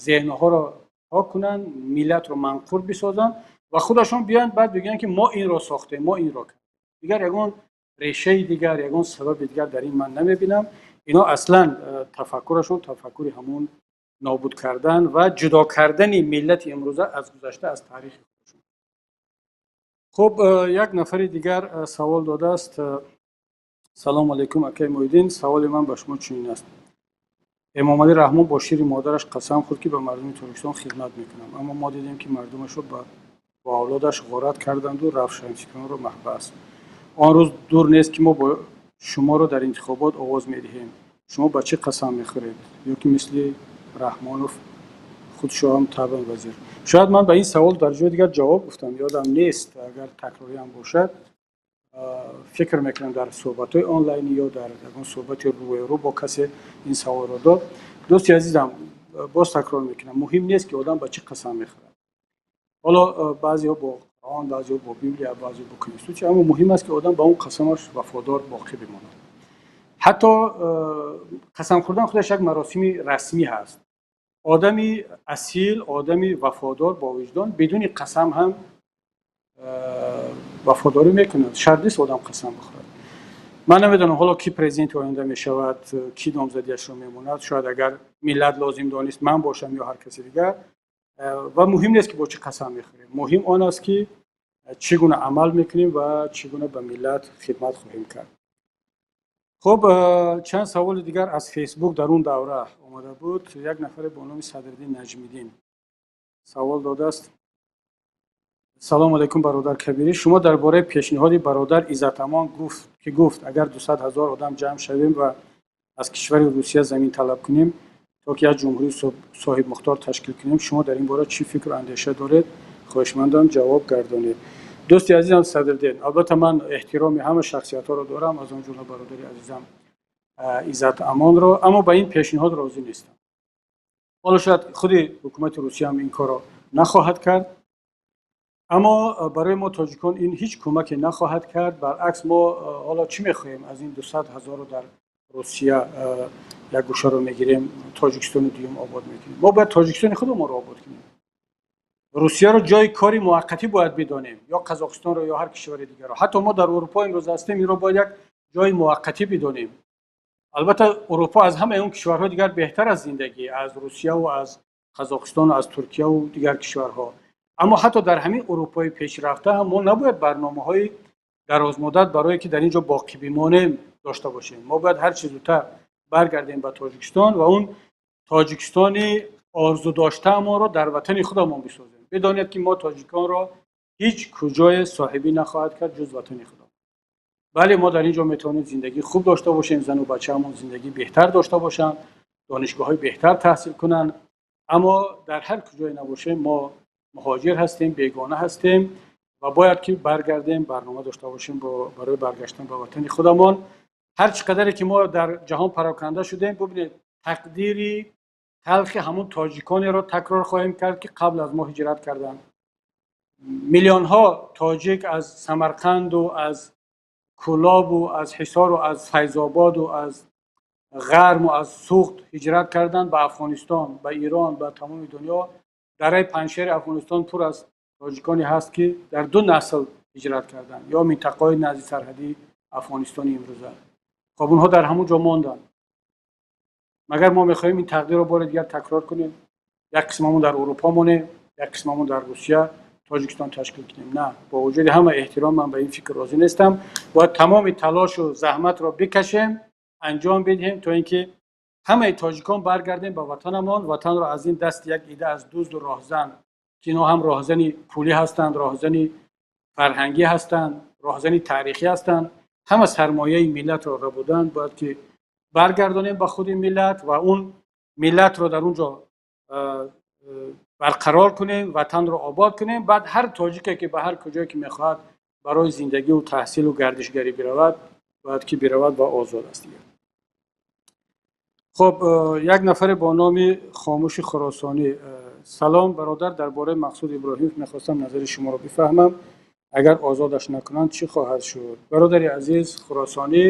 зеҳнҳоро пок кунанд, миллатро манқур бисозанд ва худашон биёянд, баъд бигӯянд, ки мо инро сохтем, мо инро кардем. Дигар ягон решаи дигар, ягон сабаби дигар дар ин ман намебинам. Ино аслан тафаккурашон тафаккури ҳамун нобуд кардан ва ҷудо кардани миллати имрӯза аз гузашта, аз таърихи худашон. Хуб, як нафари дигар савол додааст: «Салому алайкум, акаи Муҳиддин, саволи ман ба шумо чунин аст. Эмомалӣ Раҳмон бо шири модараш қасам хӯрд, ки ба мардуми Тоҷикистон хидмат мекунам, аммо мо дидем, ки мардумашро бо авлодаш ғорат карданду равшанфикронро маҳбас. Он рӯз дур нест, ки мо бо шуморо дар интихобот овоз медиҳем. Шумо ба чӣ қасам мехӯред ё ки мисли Раҳмонов худшоҳам табан вазир?» Шояд ман ба ин савол дар ҷои дигар ҷавоб гуфтам, ёдам нест. Агар такрориам бошад, фикр мекунам, дар суҳбатҳои онлайнӣ ё дар ягон суҳбати рӯерӯ бо касе ин саволро дод. Дӯсти азизам, боз такрор мекунам, муҳим нест, ки одам ба чӣ қасам мехӯрад. Ҳоло баъзеҳо бо Қуръон, баъзеҳо бо Библия, баъзеҳо бо конститутсия, аммо муҳим аст, ки одам ба он қасамаш вафодор боқӣ бимонад. Ҳатто қасам хӯрдан худаш як маросими расмӣ ҳаст. Одами асил, одами вафодор, бо виҷдон бидуни қасам ҳам вафодорӣ мекунад. Шарт нест одам қасам бихӯрад. Ман намедонам ҳоло ки президенти оянда мешавад, кӣ номзадиашро мемонад. Шояд агар миллат лозим донист, ман бошам ё ҳар каси дигар. Ва муҳим нест, ки бо чӣ қасам мехӯрем, муҳим он аст, ки чӣ гуна амал мекунем ва чӣ гуна ба миллат хидмат хоҳем кард. Хуб, чанд саволи дигар аз Фейсбук дар он давра омада буд. Як нафаре бо номи Садриддин Наҷмиддин савол додааст: «Салому алайкум, бародар Кабирӣ. Шумо дар бораи пешниҳоди бародар Иззатамон гуфт, ки гуфт, агар 200 000 одам ҷамъ шавем ва аз кишвари Русия замин талаб кунем, то ки як ҷумҳурии соҳибмухтор ташкил кунем, шумо дар ин бора чӣ фикру андеша доред? Хоҳишмандам, ҷавоб гардонед». Дӯсти азизам Садриддин, албатта, ман эҳтироми ҳама шахсиятҳоро дорам, аз он ҷумла бародари азизам Иззат Амонро, аммо ба ин пешниҳод розӣ нестам. Ҳоло шояд худи ҳукумати Русия ҳам ин корро нахоҳад кард, аммо барои мо тоҷикон ин ҳеҷ кӯмаке нахоҳад кард. Баръакс, мо ҳоло чӣ мехоҳем аз ин 200 000-ро дар Русия як гӯшаро мегирем, Тоҷикистони дуюм обод мекунем? Мо бояд Тоҷикистони худамонро обод кунем. Русияро ҷои кори муваққатӣ бояд бидонем, ё Қазоқистонро, ё ҳар кишвари дигарро. Ҳатто мо дар Урупо имрӯз ҳастем, инро бояд як ҷои муваққатӣ бидонем. Албатта, Урупо аз ҳамаи он кишварҳои дигар беҳтар аст зиндагӣ, аз Русияву аз Қазоқистону аз Туркияву дигар кишварҳо, аммо ҳатто дар ҳамин Урупои пешрафта ҳам мо набояд барномаҳои дарозмуддат барое ки дар ин ҷо боқӣ бимонем дошта бошем. Мо бояд ҳарчи зудтар баргардем ба Тоҷикистон ва он Тоҷикистони орзу доштаамонро дар ватани худамон бисозем. Бидонед, ки мо тоҷиконро ҳеҷ куҷое соҳибӣ нахоҳад кард, ҷуз ватани худамон. Бале, мо дар ин ҷо метавонем зиндагии хуб дошта бошем, зану бачаамон зиндагии беҳтар дошта бошанд, донишгоҳҳои беҳтар таҳсил кунанд, аммо дар ҳар куҷое набошем, мо муҳоҷир ҳастем, бегона ҳастем ва бояд ки баргардем, барнома дошта бошем барои баргаштан ба ватани худамон. Ҳар чӣ қадаре ки мо дар ҷаҳон пароканда шудем, бубинед, тақдири талхи ҳамун тоҷиконеро такрор хоҳем кард, ки қабл аз мо ҳиҷрат карданд. Миллионҳо тоҷик аз Самарқанду аз Кӯлобу аз Ҳисору аз Файзободу аз Ғарму аз Суғд ҳиҷрат карданд ба Афғонистон, ба Ирон, ба тамоми дунё. Дараи Панҷшери Афғонистон пур аз тоҷиконе ҳаст, ки дар ду насл ҳиҷрат карданд, ё минтақаҳои назди сарҳадии Афғонистони имрӯза. Хоб, онҳо дар ҳамун ҷо монданд. Магар мо мехоҳем ин тақдирро бори дигар такрор кунем? Як қисмамон дар Урупо монем, як қисмамон дар Русия Тоҷикистон ташкил кунем? На, бо вуҷуди ҳама эҳтиром, ман ба ин фикр розӣ нестам. Бояд тамоми талошу заҳматро бикашем, анҷом бидиҳем, то ин ки ҳамаи тоҷикон баргардем ба ватанамон, ватанро аз ин дасти як ида аз дузду роҳзан, ки инҳо ҳам роҳзани пулӣ ҳастанд, роҳзани фарҳангӣ ҳастанд, роҳзани таърихӣ ҳастанд, ҳама сармояи миллатро рабуданд, бояд ки баргардонем ба худи миллат ва он миллатро дар он ҷо барқарор кунем, ватанро обод кунем. Баъд ҳар тоҷике ки ба ҳар куҷое ки мехоҳад барои зиндагиву таҳсилу гардишгарӣ биравад, бояд ки биравад ва озод аст дигар. Хуб, як нафаре бо номи Хомӯши Хуросонӣ: «Салом, бародар, дар бораи Мақсуд Иброҳимов мехостам назари шуморо бифаҳмам. Агар озодаш накунанд, чӣ хоҳад шуд?» Бародари азиз Хуросонӣ,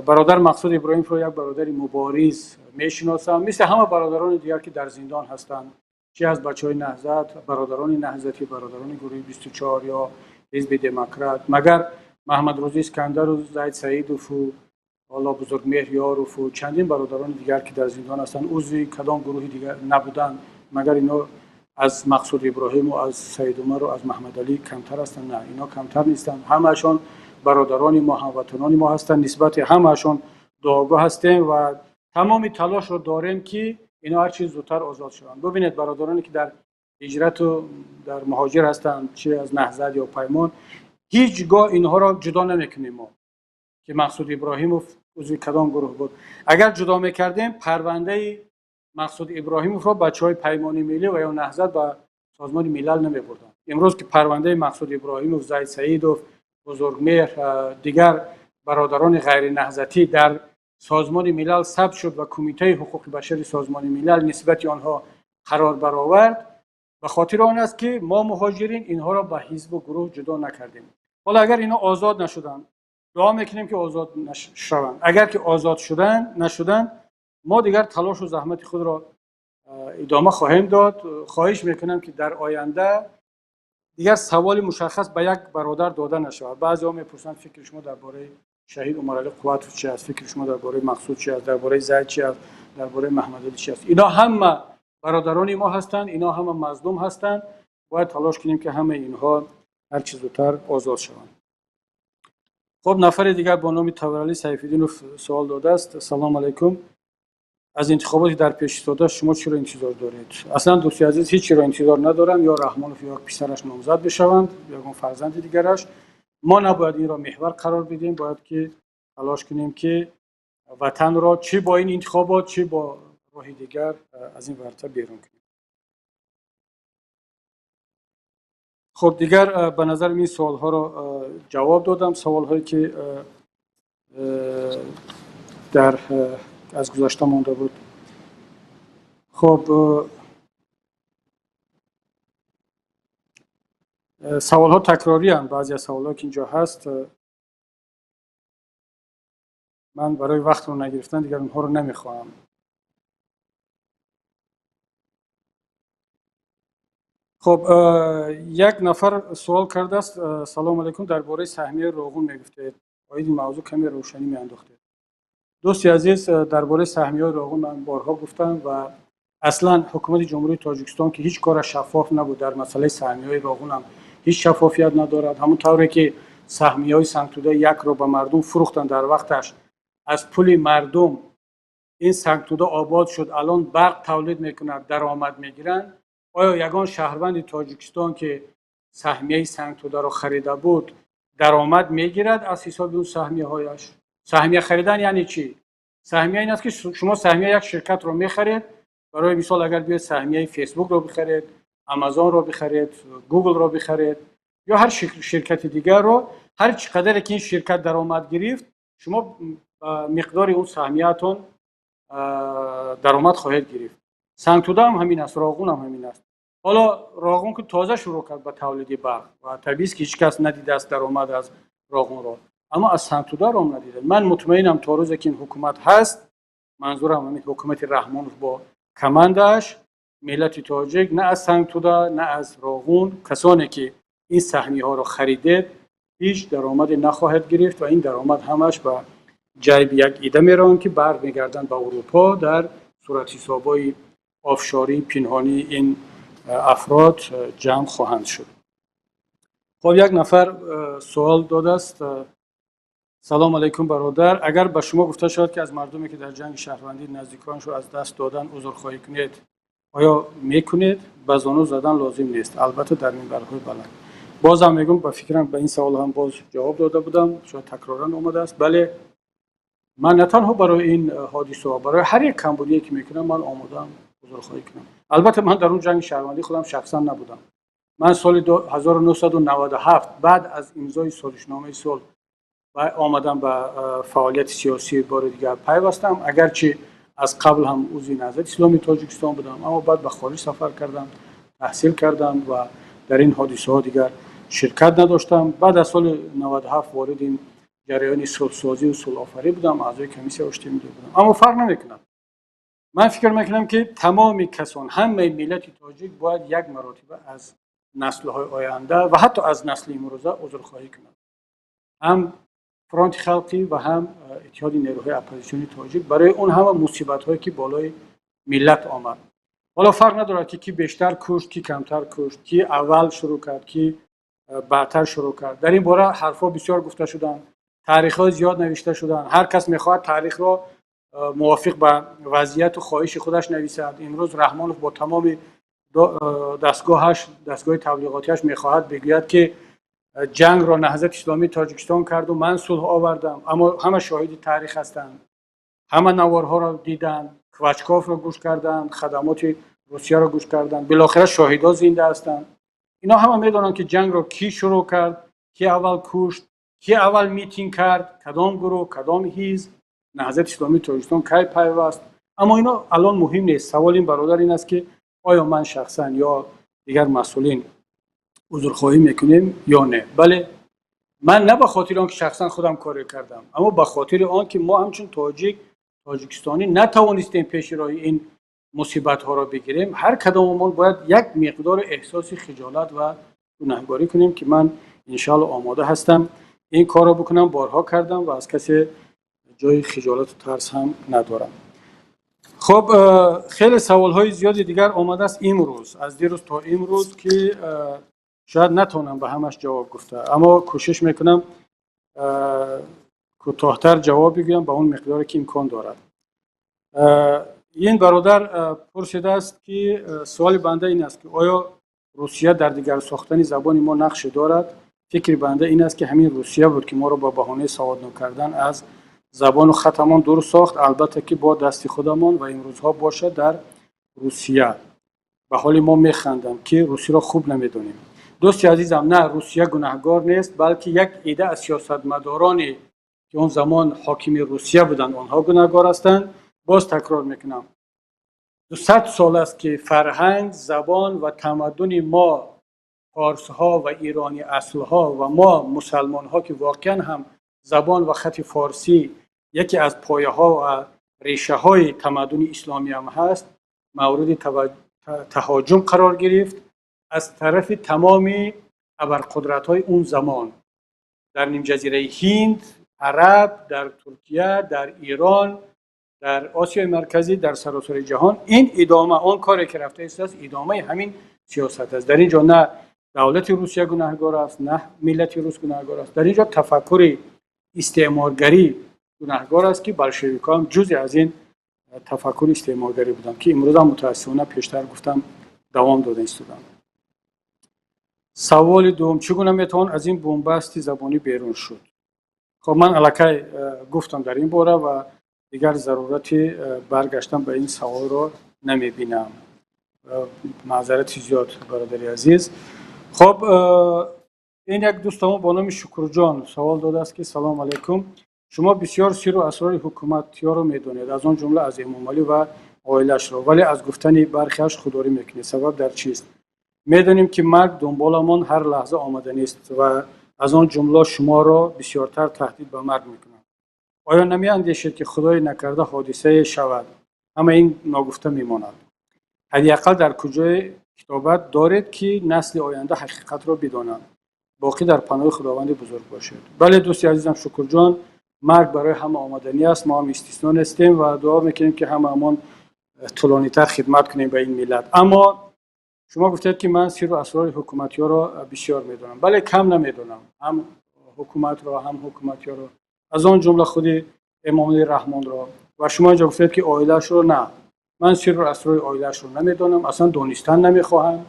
бародар Мақсуд Иброҳимовро як бародари мубориз мешиносам, мисли ҳама бародарони дигар, ки дар зиндон ҳастанд, чи аз бачаҳои Наҳзат, бародарони наҳзатӣ, бародарони гурӯҳи 24 ё Ҳизби Демократ. Магар Маҳмадрӯзӣ Искандару Зайд Саидову ҳоло Бузургмеҳр Ёрову чандин бародарони дигар, ки дар зиндон ҳастанд, узви кадом гурӯҳи дигар набуданд, магар ино аз Мақсуд Иброҳиму аз Саидумару аз Маҳмадалӣ камтар ҳастанд? На, ино камтар нестанд. Ҳамаашон бародарони мо, ҳамватанони мо ҳастанд. Нисбати ҳамаашон дуогӯ ҳастем ва тамоми талошро дорем, ки ино ҳарчи зудтар озод шаванд. Бубинед, бародароне ки дар ҳиҷрату дар муҳоҷир ҳастанд, чи аз Наҳзат ё Паймон, ҳеҷ гоҳ инҳоро ҷудо намекунем мо, ки Мақсуд Иброҳимов узви кадом гурӯҳ буд. Агар ҷудо мекардем, парвандаи Мақсуд Иброҳимовро бачаҳои Паймони Миллӣ ва ё Наҳзат ба Созмони Милал намебурданд. Имрӯз ки парвандаи Мақсуд Иброҳимов, Зайд Саидов, Бузургмеҳр, дигар бародарони ғайринаҳзатӣ дар Созмони Милал сабт шуд ва Кумитаи ҳуқуқи башари Созмони Милал нисбати онҳо қарор баровард, ба хотири он аст, ки мо муҳоҷирин инҳоро ба ҳизбу гурӯҳ ҷудо накардем. Ҳоло агар инҳо озод нашуданд, дуо мекунем, ки озод шаванд. Агар ки озод шуданд, нашуданд, мо дигар талошу заҳмати худро идома хоҳем дод. Хоҳиш мекунам, ки дар оянда дигар саволи мушаххас ба як бародар дода нашавад. Баъзеҳо мепурсанд: фикри шумо дар бораи шаҳид Умаралӣ Қувватов чи аст, фикри шумо дар бораи Мақсуд чи аст, дар бораи Зайд чи аст, дар бораи Маҳмадалӣ чи аст? Ино ҳама бародарони мо ҳастанд, ино ҳама мазлум ҳастанд. Бояд талош кунем, ки ҳамаи инҳо ҳарчи зудтар озод шаванд. Хуб, нафари дигар бо номи Тавралӣ Сайфиддинов суол додааст: «Салом алайкум, аз интихоботи дар пеш истода шумо чиро интизор доред?» Аслан, дӯсти азиз, ҳеҷ чиро интизор надорам. Ё Раҳмонов, ё писараш номзад бишаванд, ягон фарзанди дигараш, мо набояд инро меҳвар қарор бидиҳем. Бояд ки талош кунем, ки ватанро чӣ бо ин интихобот, чӣ бо роҳи дигар аз ин варта берун кунем. Хуб, дигар ба назарам ин суолҳоро ҷавоб додам, саволҳое ки дар аз гузашта монда буд. Хуб, саволҳо такрорианд. Баъзе аз саволҳое ки инҷо ҳаст, ман барои вақтро нагирифтан дигар онҳоро намехоҳам. Хуб, як нафар суол кардааст: «Салому алайкум, дар бораи саҳмияи Роғун мегуфтед, оид ин мавзӯъ каме рӯшанӣ меандохтед». Дӯсти азиз, дар бораи саҳмияҳои Роғун ман борҳо гуфтам ва аслан ҳукумати Ҷумҳурии Тоҷикистон, ки ҳеҷ кора шаффоф набуд, дар масъалаи саҳмияҳои Роғун ҳам ҳеҷ шаффофият надорад. Ҳамон тавре ки саҳмияҳои Сангтудаи якро ба мардум фурӯхтанд, дар вақташ аз пули мардум ин Сангтуда обод шуд, алон барқ тавлид мекунад, даромад мегиранд. Оё ягон шаҳрванди Тоҷикистон, ки саҳмияи Сангтударо харида буд, даромад мегирад аз ҳисоби он саҳмияҳояш? Саҳмия харидан яъне чӣ? Саҳмия ин аст, ки шумо саҳмияи як ширкатро мехаред. Барои мисол, агар биёед саҳмияи Фейсбукро бихаред, Амазонро бихаред, Гуглро бихаред ё ҳар ширкати дигарро, ҳар чӣ қадаре ки ин ширкат даромад гирифт, шумо миқдори он саҳмияатон даромад хоҳед гирифт. Сангтуда ҳам ҳамин аст, Роғун ҳам ҳамин аст. Ҳоло Роғун ки тоза шурӯъ кард ба тавлиди барқ ва табиист, ки ҳеҷ кас надидааст даромад аз Роғунро, аммо аз Сангтударо надиданд. Ман мутмаинам, то рӯзе ки ин ҳукумат ҳаст, манзурам ҳамин ҳукумати Раҳмонов бо командааш, миллати тоҷик на аз Сангтуда, на аз Роғун, касоне ки ин саҳмиҳоро харидед, ҳеҷ даромаде нахоҳед гирифт ва ин даромад ҳамаш ба ҷайби як ида мераванд, ки бармегарданд ба Урупо, дар суратҳисобҳои офшории пинҳонии ин афрод ҷамъ хоҳанд шуд. Хоб, як нафар суол додааст: «Салом алайкум, бародар, агар ба шумо гуфта шавад, ки аз мардуме, ки дар ҷанги шаҳрвандӣ наздиконашро аз даст доданд, узрхоҳӣ кунед, оё мекунед? Ба зону задан лозим нест, албатта, дар минбарҳои баланд». Бозам мегӯм, ба фикрам, ба ин савол ҳам боз ҷавоб дода будам, шояд такроран омадааст. Бале, ман на танҳо барои ин ҳодисаҳо, барои ҳар як камбудие ки мекунам, ман омодаам узрхоҳӣ кунам. Албатта, ман дар он ҷанги шаҳрвандӣ худам шахсан набудам. Ман соли 1997 баъд аз имзои созишномаи сулҳ омадам, ба фаъолияти сиёсӣ бори дигар пайвастам. Агарчи аз қабл ҳам узви Наҳзати Исломии Тоҷикистон будам, аммо баъд ба хориҷ сафар кардам, таҳсил кардам ва дар ин ҳодисаҳо дигар ширкат надоштам. Баъд аз соли 97 вориди ин ҷараёни сулҳсозию сулҳофарӣ будам, аъзои комиссияи оштӣ миллӣ будам. Аммо фарқ намекунад. Ман фикр мекунам, ки тамоми касон, ҳамаи миллати тоҷик бояд як маротиба аз наслҳои оянда ва ҳатто аз насли имрӯза узрхоҳӣ кунад, ҳам Фронти халқӣ ва ҳам Иттиҳоди нерӯҳои оппозитсиони тоҷик, барои он ҳама мусибатҳое, ки болои миллат омад. Ҳоло фарқ надорад, ки кӣ бештар кушт, кӣ камтар кушт, кӣ аввал шурӯъ кард, кӣ баъдтар шурӯъ кард. Дар ин бора ҳарфҳо бисёр гуфта шуданд, таърихҳои зиёд навишта шуданд. Ҳар кас мехоҳад таърихро мувофиқ ба вазъияту хоҳиши худаш нависад. Имрӯз Раҳмонов бо тамоми дастгоҳаш, дастгоҳи таблиғотиаш мехоҳад бигӯяд, ки ҷангро Наҳзати Исломии Тоҷикистон карду ман сулҳ овардам. Аммо ҳама шоҳиди таърих ҳастанд, ҳама наворҳоро диданд, Квачковро гӯш карданд, хадамоти Русияро гӯш карданд. Билохира шоҳидҳо зинда ҳастанд. Ино ҳама медонанд, ки ҷангро кӣ шурӯъ кард, кӣ аввал кушт, кӣ аввал митинг кард, кадом гурӯҳ, кадом ҳизб, Наҳзати Исломии Тоҷикистон кай пайваст. Аммо ино алон муҳим нест. Саволи ин бародар ин аст, ки оё ман шахсан ё дигар масъулин узрхоҳӣ мекунем ё не. Бале, ман на ба хотири он ки шахсан худам коре кардам, аммо ба хотири он ки мо ҳамчун тоҷик, тоҷикистонӣ натавонистем пеши роҳи ин мусибатҳоро бигирем, ҳар кадомамон бояд як миқдори эҳсоси хиҷолат ва гунаҳгорӣ кунем, ки ман иншоалло омода ҳастам ин корро бикунам, борҳо кардам ва аз касе ҷои хиҷолату тарс ҳам надорам. Хуб, хеле саволҳои зиёди дигар омадааст имрӯз, аз дирӯз то имрӯз, ки шояд натавонам ба ҳамаш ҷавоб гуфта, аммо кӯшиш мекунам кӯтоҳтар ҷавоб бигӯям ба он миқдоре, ки имкон дорад. Ин бародар пурсидааст, ки суоли банда ин аст, ки оё Русия дар дигар сохтани забони мо нақше дорад? Фикри банда ин аст, ки ҳамин Русия буд, ки моро ба баҳонаи саводнок кардан аз забону хатамон дур сохт, албатта ки бо дасти худамон, ва имрӯзҳо бошад, дар Русия ба ҳоли мо механданд, ки русиро хуб намедонем. Дӯсти азизам, на, Русия гунаҳгор нест, балки як идда аз сиёсатмадороне, ки он замон ҳокими Русия буданд, онҳо гунаҳгор ҳастанд. Боз такрор мекунам, 200 сол аст, ки фарҳанг, забон ва тамаддуни мо форсҳо ва эронӣ аслҳо ва мо мусалмонҳо, ки воқеан ҳам забон ва хати форсӣ яке аз пояҳо ва решаҳои тамаддуни исломӣ ҳам ҳаст, мавриди таҳоҷум қарор гирифт аз тарафи тамоми абарқудратҳои он замон дар нимҷазираи Ҳинд, араб, дар Туркия, дар Эрон, дар Осиёи Марказӣ, дар саросари ҷаҳон. Ин идома, он коре ки рафта истодааст, идомаи ҳамин сиёсат аст. Дар ин ҷо на давлати Русия гунаҳгор аст, на миллати рус гунаҳгор аст. Дар ин ҷо тафаккури истеъморгарӣ гунаҳгор аст, ки болшевикҳо ҳам ҷузъе аз ин тафаккури истеъморгарӣ буданд, ки имрӯз ҳам мутаассифона, пештар гуфтам, давом дода истоданд. Саволи дуюм: чӣ гуна метавон аз ин бунбасти забонӣ берун шуд? Хоб, ман аллакай гуфтам дар ин бора ва дигар зарурати баргаштан ба ин саволро намебинам. Маъзарати зиёд, бародари азиз. Хоб, ин як дӯстамо бо номи Шукурҷон савол додааст, ки салом алайкум, шумо бисёр сирру асрори ҳукуматиёро медонед, аз он ҷумла аз Эмомалӣ ва оилаашро, вале аз гуфтани бархеаш худдорӣ мекунед. Сабаб дар чист? Медонем, ки марг дунболамон ҳар лаҳза омаданист ва аз он ҷумла шуморо бисёртар таҳдид ба марг мекунанд. Оё намеандешед, ки худое накарда ҳодисае шавад, ҳама ин ногуфта мемонад? Ҳадди ақал дар куҷое китобат доред, ки насли оянда ҳақиқатро бидонанд? Боқӣ дар паноҳи Худованди бузург бошед. Бале, дӯсти азизам Шукурҷон, марг барои ҳама омаданӣ аст, мо ҳам истисно нестем ва дуо мекунем, ки ҳамаамон тӯлонитар хидмат кунем ба ин миллат. Аммо шумо гуфтед, ки ман сирру асрори ҳукуматиёро бисёр медонам. Бале, кам намедонам, ҳам ҳукуматро, ҳам ҳукуматиёро, аз он ҷумла худи Эмомалӣ Раҳмонро. Ва шумо инҷо гуфтед, ки оилаашро. На, ман сирру асрори оилаашро намедонам, аслан донистан намехоҳам.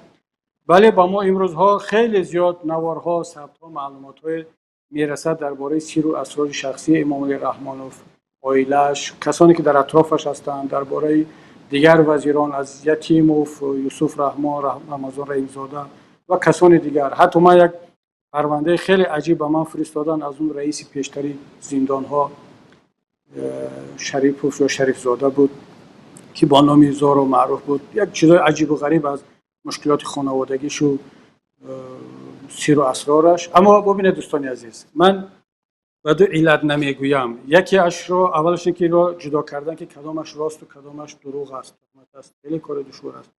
Бале, ба мо имрӯзҳо хеле зиёд наворҳо, сабтҳо, маълумотҳое мерасад дар бораи сирру асрори шахсии Эмомалӣ Раҳмонов, оилааш, касоне ки дар атрофаш ҳастанд, дар бораи дигар вазирон, аз Ятимов, Юсуф Раҳмон, Рамазон Раҳимзода ва касони дигар. Ҳатто ман як парвандаи хеле аҷиб ба ман фиристоданд аз он раиси пештари зиндонҳо, Шарипов ё Шарифзода буд, ки бо номи Зоро маъруф буд. Як чизҳои аҷибу ғариб аз мушкилоти хонаводагишу сирру асрораш. Аммо бубинед, дӯстони азиз, ман ба ду иллат намегӯям. Якеашро, аввалаш ин ки инро ҷудо кардан, ки кадомаш росту кадомаш дурӯғ аст, туҳмат аст, хеле кори душвор аст.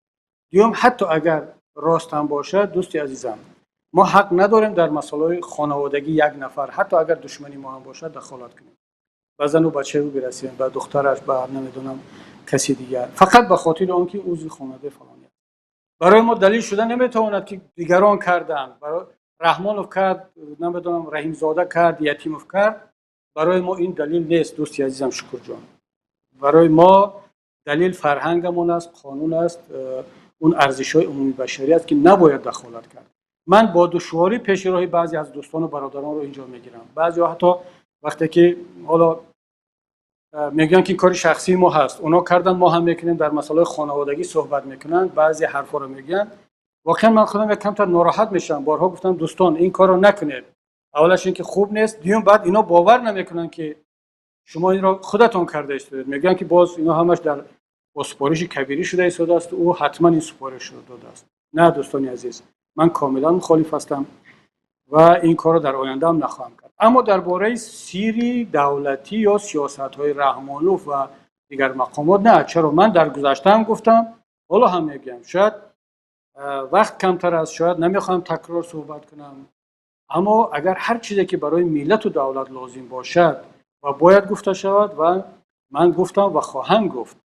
Дуюм, ҳатто агар рост ҳам бошад, дӯсти азизам, мо ҳақ надорем дар масъалаҳои хонаводагии як нафар, ҳатто агар душмани мо ҳам бошад, дахолат кунем, ба зану бачаи ӯ бирасем, ба духтараш, ба намедонам каси дигар, фақат ба хотири он ки узви хонаводаи фалонӣ аст. Барои мо далел шуда наметавонад, ки дигарон карданд, Раҳмонов кард, намедонам, Раҳимзода кард, Ятимов кард. Барои мо ин далел нест, дӯсти азизам Шукурҷон. Барои мо далел фарҳангамон аст, қонун аст, он арзишҳои умумибашарӣ аст, ки набояд дахолат кард. Ман бо душворӣ пеши роҳи баъзе аз дӯстону бародаронро инҷо мегирам. Баъзеҳо ҳатто вақте ки ҳоло мегӯянд, ки ин кори шахсии мо ҳаст, онҳо карданд, мо ҳам мекунем, дар масъалаҳои хонаводагӣ суҳбат мекунанд, баъзе ҳарфҳоро мегӯянд, воқеан ман худам як камтар нороҳат мешавам. Борҳо гуфтам: дӯстон, ин корро накунед. Аввалаш ин ки хуб нест, дуюм, баъд ино бовар намекунанд, ки шумо инро худатон карда истодед. Мегӯянд, ки боз ино ҳамаш дар бо супориши Кабирӣ шуда истодааст, ӯ ҳатман ин супоришро додааст. На, дӯстони азиз, ман комилан мухолиф ҳастам ва ин корро дар оянда ҳам нахоҳам кард. Аммо дар бораи сирри давлатӣ ё сиёсатҳои Раҳмонов ва дигар мақомот, на, чаро, ман дар гузаштаам гуфтам, ҳоло ҳам мегӯям. Шояд вақт камтар аст, шояд намехоҳам такрор суҳбат кунам, аммо агар ҳар чизе ки барои миллату давлат лозим бошад ва бояд гуфта шавад, ва ман гуфтам ва хоҳам гуфт.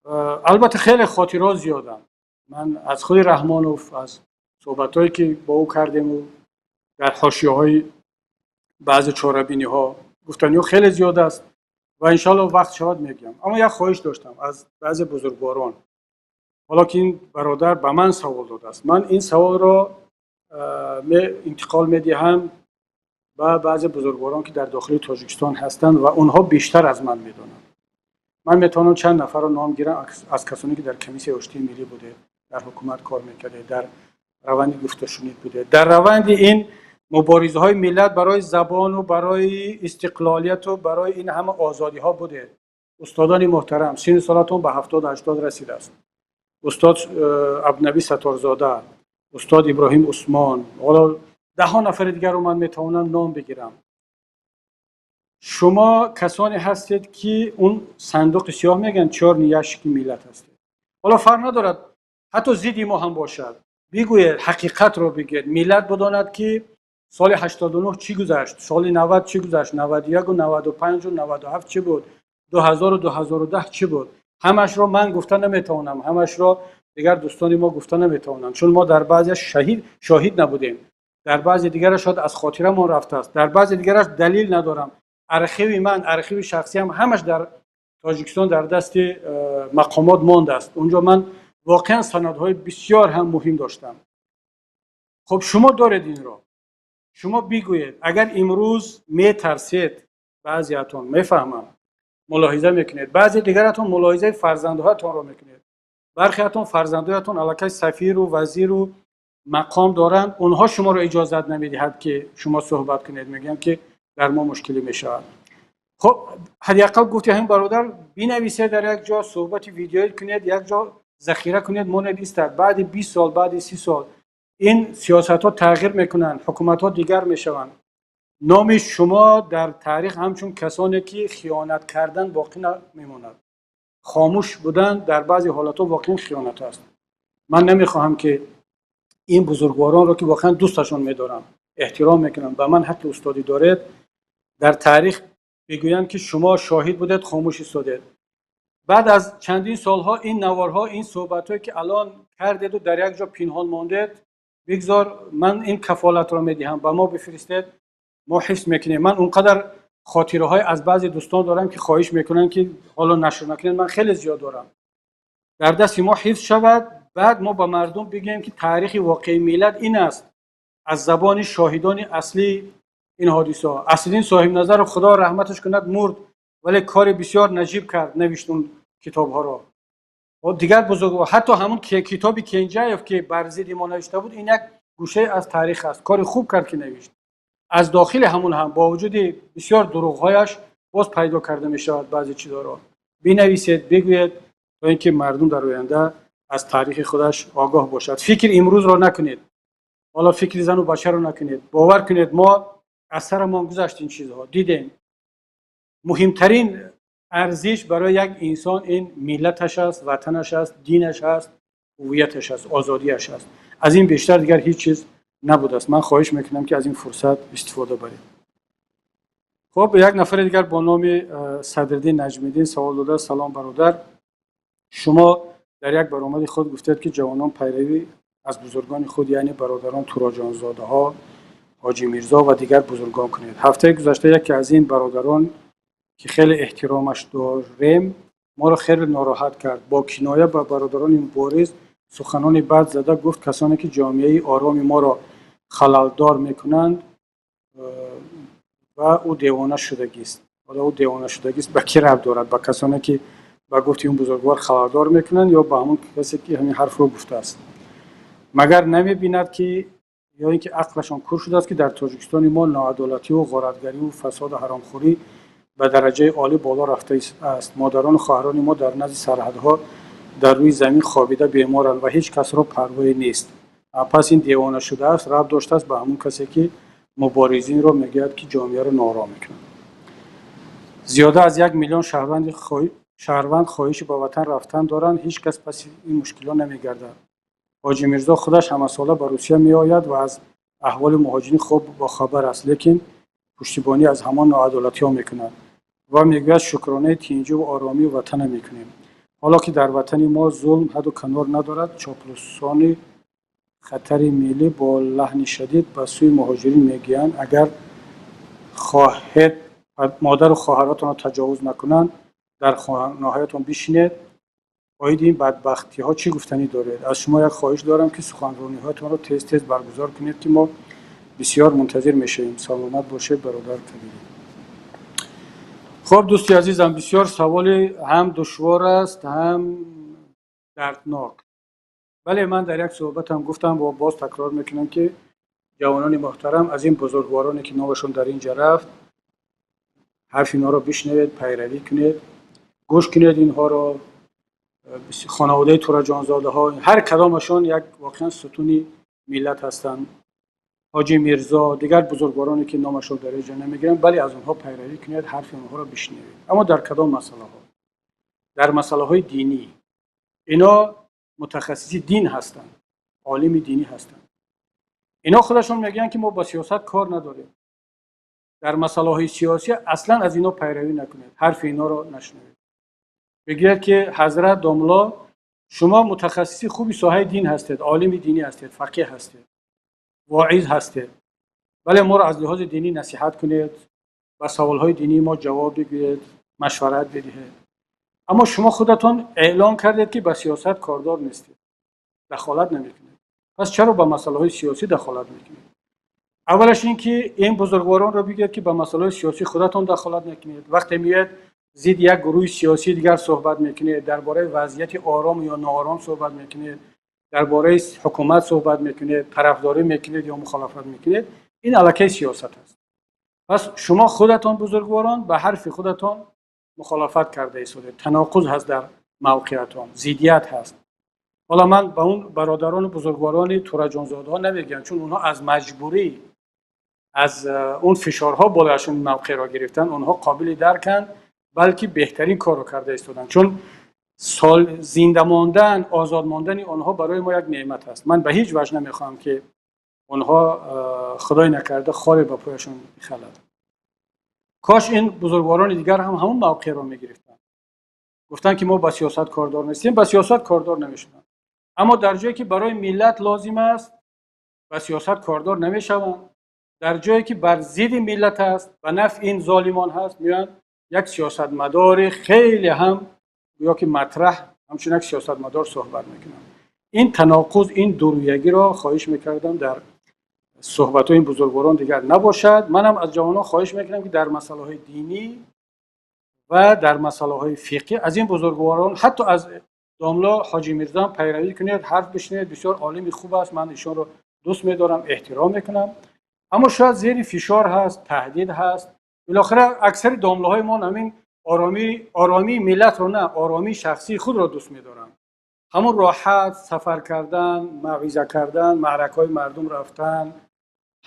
Албатта, хеле хотирот зиёданд. Ман аз худи Раҳмонов, аз суҳбатҳое ки бо ӯ кардему дар ҳошияҳои баъзе чорабиниҳо, гуфтаниҳо хеле зиёд аст ва иншоалло вақт шавад, мегӯям. Аммо як хоҳиш доштам аз баъзе бузургворон. Ҳоло ки ин бародар ба ман савол додааст, ман ин саволро интиқол медиҳам ба баъзе бузургворон, ки дар дохили Тоҷикистон ҳастанд ва онҳо бештар аз ман медонанд. Ман метавонам чанд нафарро ном гирам аз касоне ки дар Комиссияи оштии миллӣ буде, дар ҳукумат кор мекарде, дар раванди гуфтушунид буде, дар раванди ин муборизаҳои миллат барои забону барои истиқлолияту барои ин ҳама озодиҳо буде. Устодони муҳтарам, синну солатон ба 70-80 расидааст. Устод Абдунаби Сатторзода, устод Иброҳим Усмон, ҳоло даҳҳо нафари дигарро ман метавонам ном бигирам. Шумо касоне ҳастед, ки он сандуқи сиёҳ мегӯянд, чёрный ящик и миллат ҳастед. Ҳоло фарқ надорад, ҳатто зидди мо ҳам бошад, бигӯед, ҳақиқатро бигӯед. Миллат бидонад, ки соли 89 чӣ гузашт, соли 90 чӣ гузашт, 91-у 95-у 97 чӣ буд, 2000-у 2010 чӣ буд. Ҳамашро ман гуфта наметавонам, ҳамашро дигар дӯстони мо гуфта наметавонанд, чун мо дар баъзеаш шоҳид набудем, дар баъзе дигараш шояд аз хотирамон рафтааст, дар баъзе дигараш далил надорам. Архиви ман, архиви шахсиам ҳамаш дар Тоҷикистон дар дасти мақомот мондааст. Унҷо ман воқеан санадҳои бисёр ҳам муҳим доштам. Хуб, шумо доред инро, шумо бигӯед. Агар имрӯз метарсед, баъзеатон, мефаҳмам, мулоҳиза мекунед, баъзе дигаратон мулоҳизаи фарзандҳоятонро мекунед. Бархеатон фарзандҳоятон аллакай сафиру вазиру мақом доранд, онҳо шуморо иҷозат намедиҳад, ки шумо суҳбат кунед, мегӯянд, ки дар мо мушкилӣ мешавад. Хуб, ҳадди ақал, гуфти ҳамин бародар, бинависед дар як ҷо, суҳбати видеоӣ кунед, як ҷо захира кунед, монед, истад. Баъди 20 сол, баъди 30 сол ин сиёсатҳо тағйир мекунанд, ҳукуматҳо дигар мешаванд. Номи шумо дар таърих ҳамчун касоне ки хиёнат кардан боқӣ мемонад. Хомӯш будан дар баъзе ҳолатҳо воқеан хиёнат аст. Ман намехоҳам, ки ин бузургворонро, ки воқеан дӯсташон медорам, эҳтиром мекунам, ба ман ҳаққи устодӣ доред, дар таърих бигӯянд, ки шумо шоҳид будед, хомӯш истодед. Баъд аз чандин солҳо ин наворҳо, ин суҳбатҳое ки алон кардеду дар як ҷо пинҳон мондед, бигзор, ман ин кафолатро медиҳам, ба мо бифиристед, мо ҳифз мекунем. Ман он қадар хотираҳое аз баъзе дӯстон дорам, ки хоҳиш мекунанд, ки ҳоло нашр накунед. Ман хеле зиёд дорам. Дар дасти мо ҳифз шавад, баъд мо ба мардум бигӯем, ки таърихи воқеии миллат ин аст, аз забони шоҳидони аслии ин ҳодисаҳо. Аслиддин Соҳибназаров, Худо раҳматаш кунад, мурд, вале кори бисёр наҷиб кард, навишт он китобҳоро. Дигар бузург, ҳатто ҳамун китоби Кенҷаев, ки бар зидди мо навишта буд, ин як гӯшае аз таърих аст. Кори хуб кард, ки навишт. Аз дохили ҳамун ҳам бо вуҷуди бисёр дурӯғҳояш боз пайдо карда мешавад баъзе чизҳоро. Бинависед, бигӯед, то ин ки мардум дар оянда аз таърихи худаш огоҳ бошад. Фикри имрӯзро накунед, ҳоло фикри зану бачаро накунед. Бовар кунед, мо аз сарамон гузашт ин чизҳо, дидем. Муҳимтарин арзиш барои як инсон ин миллаташ аст, ватанаш аст, динаш аст, ҳувияташ аст, озодиаш аст. Аз ин бештар дигар ҳеҷ чиз набудааст. Ман хоҳиш мекунам, ки аз ин фурсат истифода баред. Хуб, як нафари дигар бо номи Садриддин Наҷмиддин савол додааст: «Салом, бародар. Шумо дар як баромади худ гуфтед, ки ҷавонон пайравӣ аз бузургони худ, яъне бародарон Туроҷонзодаҳо, Ҳоҷӣ Мирзо ва дигар бузургон кунед. Ҳафтаи гузашта яке аз ин бародарон, ки хеле эҳтиромаш дорем, моро хеле нороҳат кард. Бо киноя ба бародарони мубориз суханони бад зада гуфт, касоне ки ҷомеаи ороми моро халалдор мекунанд ва ӯ девона шудагист». Ҳоло ӯ девона шудагист ба кӣ рабт дорад? Ба касоне ки ба гуфти он бузургвор халалдор мекунанд ё ба ҳамон касе, ки ҳамин ҳарфро гуфтааст? Магар намебинад, ки ё ин ки ақлашон кур шудааст, ки дар Тоҷикистони мо ноадолативу ғоратгариву фасоду ҳаромхӯрӣ ба дараҷаи олӣ боло рафта аст. Модарону хоҳарони мо дар назди сарҳадҳо дар рӯи замин хобида беморанд ва ҳеҷ касро парвое нест. Пас ин девона шудааст рабт доштааст ба ҳамон касе, ки муборизинро мегӯяд, ки ҷомеаро ноором мекунад. Зиёда аз 1 миллион шаҳрванд хоҳиши ба ватан рафтан доранд. Ҳеҷ кас паси ин мушкилот намегардад. Ҳоҷӣ Мирзо худаш ҳамасола ба Русия меояд ва аз аҳволи муҳоҷирин хуб бохабар аст, лекин пуштибонӣ аз ҳамон ноадолатиҳо мекунад ва мегӯяд, шукронаи тинҷиву оромии ватана мекунем. Ҳоло ки дар ватани мо зулм ҳадду канор надорад, чоплусони хатари миллӣ бо лаҳни шадид ба сӯи муҳоҷирин мегӯянд: агар хоҳед модару хоҳаротонро таҷовуз накунанд, дар хонаҳоятон бишинед. Оиди ин бадбахтиҳо чӣ гуфтанӣ доред? Аз шумо як хоҳиш дорам, ки суханрониҳоятонро тез тез баргузор кунед, ки мо бисёр мунтазир мешавем. Саломат бошед, бародар Кабирӣ. Хуб, дӯсти азизам, бисёр саволи ҳам душвор аст, ҳам дарднок. Бале, ман дар як суҳбатам гуфтам ва боз такрор мекунам, ки ҷавонони муҳтарам, аз ин бузургвороне, ки номашон дар ин ҷа рафт, ҳарфи инҳоро бишнавед, пайравӣ кунед, гӯш кунед инҳоро. Хонаводаи Тураҷонзодаҳо ҳар кадомашон як воқеан сутуни миллат ҳастанд. Ҳоҷи Мирзо, дигар бузургвороне, ки номашон дар ин ҷо намегирам, бале, аз онҳо пайравӣ кунед, ҳарфи онҳоро бишнавед. Аммо дар кадом масъалаҳо? Дар масъалаҳои динӣ. Ино мутахассиси дин ҳастанд, олими динӣ ҳастанд. Ино худашон мегӯянд, ки мо ба сиёсат кор надорем. Дар масъалаҳои сиёсӣ аслан аз ино пайравӣ накунед, ҳарфи инҳоро нашунавед. Бигӯяд, ки ҳазрат домло, шумо мутахассиси хуби соҳаи дин ҳастед, олими динӣ ҳастед, фақеҳ ҳастед, воиз ҳастед. Бале, моро аз лиҳози динӣ насиҳат кунед, ба саволҳои динии мо ҷавоб бигӯед, машварат бидиҳед. Аммо шумо худатон эълон кардед, ки ба сиёсат кордор нестед, дахолат намекунед. Пас чаро ба масъалаҳои сиёсӣ дахолат мекунед? Аввалаш ин ки ин бузургворонро бигӯед, ки ба масъалаҳои сиёсӣ худатон дахолат накунед. Вақте меояд, зидди як гурӯҳи сиёсии дигар суҳбат мекунед, дар бораи вазъияти ором ё ноором суҳбат мекунед, дар бораи ҳукумат суҳбат мекунед, тарафдорӣ мекунед ё мухолифат мекунед, ин аллакай сиёсат аст. Пас шумо худатон, бузургворон, ба ҳарфи худатон мухолифат карда истодед. Танақуз ҳаст дар мавқеатон, зиддият ҳаст. Ҳоло ман ба он бародарону бузургворони Тураҷонзодаҳо намегӯям, чун онҳо аз маҷбурӣ, аз он фишорҳо болояшон мавқеъро гирифтанд. Онҳо қобили дарканд, балки беҳтарин корро карда истоданд, чун сол зинда мондан, озод мондани онҳо барои мо як неъмат аст. Ман ба ҳеҷ ваҷҳ намехоҳам, ки онҳо, худой накарда, хоре ба пояшон бихалад. Кош ин бузургворони дигар ҳам ҳамон мавқеъро мегирифтанд. Гуфтанд, ки мо ба сиёсат кордор нестем, ба сиёсат кордор намешуданд, аммо дар ҷое ки барои миллат лозим аст, ба сиёсат кордор намешаванд. Дар ҷое ки бар зидди миллат аст, ба нафъи ин золимон ҳаст, меоянд як сиёсатмадори хеле ҳам гӯё ки матраҳ, ҳамчун як сиёсатмадор суҳбат мекунанд. Ин танақуз, ин дурӯягиро хоҳиш мекардам, дар суҳбатҳои ин бузургворон дигар набошад. Манам аз ҷавонон хоҳиш мекунам, ки дар масъалаҳои динӣ ва дар масъалаҳои фиқҳӣ аз ин бузургворон, ҳатто аз домло Ҳоҷи Мирзо ҳам пайравӣ кунед, ҳарф бишнавед. Бисёр олими хуб аст, ман ишонро дӯст медорам, эҳтиром мекунам. Аммо шояд зери фишор ҳаст, таҳдид ҳаст. Билохира аксари домлаҳои мо ҳамин оромӣ, оромии миллатро на, оромии шахсии худро дӯст медоранд. Ҳамон роҳат, сафар кардан, мавъиза кардан, маъракаҳои мардум рафтан,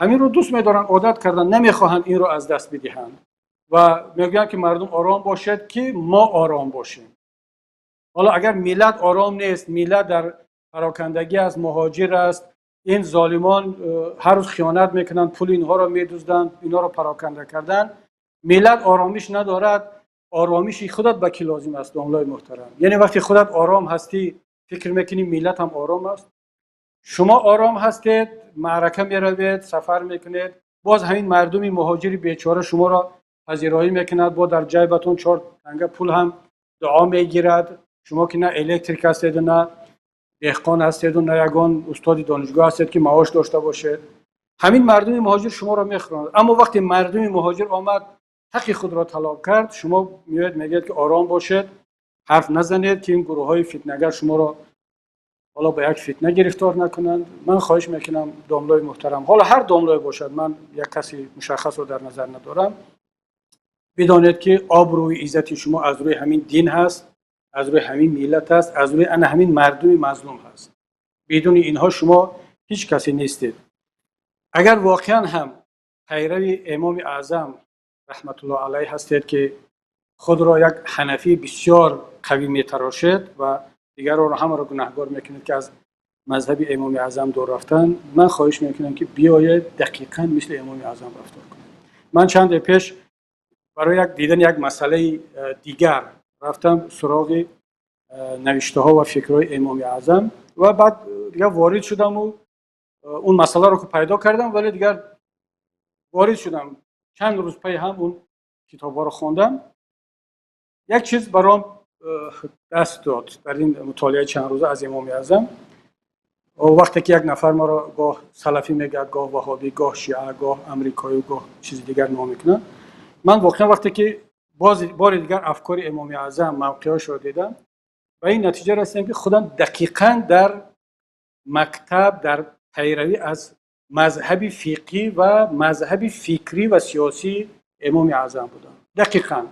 ҳаминро дӯст медоранд, одат кардан, намехоҳанд инро аз даст бидиҳанд ва мегӯянд, ки мардум ором бошед, ки мо ором бошем. Ҳоло агар миллат ором нест, миллат дар парокандагӣ аст, муҳоҷир аст, ин золимон ҳар рӯз хиёнат мекунанд, пули инҳоро медузданд, инҳоро пароканда карданд, миллат оромиш надорад. Оромиши худат ба кӣ лозим аст, домлои муҳтарам? Яъне вақте худат ором ҳастӣ, фикр мекунӣ, миллат ҳам ором аст? Шумо ором ҳастед, маърака меравед, сафар мекунед, боз ҳамин мардуми муҳоҷири бечора шуморо пазироӣ мекунад, бо дар ҷайбатон чор танга пул ҳам дуо мегирад. Шумо ки на электрик ҳастеду, на деҳқон ҳастеду, на ягон устоди донишгоҳ ҳастед, ки маош дошта бошед. Ҳамин мардуми муҳоҷир шуморо мехӯронад. Аммо вақте мардуми муҳоҷир омад, ҳаққи худро талаб кард, шумо меоед, мегӯед, ки ором бошед, ҳарф назанед, ки ин гурӯҳҳои фитнагар шуморо ҳоло ба як фитна гирифтор накунанд. Ман хоҳиш мекунам, домлои муҳтарам, ҳоло ҳар домлое бошад, ман як каси мушаххасро дар назар надорам, бидонед, ки обрӯи иззати шумо аз рӯи ҳамин дин ҳаст, аз рӯи ҳамин миллат аст, аз рӯи ана ҳамин мардуми мазлум ҳаст. Бидуни инҳо шумо ҳеҷ касе нестед. Агар воқеан ҳам пайрави Имоми Аъзам раҳматуллоҳ алайҳ ҳастед, ки худро як ҳанафии бисёр қавӣ метарошед ва дигарро ҳамаро гунаҳгор мекунед, ки аз мазҳаби Имоми Аъзам дур рафтан, ман хоҳиш мекунам, ки биёед, дақиқан мисли Имоми Аъзам рафтор кунед. Ман чанде пеш барои як дидани як масъалаи дигар рафтам суроғи навиштаҳо ва фикрҳои Имоми Аъзам ва баъд дигар ворид шудам ва он масъаларо ки пайдо кардам, вале дигар ворид шудам, чанд рӯз паи ҳам он китобҳоро хондам. Як чиз баром даст дод дар ин мутолиаи чанд рӯза аз Имоми Аъзам. Вақте ки як нафар маро гоҳ салафӣ мегӯяд, гоҳ ваҳобӣ, гоҳ шиа, гоҳ амрикоӣ, гоҳ чизи дигар ном мекунад, ман воқеан вақте ки боз бори дигар афкори Имоми Аъзам, мавқеъҳояшро дидам, ба ин натиҷа расидам, ки худам дақиқан дар мактаб, дар пайравӣ аз мазҳаби фиқҳӣ ва мазҳаби фикрӣ ва сиёсии Имоми Аъзам будам. Дақиқан,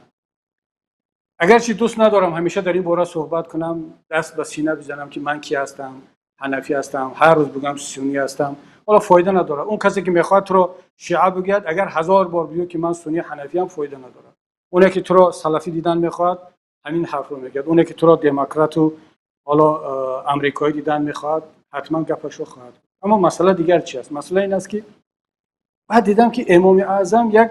агарчи дӯст надорам ҳамеша дар ин бора суҳбат кунам, даст ба сина бизанам, ки ман кӣ ҳастам, ҳанафӣ ҳастам, ҳар рӯз бигӯям суннӣ ҳастам, ҳоло фоида надорад. Он касе ки мехоҳад туро шиа бигӯяд, агар ҳазор бор бигӯ, ки ман суннӣ ҳанафиам, фоида надорад. Оне ки туро салафӣ дидан мехоҳад, ҳамин ҳарфро мегӯяд. Оне ки туро демократу ҳоло амрикоӣ дидан мехоҳад, ҳатман гапашро хоҳад. Аммо масъала дигар чи аст? Масъала ин аст, ки баъд дидам, ки Имоми Аъзам як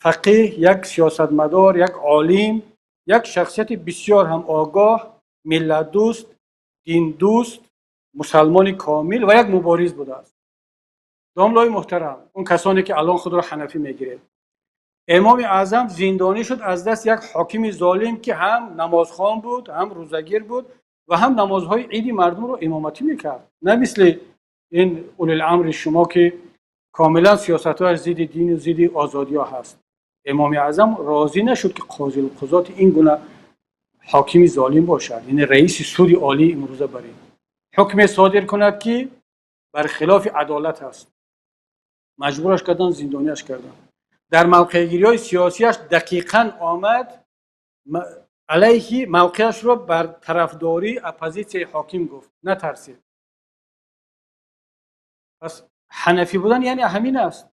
фақеҳ, як сиёсатмадор, як олим, як шахсияти бисёр ҳам огоҳ, миллатдӯст, диндӯст, мусалмони комил ва як мубориз будааст. Домлои муҳтарам, он касоне ки алон худро ҳанафӣ мегиред, Имоми Аъзам зиндонӣ шуд аз даст як ҳокими золим, ки ҳам намозхон буд, ҳам рӯзагир буд ва ҳам намозҳои иди мардумро имоматӣ мекард, на мисли ин улуламри шумо, ки комилан сиёсатҳояш зидди дину зидди озодиҳо ҳаст. Имоми Аъзам розӣ нашуд, ки қозилқузоти ин гуна ҳокими золим бошад, яъне раиси суди олии имрӯза бар ин ҳукме содир кунад, ки бар хилофи адолат аст. Маҷбураш кардан, зиндониаш кардан. Дар мавқеъгириҳои сиёсиаш дақиқан омад алайҳи, мавқеашро бар тарафдории оппозитсияи ҳоким гуфт, натарсид. Пас ҳанафӣ будан яъне ҳамин аст.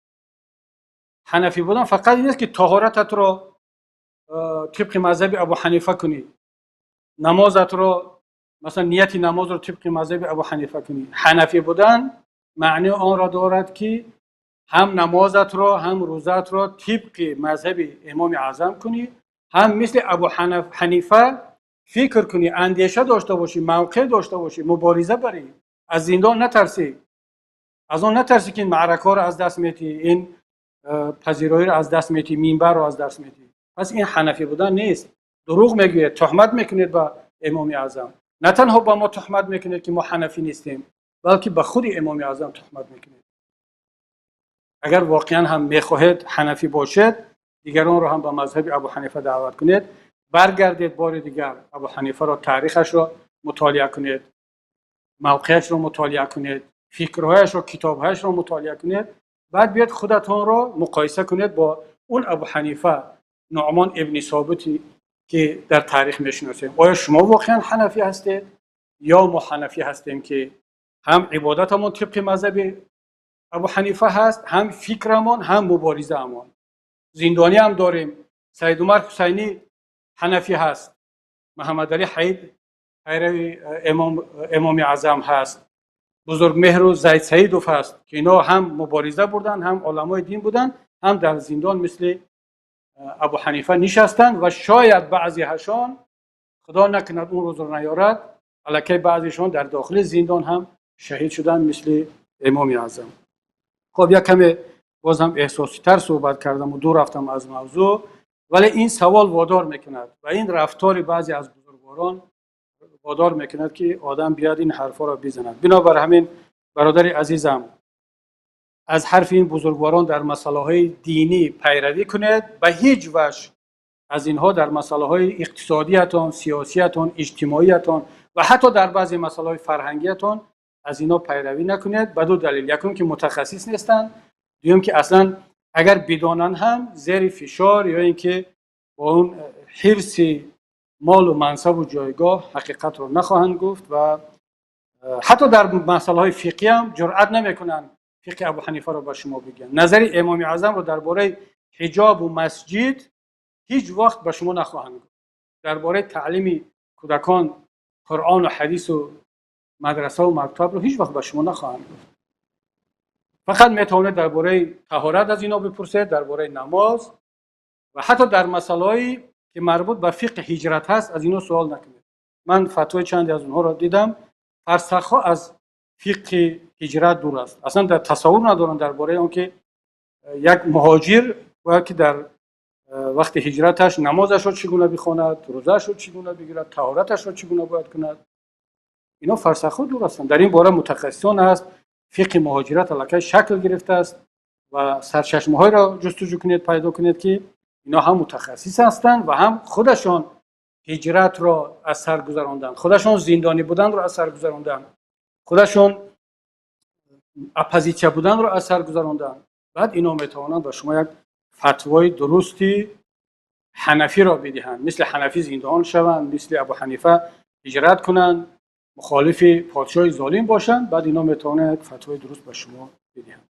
Ҳанафӣ будан фақат ин нест, ки тоҳорататро тибқи мазҳаби Абу Ҳанифа кунӣ, намозатро, масалан, нияти намозро тибқи мазҳаби Абу Ҳанифа кунӣ. Ҳанафӣ будан маънии онро дорад, ки ҳам намозатро, ҳам рӯзаатро тибқи мазҳаби Имоми Аъзам кунӣ, ҳам мисли Абу Ҳанифа фикр кунӣ, андеша дошта бошӣ, мавқеъ дошта бошӣ, мубориза барӣ, аз зиндон натарсӣ, аз он натарсӣ, ки ин маъракаҳоро аз даст метиҳӣ, ин пазироиро аз даст метиҳӣ, минбарро аз даст метиҳӣ. Пас ин ҳанафӣ будан нест. Дурӯғ мегӯед, туҳмат мекунед ба Имоми Аъзам. На танҳо ба мо туҳмат мекунед, ки мо ҳанафӣ нестем, балки ба худи Имоми Аъзам туҳмат мекунед. Агар воқеан ҳам мехоҳед ҳанафӣ бошед, дигаронро ҳам ба мазҳаби Абу Ҳанифа даъват кунед, баргардед, бори дигар Абу Ҳанифаро, таърихашро мутолиа кунед, мавқеашро мутолиа кунед, фикрҳояшро, китобҳояшро мутолиа кунед, баъд биёед худатонро муқоиса кунед бо он Абу Ҳанифа Нуъмон ибни Собити, ки дар таърих мешиносем. Оё шумо воқеан ҳанафӣ ҳастед ё мо ҳанафӣ ҳастем, ки ҳам ибодатамон тибқи мазҳаби Абу Ҳанифа ҳаст, ҳам фикрамон, ҳам муборизаамон? Зиндонӣ ҳам дорем. Саид Умар Ҳусайнӣ ҳанафӣ ҳаст, Муҳаммадалӣ Ҳаид пайрави Имоми Аъзам ҳаст, Бузургмеҳру Зайд Саидов ҳаст, ки ино ҳам мубориза бурданд, ҳам оламои дин буданд, ҳам дар зиндон мисли Абу Ҳанифа нишастанд ва шояд баъзеҳашон, Худо накунад, он рӯзро наёрад, аллакай баъзешон дар дохили зиндон ҳам шаҳид шуданд, мисли Имоми Аъзам. Хоб, як каме боз ҳам эҳсоситар суҳбат кардам ва дур рафтам аз мавзӯъ, вале ин савол водор мекунад ва ин рафтори баъзе аз бузургворон водор мекунад, ки одам биёд ин ҳарфҳоро бизанад. Бинобар ҳамин, бародари азизам, аз ҳарфи ин бузургворон дар масъалаҳои динӣ пайравӣ кунед, ба ҳеҷ ваҷҳ аз инҳо дар масъалаҳои иқтисодиятон, сиёсиятон, иҷтимоиятон ва ҳатто дар баъзе масъалаҳои фарҳангиятон аз инҳо пайравӣ накунед. Ба ду далел: якум, ки мутахассис нестанд, дуюм, ки аслан агар бидонанд ҳам, зери фишор ё ин ки бо он ҳирси молу мансабу ҷойгоҳ ҳақиқатро нахоҳанд гуфт ва ҳатто дар масъалаҳои фиқҳӣ ҳам ҷуръат намекунанд фиқҳи Абу Ҳанифаро ба шумо бигӯянд. Назари Имоми Аъзамро дар бораи ҳиҷобу масҷид ҳеҷ вақт ба шумо нахоҳанд гуфт. Дар бораи таълими кӯдакон Қуръону ҳадису мадрасаву мактабро ҳеҷ вақт ба шумо нахоҳанд гуфт. Фақат метавонед дар бораи таҳорат аз ино бипурсед, дар бораи намоз ва ҳатто дар масъалаҳое ки марбут ба фиқҳи ҳиҷрат ҳаст аз ино суол накунед. Ман фатвои чанде аз онҳоро дидам. Фарсахҳо аз фиқҳи ҳиҷрат дур аст, аслан дар тасаввур надоранд дар бораи он ки як муҳоҷир бояд ки дар вақти ҳиҷраташ намозашро чӣ гуна бихонад, рӯзаашро чӣ гуна бигирад, таҳораташро чӣ гуна бояд кунад. Ино фарсахҳо дур ҳастанд. Дар ин бора мутахассисон ҳаст, фиқҳи муҳоҷират аллакай шакл гирифтааст ва сарчашмаҳоеро ҷустуҷӯ кунед, пайдо кунед, ки ино ҳам мутахассис ҳастанд ва ҳам худашон ҳиҷратро аз сар гузаронданд, худашон зиндонӣ буданро аз сар гузаронданд, худашон оппозитсия буданро аз сар гузаронданд. Баъд ино метавонанд ба шумо як фатвои дурусти ҳанафиро бидиҳанд. Мисли ҳанафӣ зиндон шаванд, мисли Абу Ҳанифа ҳиҷрат кунанд, мухолифи подшоҳи золим бошанд, баъд ино метавонанд як фатвои дуруст ба шумо бидиҳанд.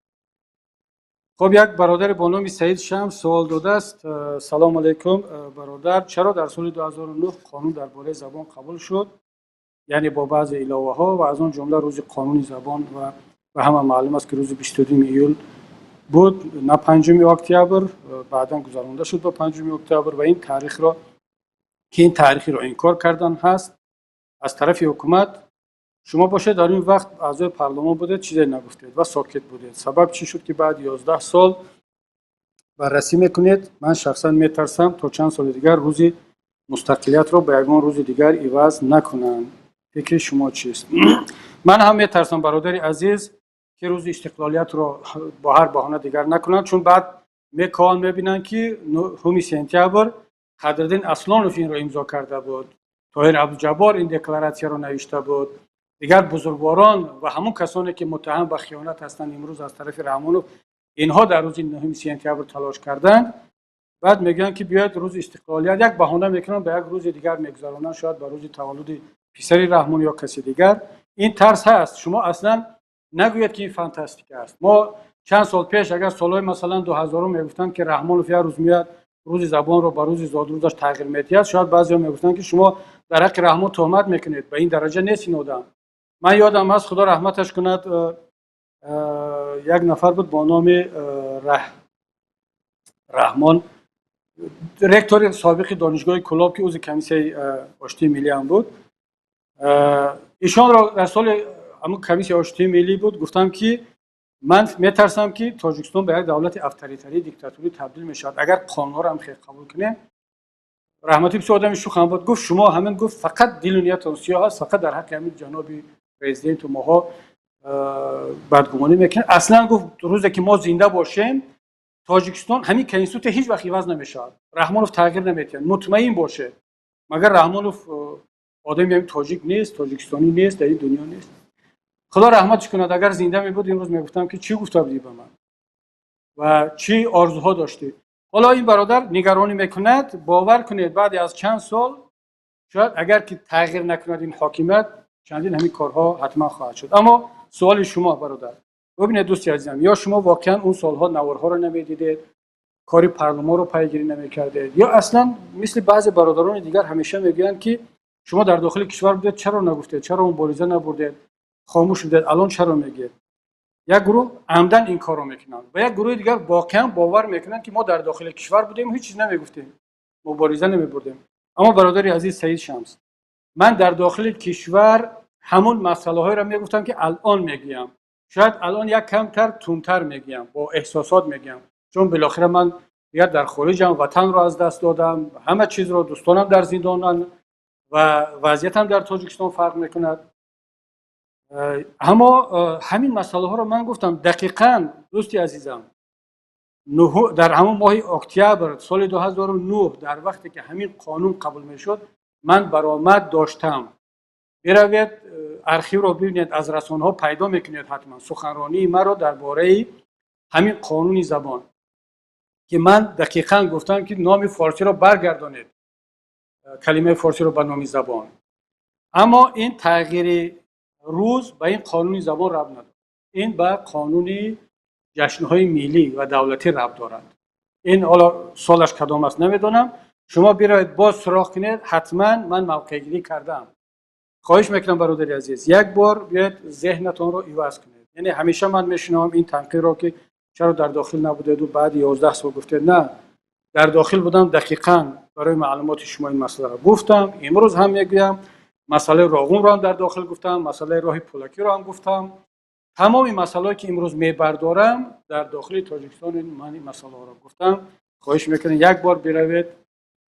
Хоб, як бародаре бо номи Саид Шамс суол додааст. Салому алайкум, бародар, чаро дар соли 2009 қонун дар бораи забон қабул шуд, яъне бо баъзе иловаҳо ва аз он ҷумла рӯзи қонуни забон, ва ба ҳама маълум аст, ки рӯзи 22 июл буд, на 5 октябр, баъдан гузаронда шуд ба 5 октябр, ва ин таърихро ки ин таърихиро инкор кардан ҳаст аз тарафи ҳукумат. Шумо бошед, дар ин вақт аъзои парлумон будед, чизе нагуфтед ва сокит будед. Сабаб чӣ шуд, ки баъди 11 сол баррасӣ мекунед? Ман шахсан метарсам, то чанд соли дигар рӯзи мустақилиятро ба ягон рӯзи дигар иваз накунанд. Фикри шумо чист? Ман ҳам метарсам, бародари азиз, ки рӯзи истиқлолиятро бо ҳар баҳона дигар накунанд, чун баъд мекоҳанд, мебинанд, ки 9 сентябр Қадриддин Аслонов инро имзо карда буд, Тоҳир Абдуҷаббор ин декларатсияро навишта буд, дигар бузургворон ва ҳамон касоне, ки муттаҳам ба хиёнат ҳастанд имрӯз аз тарафи Раҳмонов, инҳо дар рӯзи 9 сентябр талош карданд. Баъд мегӯянд, ки биёед рӯзи истиқлолият, як баҳона мекунанд, ба як рӯзи дигар мегузаронанд, шояд ба рӯзи таваллуди писари Раҳмон ё каси дигар. Ин тарс ҳаст. Шумо аслан нагӯед, ки ин фантастика аст. Мо чанд сол пеш, агар солҳои масалан 2000 мегуфтанд, ки Раҳмонов як рӯз меояд, рӯзи забонро ба рӯзи зодрӯзаш тағйир медиҳад, шояд баъзеҳо мегуфтанд, ки шумо дар ҳаққи Раҳмон туҳмат мекунед, ба ин дараҷа нест ин одам. Ман ёдам ҳаст, Худо раҳматаш кунад, як нафар буд бо номи Раҳмон, ректори собиқи донишгоҳи Кӯлоб, ки узви комиссияи оштии миллӣ ҳам буд. Ишонро дар соли ҳамун комиссияи оштии миллӣ буд, гуфтам, ки ман метарсам, ки Тоҷикистон ба як давлати авторитарии диктатурӣ табдил мешавад, агар қонунҳоро ҳам хел қабул кунем. Раҳматӣ бисёр одами шӯхам буд, гуфт: «Шумо ҳамин», гуфт, «фақат дилу ниятон сиёҳ аст, фақат дар ҳаққи ҳамин ҷаноби президенту моҳо бадгумонӣ мекунед. Аслан», гуфт, «рӯзе ки мо зинда бошем, Тоҷикистон ҳамин конститутсия ҳеҷ вақт иваз намешавад, Раҳмонов тағйир наметиҳад, мутмаин бошед». Магар Раҳмонов одами ҳамин тоҷик нест, тоҷикистонӣ нест, дар ин дунё нест? Худо раҳматш кунад, агар зинда мебуд, имрӯз мегуфтам, ки чӣ гуфта будӣ ба ман ва чӣ орзуҳо доштӣ. Ҳоло ин бародар нигаронӣ мекунад. Бовар кунед, баъди аз чанд сол шояд, агар ки тағйир накунад ин ҳокимият, чандин ҳамин корҳо ҳатман хоҳад шуд. Аммо суоли шумо, бародар, бубинед, дӯсти азизам, ё шумо воқеан он солҳо наворҳоро намедидед, кори парлумонро пайгирӣ намекардед, ё аслан мисли баъзе бародарони дигар ҳамеша мегӯянд, ки шумо дар дохили кишвар будед, чаро нагуфтед, чаро мубориза набурдед, хомӯш будед, алон чаро мегӯед? Як гурӯҳ амдан ин корро мекунанд ва як гурӯҳи дигар воқеан бовар мекунанд, ки мо дар дохили кишвар будем, ҳеҷ чиз намегуфтем, мубориза намебурдем. Аммо, бародари азиз Саид Шамс, ман дар дохили кишвар ҳамон масъалаҳоеро мегуфтам, ки алон мегӯям. Шояд алон як камтар тунтар мегӯям, бо эҳсосот мегӯям, чун билохира ман дигар дар хориҷам, ватанро аз даст додам, ҳама чизро, дӯстонам дар зиндонанд ва вазъиятам дар Тоҷикистон фарқ мекунад. Аммо ҳамин масъалаҳоро ман гуфтам. Дақиқан, дӯсти азизам, дар ҳамон моҳи октябр соли 2009, дар вақте ки ҳамин қонун қабул мешуд, ман баромад доштам. Биравед, архивро бибинед, аз расонаҳо пайдо мекунед ҳатман суханронии маро дар бораи ҳамин қонуни забон, ки ман дақиқан гуфтам, ки номи форсиро баргардонед, калимаи форсиро ба номи забон. Аммо ин тағйири рӯз ба ин қонуни забон рабт надорад, ин ба қонуни ҷашнҳои миллӣ ва давлатӣ рабт дорад. Ин ҳоло солаш кадом аст, намедонам, шумо биравед, боз суроғ кунед, ҳатман ман мавқеъгирӣ кардаам. Хоҳиш мекунам, бародари азиз, як бор биёед, зеҳнатонро иваз кунед. Яъне ҳамеша ман мешунавам ин танқидро, ки чаро дар дохил набудеду баъди 11 сол гуфтед. На, дар дохил будам, дақиқан барои маълумоти шумо ин масъаларо гуфтам, имрӯз ҳам мегӯям. Масъалаи Роғунро ҳам дар дохил гуфтам, масъалаи роҳи Пулакиро ҳам гуфтам. Тамоми масъалаҳое ки имрӯз мебардорам, дар дохили Тоҷикистон ман ин масъалаҳоро гуфтам. Хоҳиш мекунам, як бор биравед,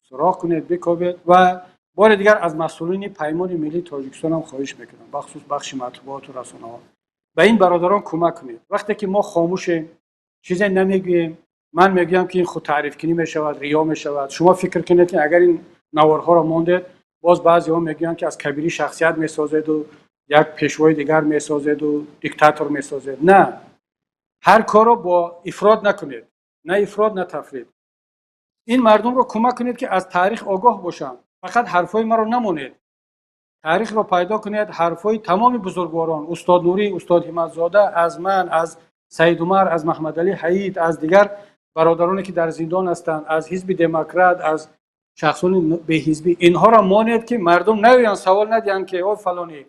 суроғ кунед, бикобед. Ва бори дигар аз масъулини Паймони миллии Тоҷикистон ҳам хоҳиш мекунам, бахусус бахши матбуоту расонаҳо, ба ин бародарон кӯмак кунед. Вақте ки мо хомӯшем, чизе намегӯем, ман мегӯям, ки ин худтаърифкунӣ мешавад, риё мешавад. Шумо фикр кунед, ки агар ин наворҳоро мондед, боз баъзеҳо мегӯянд, ки аз Кабирӣ шахсият месозеду як пешвои дигар месозеду диктатор месозед. На, ҳар корро бо ифрот накунед, на ифрот, на тафрит. Ин мардумро кӯмак кунед, ки аз таърих огоҳ бошанд. Фақат ҳарфҳои маро намонед, таърихро пайдо кунед, ҳарфҳои тамоми бузургворон: устод Нурӣ, устод Ҳимматзода, аз ман, аз Саид Умар, аз Маҳмадалӣ Ҳаид, аз дигар бародароне, ки дар зиндон ҳастанд, аз ҳизби Демократ, аз шахсони беҳизбӣ. Инҳоро монед, ки мардум наёянд, савол надиҳанд, ки о фалонӣ,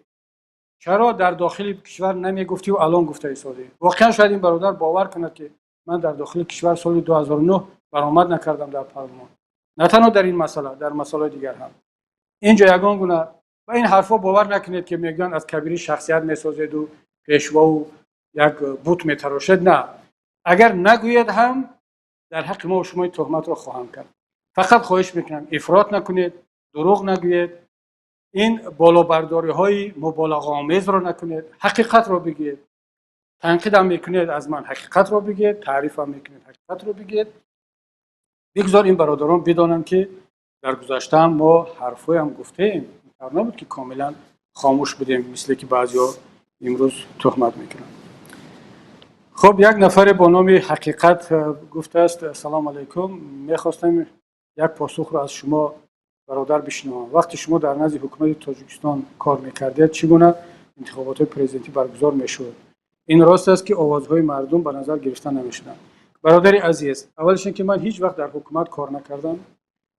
чаро дар дохили кишвар намегуфтиву алон гуфта истодӣ? Воқеан шояд ин бародар бовар кунад, ки ман дар дохили кишвар соли 2009 баромад накардам дар парлумон, на танҳо дар ин масъала, дар масъалаҳои дигар ҳам. Инҷо ягон гуна ва ин ҳарфҳо бовар накунед, ки мегӯянд аз Кабирӣ шахсият месозеду пешвову як бут метарошед. На, агар нагӯед ҳам, дар ҳаққи мо шумо туҳматро хоҳанд кард. Фақат хоҳиш мекунам, ифрот накунед, дурӯғ нагӯед, ин болобардориҳои муболағаомезро накунед, ҳақиқатро бигӯед. Танқидам мекунед аз ман, ҳақиқатро бигӯед, таърифам мекунед, ҳақиқатро бигӯед. Бигзор ин бародарон бидонанд, ки дар гузаштаам мо ҳарфҳоям гуфтем, интавр набуд, ки комилан хомӯш будем, мисле ки баъзеҳо имрӯз туҳмат мекунанд. Хуб, як нафаре бо номи Ҳақиқат гуфтааст: «Ассалому алайкум, мехостам як посухро аз шумо, бародар, бишнавам. Вақте шумо дар назди ҳукумати Тоҷикистон кор мекардед, чӣ гуна интихоботҳои президентӣ баргузор мешуд? Ин рост аст, ки овозҳои мардум ба назар гирифта намешуданд?» Бародари азиз, аввалаш ин ки ман ҳеҷ вақт дар ҳукумат кор накардам.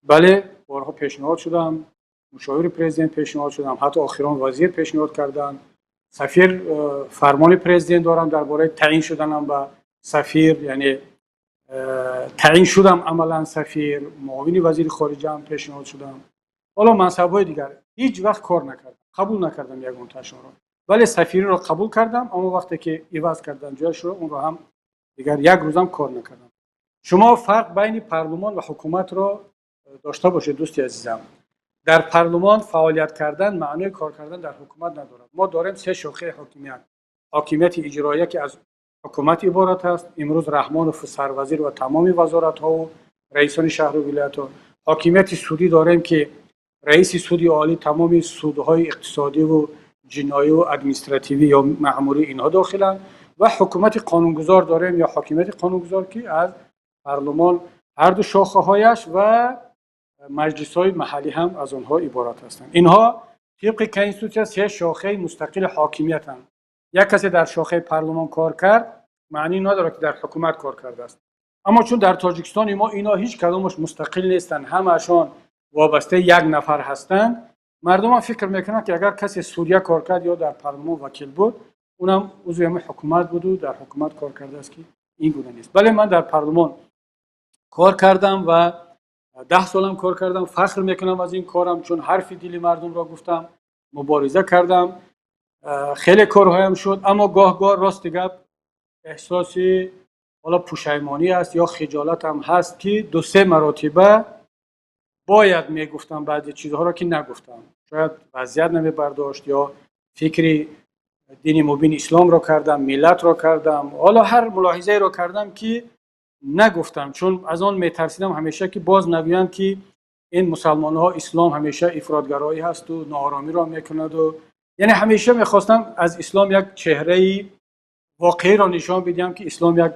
Бале, борҳо пешниҳод шудам, мушовири президент пешниҳод шудам, ҳатто охирон вазир пешниҳод карданд, сафир, фармони президент дорам дар бораи таъин шуданам ба сафир, яъне таъин шудам амалан сафир, муовини вазири хориҷаам пешниҳод шудам, ҳоло мансабҳои дигар. Ҳеҷ вақт кор накардам, қабул накардам ягонтаашонро. Вале сафириро қабул кардам, аммо вақте ки иваз кардан ҷояшро, онро ҳам дигар як рӯзам кор накардам. Шумо фарқ байни парлумон ва ҳукуматро дошта бошед, дӯсти азизам. Дар парлумон фаъолият кардан маънои кор кардан дар ҳукумат надорад. Мо дорем се шохаи ҳокимият: ҳокимияти иҷроия, ки аз ҳукумат иборат аст, имрӯз Раҳмонов, сарвазир ва тамоми вазоратҳову раисони шаҳру вилоятҳо; ҳокимияти судӣ дорем, ки раиси суди олӣ, тамоми судҳои иқтисодиву ҷиноиву административӣ ё маъмурӣ, инҳо дохиланд; ва ҳукумати қонунгузор дорем ё ҳокимияти қонунгузор, ки аз парлумон, ҳарду шохаҳояш, ва маҷлисҳои маҳаллӣ ҳам аз онҳо иборат ҳастанд. Инҳо тибқи конститутсия се шохаи мустақили ҳокимиятанд. Як касе дар шохаи парлумон кор кард, маънӣ надорад, ки дар ҳукумат кор кардааст. Аммо чун дар Тоҷикистони мо ино ҳеҷ кадомаш мустақил нестанд, ҳамаашон вобастаи як нафар ҳастанд, мардумам фикр мекунанд, ки агар касе судья кор кард ё дар парлумон вакил буд, унам узви ҳамин ҳукумат буду дар ҳукумат кор кардааст, ки ин гуна нест. Бале, ман дар парлумон кор кардам ва 10 солам кор кардам. Фахр мекунам аз ин корам, чун ҳарфи дили мардумро гуфтам, мубориза кардам, хеле корҳоям шуд. Аммо гоҳ-гоҳ, рости гап, эҳсоси ҳоло пушаймонӣ аст ё хиҷолатам ҳаст, ки ду-се маротиба бояд мегуфтам баъзе чизҳоро, ки нагуфтам. Шояд вазъият намебардошт ё фикри дини мубини исломро кардам, миллатро кардам, ҳоло ҳар мулоҳизаеро кардам, ки нагуфтам, чун аз он метарсидам ҳамеша, ки боз нагӯянд, ки ин мусалмонҳо, ислом ҳамеша ифротгароӣ ҳасту нооромиро мекунаду. Яъне ҳамеша мехостам аз ислом як чеҳраи воқеиро нишон бидиҳам, ки ислом як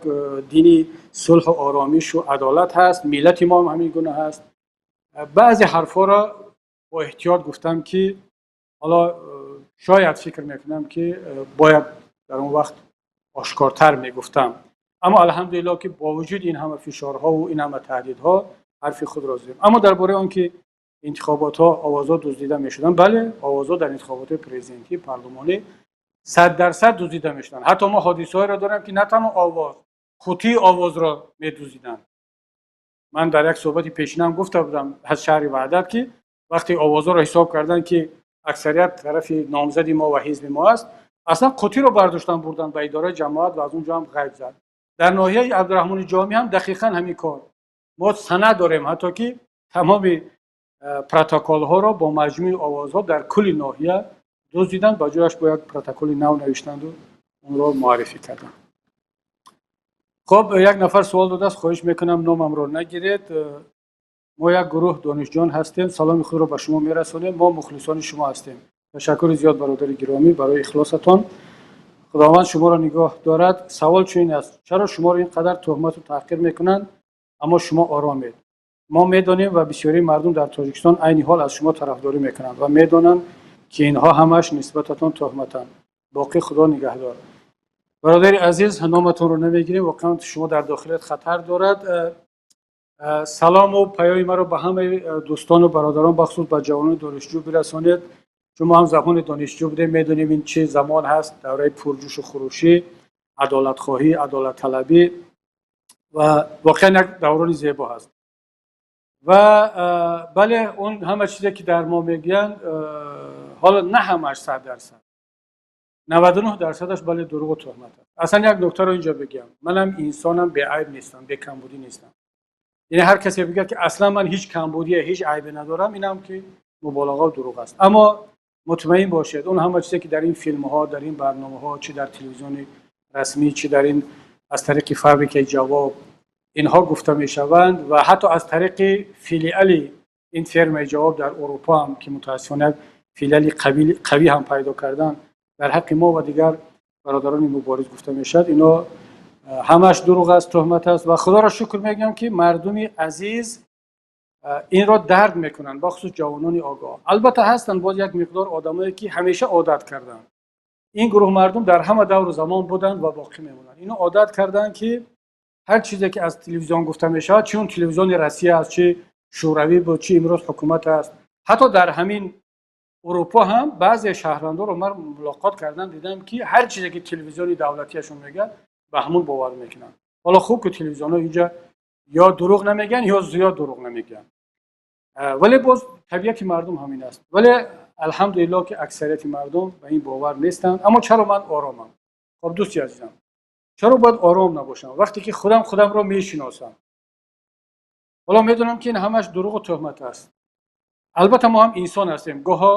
дини сулҳу оромишу адолат ҳаст, миллати мо ҳам ҳамин гуна ҳаст. Баъзе ҳарфҳоро бо эҳтиёт гуфтам, ки ҳоло шояд фикр мекунам, ки бояд дар он вақт ошкортар мегуфтам. Аммо алҳамдулилло, ки бо вуҷуди ин ҳама фишорҳову ин ҳама таҳдидҳо ҳарфи худро задем. Аммо дар бораи он ки интихоботҳо, овозҳо дуздида мешуданд, бале, овозҳо дар интихоботҳои президентӣ, парлумонӣ 100% дуздида мешуданд. Ҳатто мо ҳодисаҳоеро дорем, ки на танҳо овоз, қутии овозро медуздиданд. Ман дар як суҳбати пешинам гуфта будам аз шаҳри Ваҳдат, ки вақте овозҳоро ҳисоб карданд, ки Аксарият тарафи номзади мо ва ҳизби мо аст. Аслан қутиро бардоштан, бурдан ба идораи ҷамоат ва аз он ҷо ҳам ғайб зад. Дар ноҳияи Абдураҳмони Ҷомӣ ҳам дақиқан ҳамин кор. Мо санад дорем, ҳатто ки тамоми протоколҳоро бо маҷмӯи овозҳо дар кулли ноҳия дуздиданд, ба ҷояш бо як протоколи нав навиштанду онро муаррифӣ карданд. Хоб, як нафар суол додааст: «Хоҳиш мекунам, номамро нагиред. Мо як гурӯҳ донишҷӯён ҳастем, саломи худро ба шумо мерасонем, мо мухлисони шумо ҳастем». Ташаккури зиёд, бародари гиромӣ, барои ихлосатон. Худованд шуморо нигоҳ дорад. Савол чунин аст: чаро шуморо ин қадар тӯҳмату таҳқир мекунанд, аммо шумо оромед? Мо медонем ва бисёрии мардум дар Тоҷикистон айни ҳол аз шумо тарафдорӣ мекунанд ва медонанд, ки инҳо ҳамаш нисбататон тӯҳматанд. Боқӣ Худо нигаҳдор. Бародари азиз, номатонро намегирем, воқеан шумо дар дохилият хатар дорад. Салому паёми маро ба ҳамаи дӯстону бародарон, бахусус ба ҷавонони донишҷӯ бирасонед, чун мо ҳам замони донишҷӯ будем, медонем, ин чӣ замон ҳаст: давраи пурҷӯшу хурӯшӣ, адолатхоҳӣ, адолатталабӣ ва воқеан як даврони зебо ҳаст. Ва бале, он ҳама чизе, ки дар мо мегӯянд, ҳоло на ҳамааш 100%, 99%-аш, бале, дурӯғу тӯҳмат аст. Аслан як нуктаро инҷо бигӯям: манам инсонам, беайб нестам, бекамбудӣ нестам. Яъне ҳар касе бигӯяд, ки аслан ман ҳеҷ камбудие, ҳеҷ айбе надорам, инам ки муболиға дурӯғ аст. Аммо мутмаин бошед, он ҳама чизе, ки дар ин филмҳо, дар ин барномаҳо, чӣ дар телевизиони расмӣ, чӣ дар ин аз тариқи фабрикаи ҷавоб инҳо гуфта мешаванд ва ҳатто аз тариқи филиали ин фирмаи ҷавоб дар Урупо ҳам, ки мутаассифона як филиали қавӣ ҳам пайдо кардан, дар ҳаққи мо ва дигар бародарони мубориз гуфта мешавад, ино ҳамаш дурӯғ аст, тӯҳмат аст. Ва Худоро шукр мегӯям, ки мардуми азиз инро дарк мекунанд, бахусус ҷавонони огоҳ. Албатта, ҳастанд боз як миқдор одамое, ки ҳамеша одат карданд. Ин гурӯҳ мардум дар ҳама давру замон буданд ва боқӣ мемонанд. Ино одат карданд, ки ҳар чизе, ки аз телевизион гуфта мешавад, чи он телевизиони Россия аст, чи Шӯравӣ буд, чи имрӯз ҳукумат аст. Ҳатто дар ҳамин Урупо ҳам баъзе шаҳрвандонро ман мулоқот кардам, дидам, ки ҳар чизе, ки телевизиони давлатиашон мегӯяд, ба ҳамон бовар мекунанд. Ҳоло хуб, ки телевизионҳо инҷа ё дурӯғ намегӯянд, ё зиёд дурӯғ намегӯянд, вале боз табиати мардум ҳамин аст. Вале алҳамдулиллоҳ, ки аксарияти мардум ба ин бовар нестанд. Аммо чаро ман оромам? Хоб, дӯсти азизам, чаро бояд ором набошам, вақте ки худам худамро мешиносам? Ҳоло медонам, ки ин ҳамаш дурӯғу тӯҳмат аст. Албатта, мо ҳам инсон ҳастем, гоҳо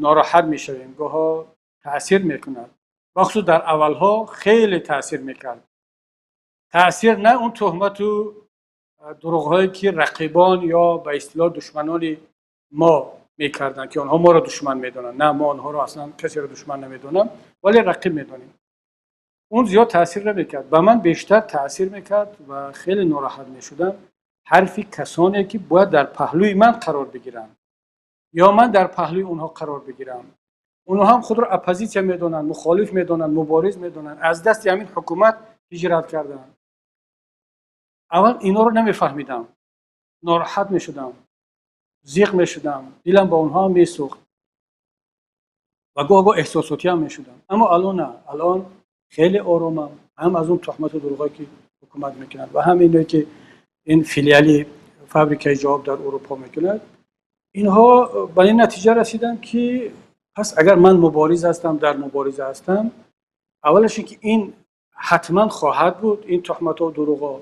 нороҳат мешавем, гоҳо таъсир мекунад. Бахусус дар аввалҳо хеле таъсир мекард. Таъсир на он тӯҳмату дурӯғҳое, ки рақибон ё ба истилоҳ душманони мо мекарданд, ки онҳо моро душман медонанд. На, мо онҳоро, аслан касеро душман намедонам, вале рақиб медонем. Он зиёд таъсир намекард ба ман. Бештар таъсир мекард ва хеле нороҳат мешудам ҳарфи касоне, ки бояд дар паҳлӯи ман қарор бигиранд ё ман дар паҳлӯи онҳо қарор бигирам. Онҳо ҳам худро оппозитсия медонанд, мухолиф медонанд, мубориз медонанд, аз дасти ҳамин ҳукумат ҳиҷрат карданд. Аввал инҳоро намефаҳмидам, нороҳат мешудам, зиқ мешудам, дилам ба онҳо ҳам месӯхт ва гоҳ гоҳ эҳсосотӣ ҳам мешудам. Аммо алон на, алон хеле оромам, ҳам аз он тӯҳмату дурӯғҳое, ки ҳукумат мекунад, ва ҳам иное, ки ин филиали фабрикаи ҷавоб дар Урупо мекунад. Инҳо ба ин натиҷа расидам, ки пас агар ман мубориз ҳастам, дар мубориза ҳастам, аввалаш ин ки ин ҳатман хоҳад буд, ин тӯҳматҳо, дурӯғҳо.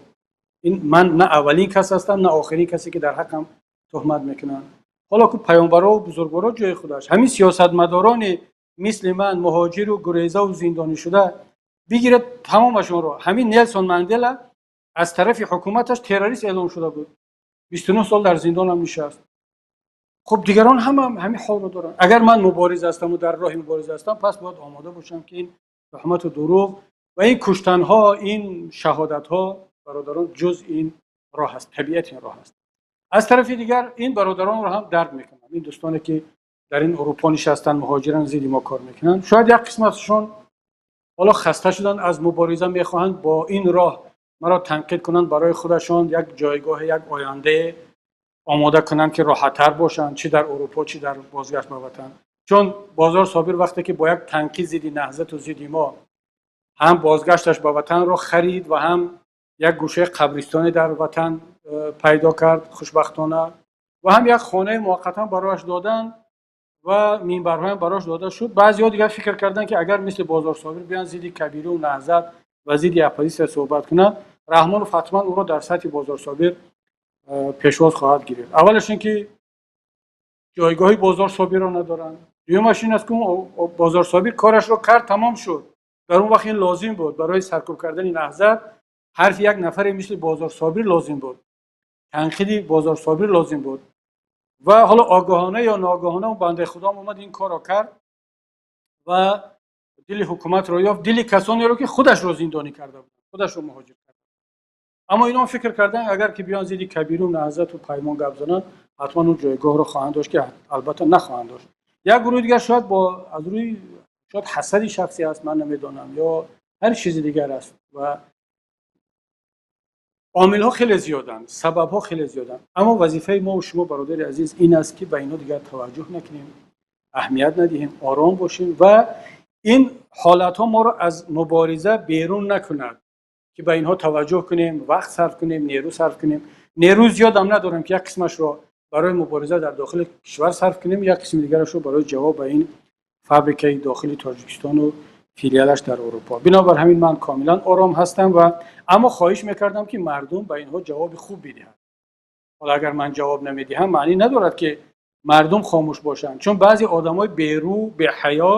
Ин ман на аввалин кас ҳастам, на охирин касе, ки дар ҳаққам тӯҳмат мекунанд. Ҳоло ку паёмбарову бузургворо ҷои худаш, ҳамин сиёсатмадорони мисли ман, муҳоҷиру гурезаву зиндонӣ шуда бигирад, тамомашонро. Ҳамин Нелсон Мандела аз тарафи ҳукуматаш террорист эълон шуда буд, 29 сол дар зиндонам нишаст. Хуб, дигарон ҳама ҳамин ҳолро доранд. Агар ман мубориз ҳастаму дар роҳи мубориза ҳастам, пас бояд омода бошам, ки ин тӯҳмату дурӯғ ва ин куштанҳо, ин шаҳодатҳо, бародарон, ҷуз ин роҳ аст, табиати ин роҳ аст. Аз тарафи дигар, ин бародаронро ҳам дарк мекунам, ин дӯстоне, ки дар ин Урупо нишастанд, муҳоҷиран, зидди мо кор мекунанд. Шояд як қисматшон ҳоло хаста шуданд аз мубориза, мехоҳанд бо ин роҳ маро танқид кунанд, барои худашон як ҷойгоҳе, як ояндае омода кунанд, ки роҳаттар бошанд, чӣ дар Урупо, чӣ дар бозгашт ба ватан. Чун Бозор Собир вақте ки бо як танқид зидди Наҳзату зидди мо ҳам бозгашташ ба ватанро харид ва ҳам як гӯшаи қабристоне дар ватан пайдо кард, хушбахтона, ва ҳам як хонаи муваққатан барояш доданд. Ва минбарҳоям барош дода шуд. Баъзеҳо дигар фикр карданд, ки агар мисли Бозор Собир биёянд, зидди Кабиру Наҳзат ва зидди оппозитсия суҳбат кунанд, Раҳмонов ҳатман ӯро дар сатҳи Бозор Собир пешвоз хоҳад гирифт. Аввалаш ин ки ҷойгоҳи Бозор Собирро надоранд. Дуюмаш ин аст, ки Бозор Собир корашро кард, тамом шуд. Дар он вақт ин лозим буд. Барои саркӯб кардани Наҳзат ҳарфи як нафаре мисли Бозор Собир лозим буд, танқиди Бозор Собир лозим буд. Ва ҳоло огоҳона ё ноогоҳона он бандаи худом омад, ин корро кард ва дили ҳукуматро ёфт, дили касонеро, ки худашро зиндонӣ карда буд, худашро муҳоҷир карда. Аммо инҳо фикр карданд, агар ки биён, зидди Кабиру, Наҳзату Паймон гап зананд, ҳатман он ҷойгоҳро хоҳанд дошт, ки албатта нахоҳанд дошт. Як гурӯҳи дигар шояд бо аз рӯи шояд ҳасади шахсӣ аст, ман намедонам, ё ҳар чизи дигар аст. Ва омилҳо хеле зиёданд, сабабҳо хеле зиёданд, аммо вазифаи мо ва шумо, бародари азиз, ин аст, ки ба инҳо дигар таваҷҷӯҳ накунем, аҳамият надиҳем, ором бошем ва ин ҳолатҳо моро аз мубориза берун накунад, ки ба инҳо таваҷҷӯҳ кунем, вақт сарф кунем, нерӯ сарф кунем. Нерӯи зиёдам надорем, ки як қисмашро барои мубориза дар дохили кишвар сарф кунем, як қисми дигарашро барои ҷавоб ба ин фабрикаи дохили Тоҷикистону филиалаш дар Аврупо. Бинобар ҳамин ман комилан ором ҳастам ва аммо хоҳиш мекардам, ки мардум ба инҳо ҷавоби хуб бидиҳанд. Ҳоло агар ман ҷавоб намедиҳам, маънӣ надорад, ки мардум хомӯш бошанд, чун баъзе одамои берӯ, беҳаё,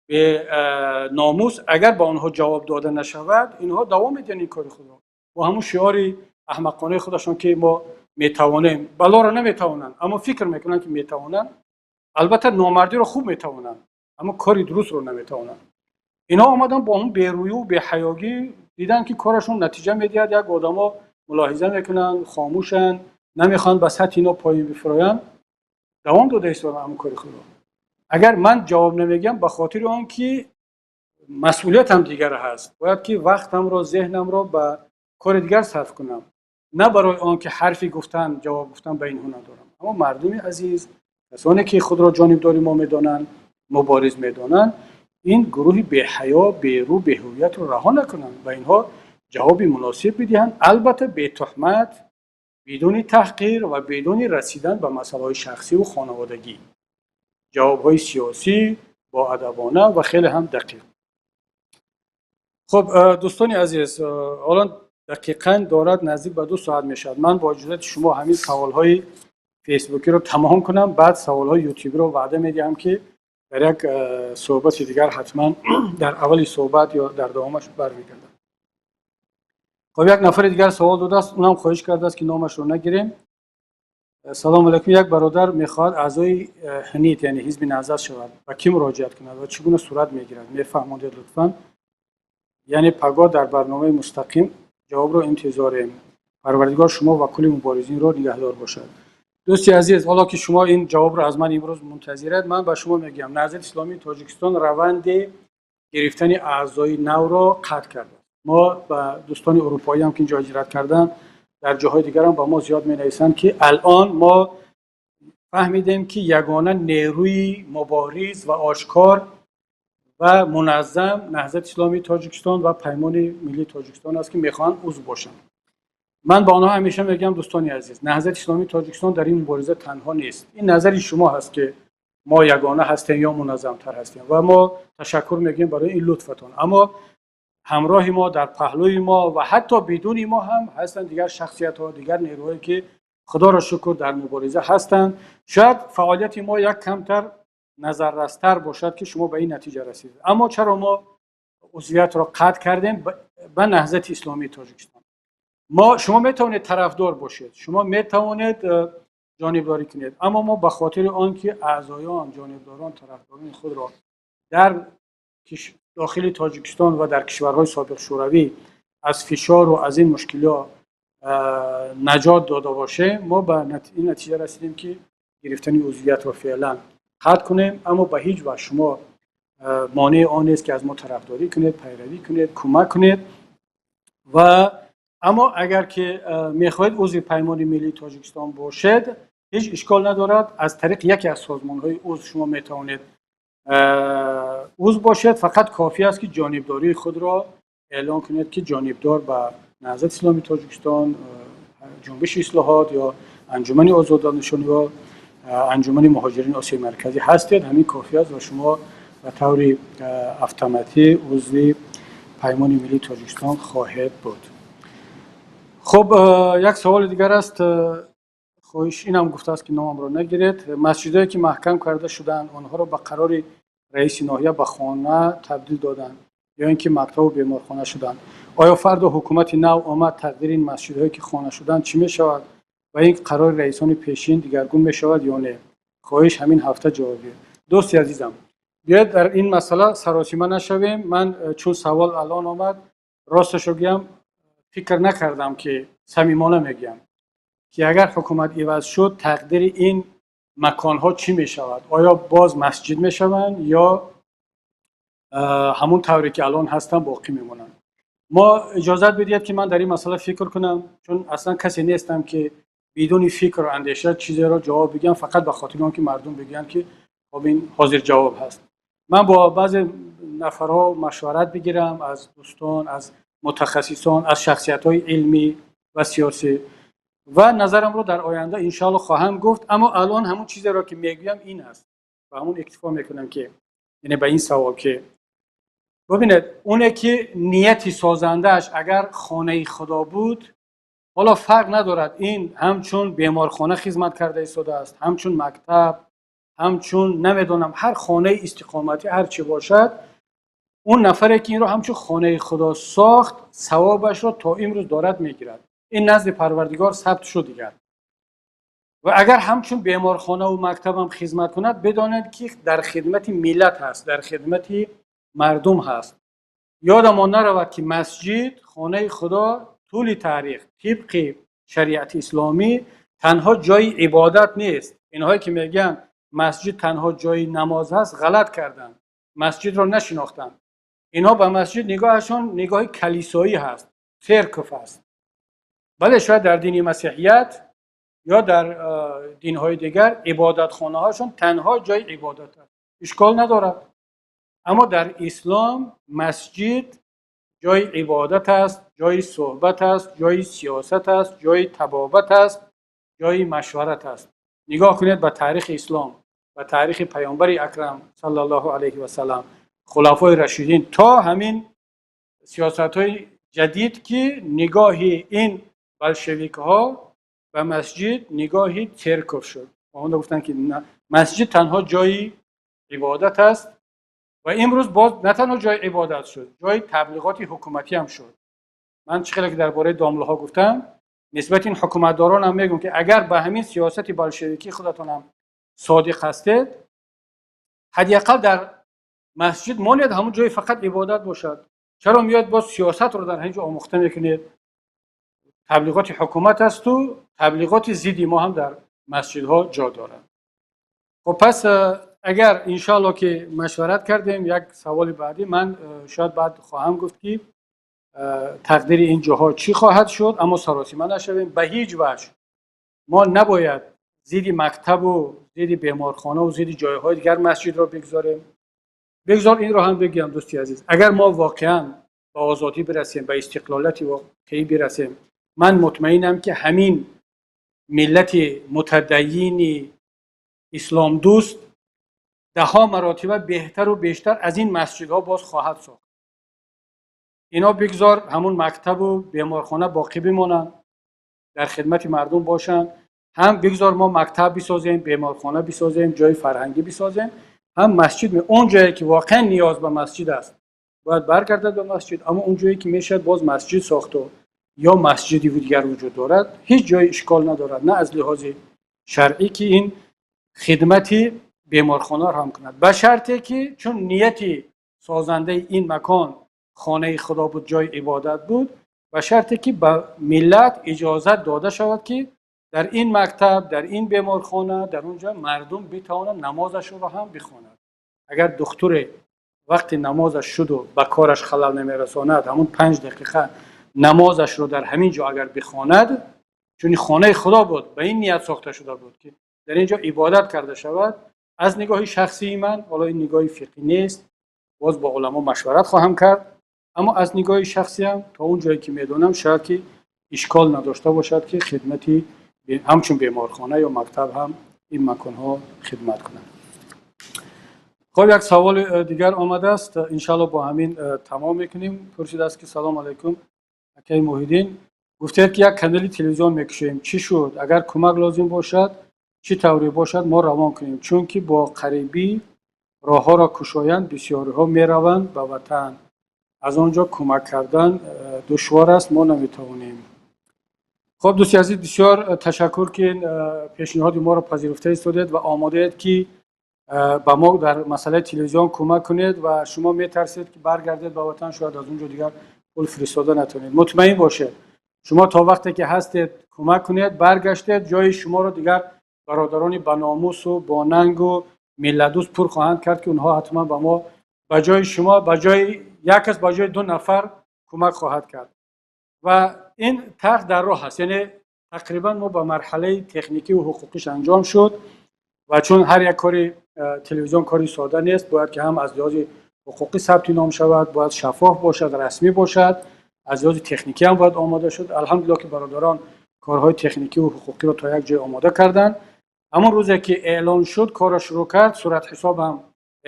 беномус, агар ба онҳо ҷавоб дода нашавад, инҳо давом медиҳанд ин кори худро бо ҳамун шиори аҳмақонаи худашон, ки мо метавонем. Балоро наметавонанд, аммо фикр мекунанд, ки метавонанд. Албатта, номардиро хуб метавонанд, аммо кори дурустро наметавонанд. Инҳо омаданд, бо ҳамун берӯю беҳаёгӣ диданд, ки корашон натиҷа медиҳад, як одамо мулоҳиза мекунанд, хомӯшанд, намехоҳанд ба сатҳи ино поин бифуроянд, давом дода истодан ҳамун кори худро. Агар ман ҷавоб намегӯям, ба хотири он ки масъулиятам дигар ҳаст, бояд ки вақтамро, зеҳнамро ба кори дигар сарф кунам, на барои он ки ҳарфи гуфтан, ҷавоб гуфтан ба инҳо надорам. Аммо мардуми азиз, касоне ки худро ҷонибдори мо медонанд, мубориз медонанд, ин гурӯҳи беҳаё, берӯ, беҳувиятро раҳо накунанд, ба инҳо ҷавоби муносиб бидиҳанд, албатта бетуҳмат, бидуни таҳқир ва бидуни расидан ба масъалаҳои шахсиву хонаводагӣ, ҷавобҳои сиёсӣ, боадабона ва хеле ҳам дақиқ. Хуб, дӯстони азиз, ҳоло дақиқан дорад наздик ба 2 соат мешавад. Ман бо иҷозати шумо ҳамин саволҳои фейсбукиро тамом кунам, баъд саволҳои ютубиро ваъда медиҳам, ки дар як суҳбати дигар ҳатман дар аввали суҳбат ё дар давомаш бармегардам. Хуб, як нафари дигар савол додааст, унам хоҳиш кардааст, ки номашро нагирем. Салому алайкум, як бародар мехоҳад аъзои ҳнит, яъне Ҳизби Наҳзат шавад, ба кӣ муроҷиат кунад ва чӣ гуна сурат мегирад, мефаҳмондед лутфан. Яъне пагоҳ дар барномаи мустақим ҷавобро интизорем. Парвардигор шумо ва кулли муборизинро нигаҳдор бошад. Дӯсти азиз, ҳоло ки шумо ин ҷавобро аз ман имрӯз мунтазиред, ман ба шумо мегӯям: Наҳзати Исломии Тоҷикистон раванди гирифтани аъзои навро қатъ кардааст. Мо ба дӯстони урупоиам, ки инҷо ҳиҷрат карданд, дар ҷоҳои дигарам ба мо зиёд менависанд, ки алон мо фаҳмидем, ки ягона нерӯи мубориз ва ошкор ва муназзам Наҳзати Исломии Тоҷикистон ва Паймони Миллии Тоҷикистон аст, ки мехоҳанд узв бошанд. Ман ба онҳо ҳамеша мегӯям: дӯстони азиз, Наҳзати Исломии Тоҷикистон дар ин мубориза танҳо нест. Ин назари шумо ҳаст, ки мо ягона ҳастем ё муназзамтар ҳастем, ва мо ташаккур мегӯем барои ин лутфатон, аммо ҳамроҳи мо, дар паҳлӯи мо ва ҳатто бидуни мо ҳам ҳастанд дигар шахсиятҳо, дигар нерӯҳое, ки худоро шукр дар мубориза ҳастанд. Шояд фаъолияти мо як камтар назаррастар бошад, ки шумо ба ин натиҷа расидед. Аммо чаро мо узвиятро қатъ кардем ба Наҳзати Исломии Тоҷикистон? Мо, шумо метавонед тарафдор бошед, шумо метавонед ҷонибдорӣ кунед, аммо мо ба хотири он ки аъзоён, ҷонибдорон, тарафдорони худро дар дохили Тоҷикистон ва дар кишварҳои собиқ Шӯравӣ аз фишору аз ин мушкилиҳо наҷот дода бошем, мо ба ин натиҷа расидем, ки гирифтани узвиятро феълан қатъ кунем. Аммо ба ҳеҷ ваҷҳ шумо монеи он нест, ки аз мо тарафдорӣ кунед, пайравӣ кунед, кӯмак кунед. Ва аммо агар ки мехоҳед узви Паймони Миллии Тоҷикистон бошед, ҳеҷ ишкол надорад, аз тариқи яке аз созмонҳои узв шумо метавонед узв бошед. Фақат кофӣ аст, ки ҷонибдории худро эълон кунед, ки ҷонибдор ба Наҳзати Исломии Тоҷикистон, Ҷунбиши Ислоҳот ё Анҷумани Озодандешон ё Анҷумани муҳоҷирини Осиёи Марказӣ ҳастед, ҳамин кофӣ аст ва шумо ба таври автоматӣ узви Паймони Миллии Тоҷикистон хоҳед буд. Хуб, як саволи дигар аст. Хоҳиш, инам гуфтааст, ки номамро нагиред. Масҷидое, ки маҳкам карда шудаанд, онҳоро ба қарори раиси ноҳия ба хона табдил доданд ё ин ки мактабу беморхона шуданд. Оё фардо ҳукумати нав омад, тақдири ин масҷидҳое, ки хона шуданд, чӣ мешавад ва ин қарори раисони пешин дигаргун мешавад ё не? Хоҳиш, ҳамин ҳафта ҷавоб диҳед. Дӯсти азизам, биёед, дар ин масъала саросима нашавем. Ман чун савол алон омад, росташо гӯям, фикр накардам, ки самимона мегӯям, ки агар ҳукумат иваз шуд, тақдири ин маконҳо чӣ мешавад, оё боз масҷид мешаванд ё ҳамун тавре, ки алон ҳастанд, боқӣ мемонанд. Мо иҷозат бидиҳед, ки ман дар ин масъала фикр кунам, чун аслан касе нестам, ки бидуни фикру андеша чизеро ҷавоб бигӯям, фақат ба хотири он ки мардум бигӯянд, ки хоб, ин ҳозир ҷавоб ҳаст. Ман бо баъзе нафарҳо машварат бигирам, аз дӯстон, аз мутахассисон, аз шахсиятҳои илмӣ ва сиёсӣ, ва назарамро дар оянда, иншоалло, хоҳам гуфт. Аммо алон ҳамун чизеро, ки мегӯям, ин аст ва ҳамун иктифо мекунам, ки яъне ба ин савол, ки бубинед, оне ки нияти созандааш агар хонаи Худо буд, ҳоло фарқ надорад, ин ҳамчун беморхона хизмат карда истодааст, ҳамчун мактаб, ҳамчун намедонам, ҳар хонаи истиқоматӣ, ҳар чӣ бошад, он нафаре, ки инро ҳамчун хонаи Худо сохт, савобашро то имрӯз дорад мегирад, ин назди Парвардигор сабт шуд дигар. Ва агар ҳамчун беморхонаву мактабам хизмат кунад, бидонед, ки дар хидмати миллат ҳаст, дар хидмати мардум ҳаст. Ёдамон наравад, ки масҷид, хонаи Худо, тӯли таърих тибқи шариати исломӣ танҳо ҷои ибодат нест. Инҳое, ки мегӯянд, масҷид танҳо ҷои намоз ҳаст, ғалат карданд, масҷидро нашинохтанд. Инҳо ба масҷид нигоҳашон нигоҳи калисоӣ ҳаст, церковь аст. Бале, шояд дар дини масеҳият ё дар динҳои дигар ибодатхонаҳошон танҳо ҷои ибодат аст, ишкол надорад, аммо дар ислом масҷид ҷои ибодат аст, ҷои суҳбат аст, ҷои сиёсат аст, ҷои табобат аст, ҷои машварат аст. Нигоҳ кунед ба таърихи ислом, ба таърихи Паёмбари Акрам, саллаллоҳу алайҳи васалам, хулафои рашидин, то ҳамин сиёсатҳои ҷадид, ки нигоҳи ин болшевикҳо ба масҷид нигоҳи церковь шуд. Онҳо гуфтанд, ки масҷид танҳо ҷои ибодат аст, ва имрӯз боз на танҳо ҷои ибодат шуд, ҷои таблиғоти ҳукуматӣ ҳам шуд. Ман чӣ хеле ки дар бораи домлаҳо гуфтам, нисбати ин ҳукуматдорон ҳам мегӯм, ки агар ба ҳамин сиёсати болшевикӣ худатонам содиқ ҳастед, ҳадди ақал дар масҷид монед, ҳамун ҷои фақат ибодат бошад. Чаро меояд, боз сиёсатро дар ҳамин ҷо омӯхта мекунед? Таблиғоти ҳукумат асту таблиғоти зидди мо ҳам дар масҷидҳо ҷо дорад. Хоб, пас агар, иншоалло, ки машварат кардем, як саволи баъдӣ ман шояд баъд хоҳам гуфт, ки тақдири ин ҷоҳо чӣ хоҳад шуд. Аммо саросима нашавем. Ба ҳеҷ ваҷҳ мо набояд зидди мактабу зидди беморхонаву зидди ҷойҳои дигар масҷидро бигзорем. Бигзор инро ҳам бигӯям, дӯсти азиз: агар мо воқеан ба озодӣ бирасем, ба истиқлолияти воқеӣ бирасем, ман мутмаинам, ки ҳамин миллати мутадайини исломдӯст даҳҳо маротиба беҳтару бештар аз ин масҷидҳо боз хоҳад сохт. Ино бигзор ҳамун мактабу беморхона боқӣ бимонанд, дар хидмати мардум бошанд. Ҳам бигзор мо мактаб бисозем, беморхона бисозем, ҷои фарҳангӣ бисозем, ҳам масҷид. Он ҷое, ки воқеан ниёз ба масҷид аст, бояд баргардад ба масҷид, аммо он ҷое, ки мешавад боз масҷид сохту ё масҷиди дигар вуҷуд дорад, ҳеҷ ҷои ишкол надорад, на аз лиҳози шаръӣ, ки ин хидмати беморхонаро ҳам кунад, ба шарте ки чун нияти созандаи ин макон хонаи Худо буд, ҷои ибодат буд, ба шарте ки ба миллат иҷозат дода шавад, ки дар ин мактаб, дар ин беморхона, дар он ҷо мардум битавонад намозашонро ҳам бихонад. Агар духтуре вақти намозаш шуду ба кораш халал намерасонад, ҳамун 5 дақиқа намозашро дар ҳамин ҷо агар бихонад, чун хонаи Худо буд, ба ин ният сохта шуда буд, ки дар ин ҷо ибодат карда шавад, аз нигоҳи шахсии ман, ҳоло ин нигоҳи фиқҳӣ нест, боз бо уламо машварат хоҳам кард, аммо аз нигоҳи шахсиям, то он ҷое ки медонам, шояд ки ишкол надошта бошад, ки хидмати ҳамчун беморхона ё мактаб ҳам. ин маконҳо хидмат кунанд. Хуб, як савол дигар омадааст, иншаалло бо ҳамин тамом мекунем. Пурсидааст ки салом алайкум, акаи Муҳиддин, гуфтед ки як канали телевизион мекушоем, чӣ шуд? Агар кӯмак лозим бошад, чӣ тавре бошад, мо равон кунем, чунки бо қарибӣ роҳҳоро кушоянд, бисёриҳо мераванд ба ватан, аз он ҷо кӯмак кардан душвор аст, мо наметавонем. Хуб, дӯсти азиз, бисёр ташаккур ки пешниҳоди моро пазируфта истодед ва омодаед ки ба мо дар масъалаи телевизион кӯмак кунед ва шумо метарсед ки баргардед ба ватан, шояд аз он ҷо дигар пул фиристода натавонед. Мутмаин бошед, шумо то вақте ки ҳастед кӯмак кунед, баргаштед, ҷои шуморо дигар бародарони баномусу бонангу миллатдӯст пур хоҳанд кард, ки онҳо ҳатман ба мо ба ҷои шумо, ба ҷои як кас, ба ҷои ду нафар кӯмак хоҳад кард. Ва ин тарҳ дар роҳ аст, яъне тақрибан мо ба марҳалаи техникӣ ва ҳуқуқиш анҷом шуд ва чун ҳар як кори телевизион кори сода нест, бояд ки ҳам аз лиҳози ҳуқуқӣ сабти ном шавад, бояд шаффоф бошад, расмӣ бошад, аз лиҳози техникӣ ҳам бояд омода шуд. Алҳамдулиллоҳ ки бародарон корҳои техникӣ ва ҳуқуқиро то як ҷой омода карданд. Ҳамон рӯзе ки эълон шуд, корро шурӯъ кард, суратҳисоб ҳам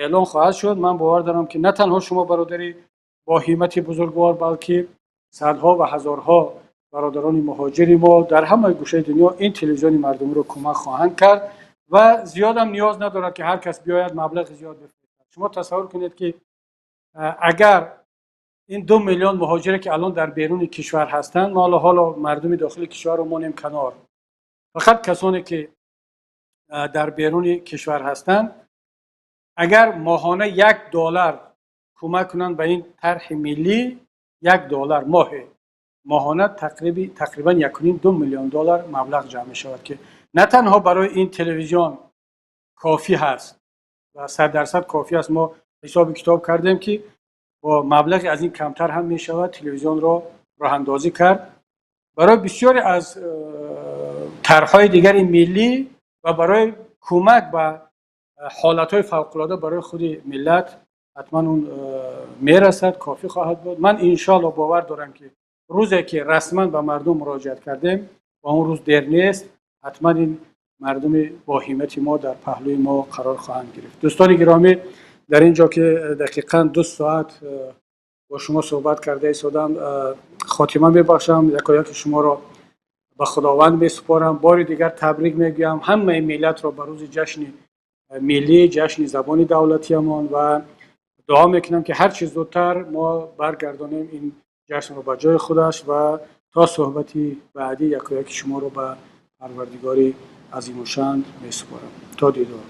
эълон хоҳад шуд. Ман бовар дорам ки на танҳо шумо бародари бо ҳиммати бузургвор, балки садҳо ва ҳазорҳо бародарони муҳоҷири мо дар ҳамаи гӯшаи дунё ин телевизиони мардумиро кӯмак хоҳанд кард ва зиёдам ниёз надорад ки ҳар кас биёяд маблағи зиёд бифиристад. Шумо тасаввур кунед ки агар ин 2 миллион муҳоҷире ки алон дар беруни кишвар ҳастанд, мо ҳоло мардуми дохили кишварро монем канор, фақат касоне ки дар беруни кишвар ҳастанд, агар моҳона $1 кӯмак кунанд ба ин тарҳи миллӣ, $1 моҳе моҳона тақрибан 1.5-2 миллион доллар маблағ ҷамъ мешавад, ки на танҳо барои ин телевизион кофӣ ҳаст ва 100% кофӣ аст. Мо ҳисоби китоб кардем ки бо маблағи аз ин камтар ҳам мешавад телевизионро роҳандозӣ кард. Барои бисёре аз тарҳҳои дигари миллӣ ва барои кӯмак ба ҳолатҳои фавқулода барои худи миллат ҳатман он мерасад, кофӣ хоҳад буд. Ман иншоалло бовар дорам ки рӯзе ки расман ба мардум муроҷиат кардем, ва он рӯз дер нест, ҳатман ин мардуми боҳиммати мо дар паҳлӯи мо қарор хоҳанд гирифт. Дӯстони гиромӣ, дар ин ҷо ки дақиқан 2 соат бо шумо суҳбат карда истодам, хотима мебахшам, якояки шуморо ба Худованд месупорам. Бори дигар табрик мегӯям ҳамаи миллатро ба рӯзи ҷашни миллӣ, ҷашни забони давлатиямон ва дуо мекунам ки ҳар чӣ зудтар мо баргардонем ин ҷашнро ба ҷои худаш ва то суҳбати баъдӣ якояки шуморо ба Парвардигори азимушанд месупорам. То дидор.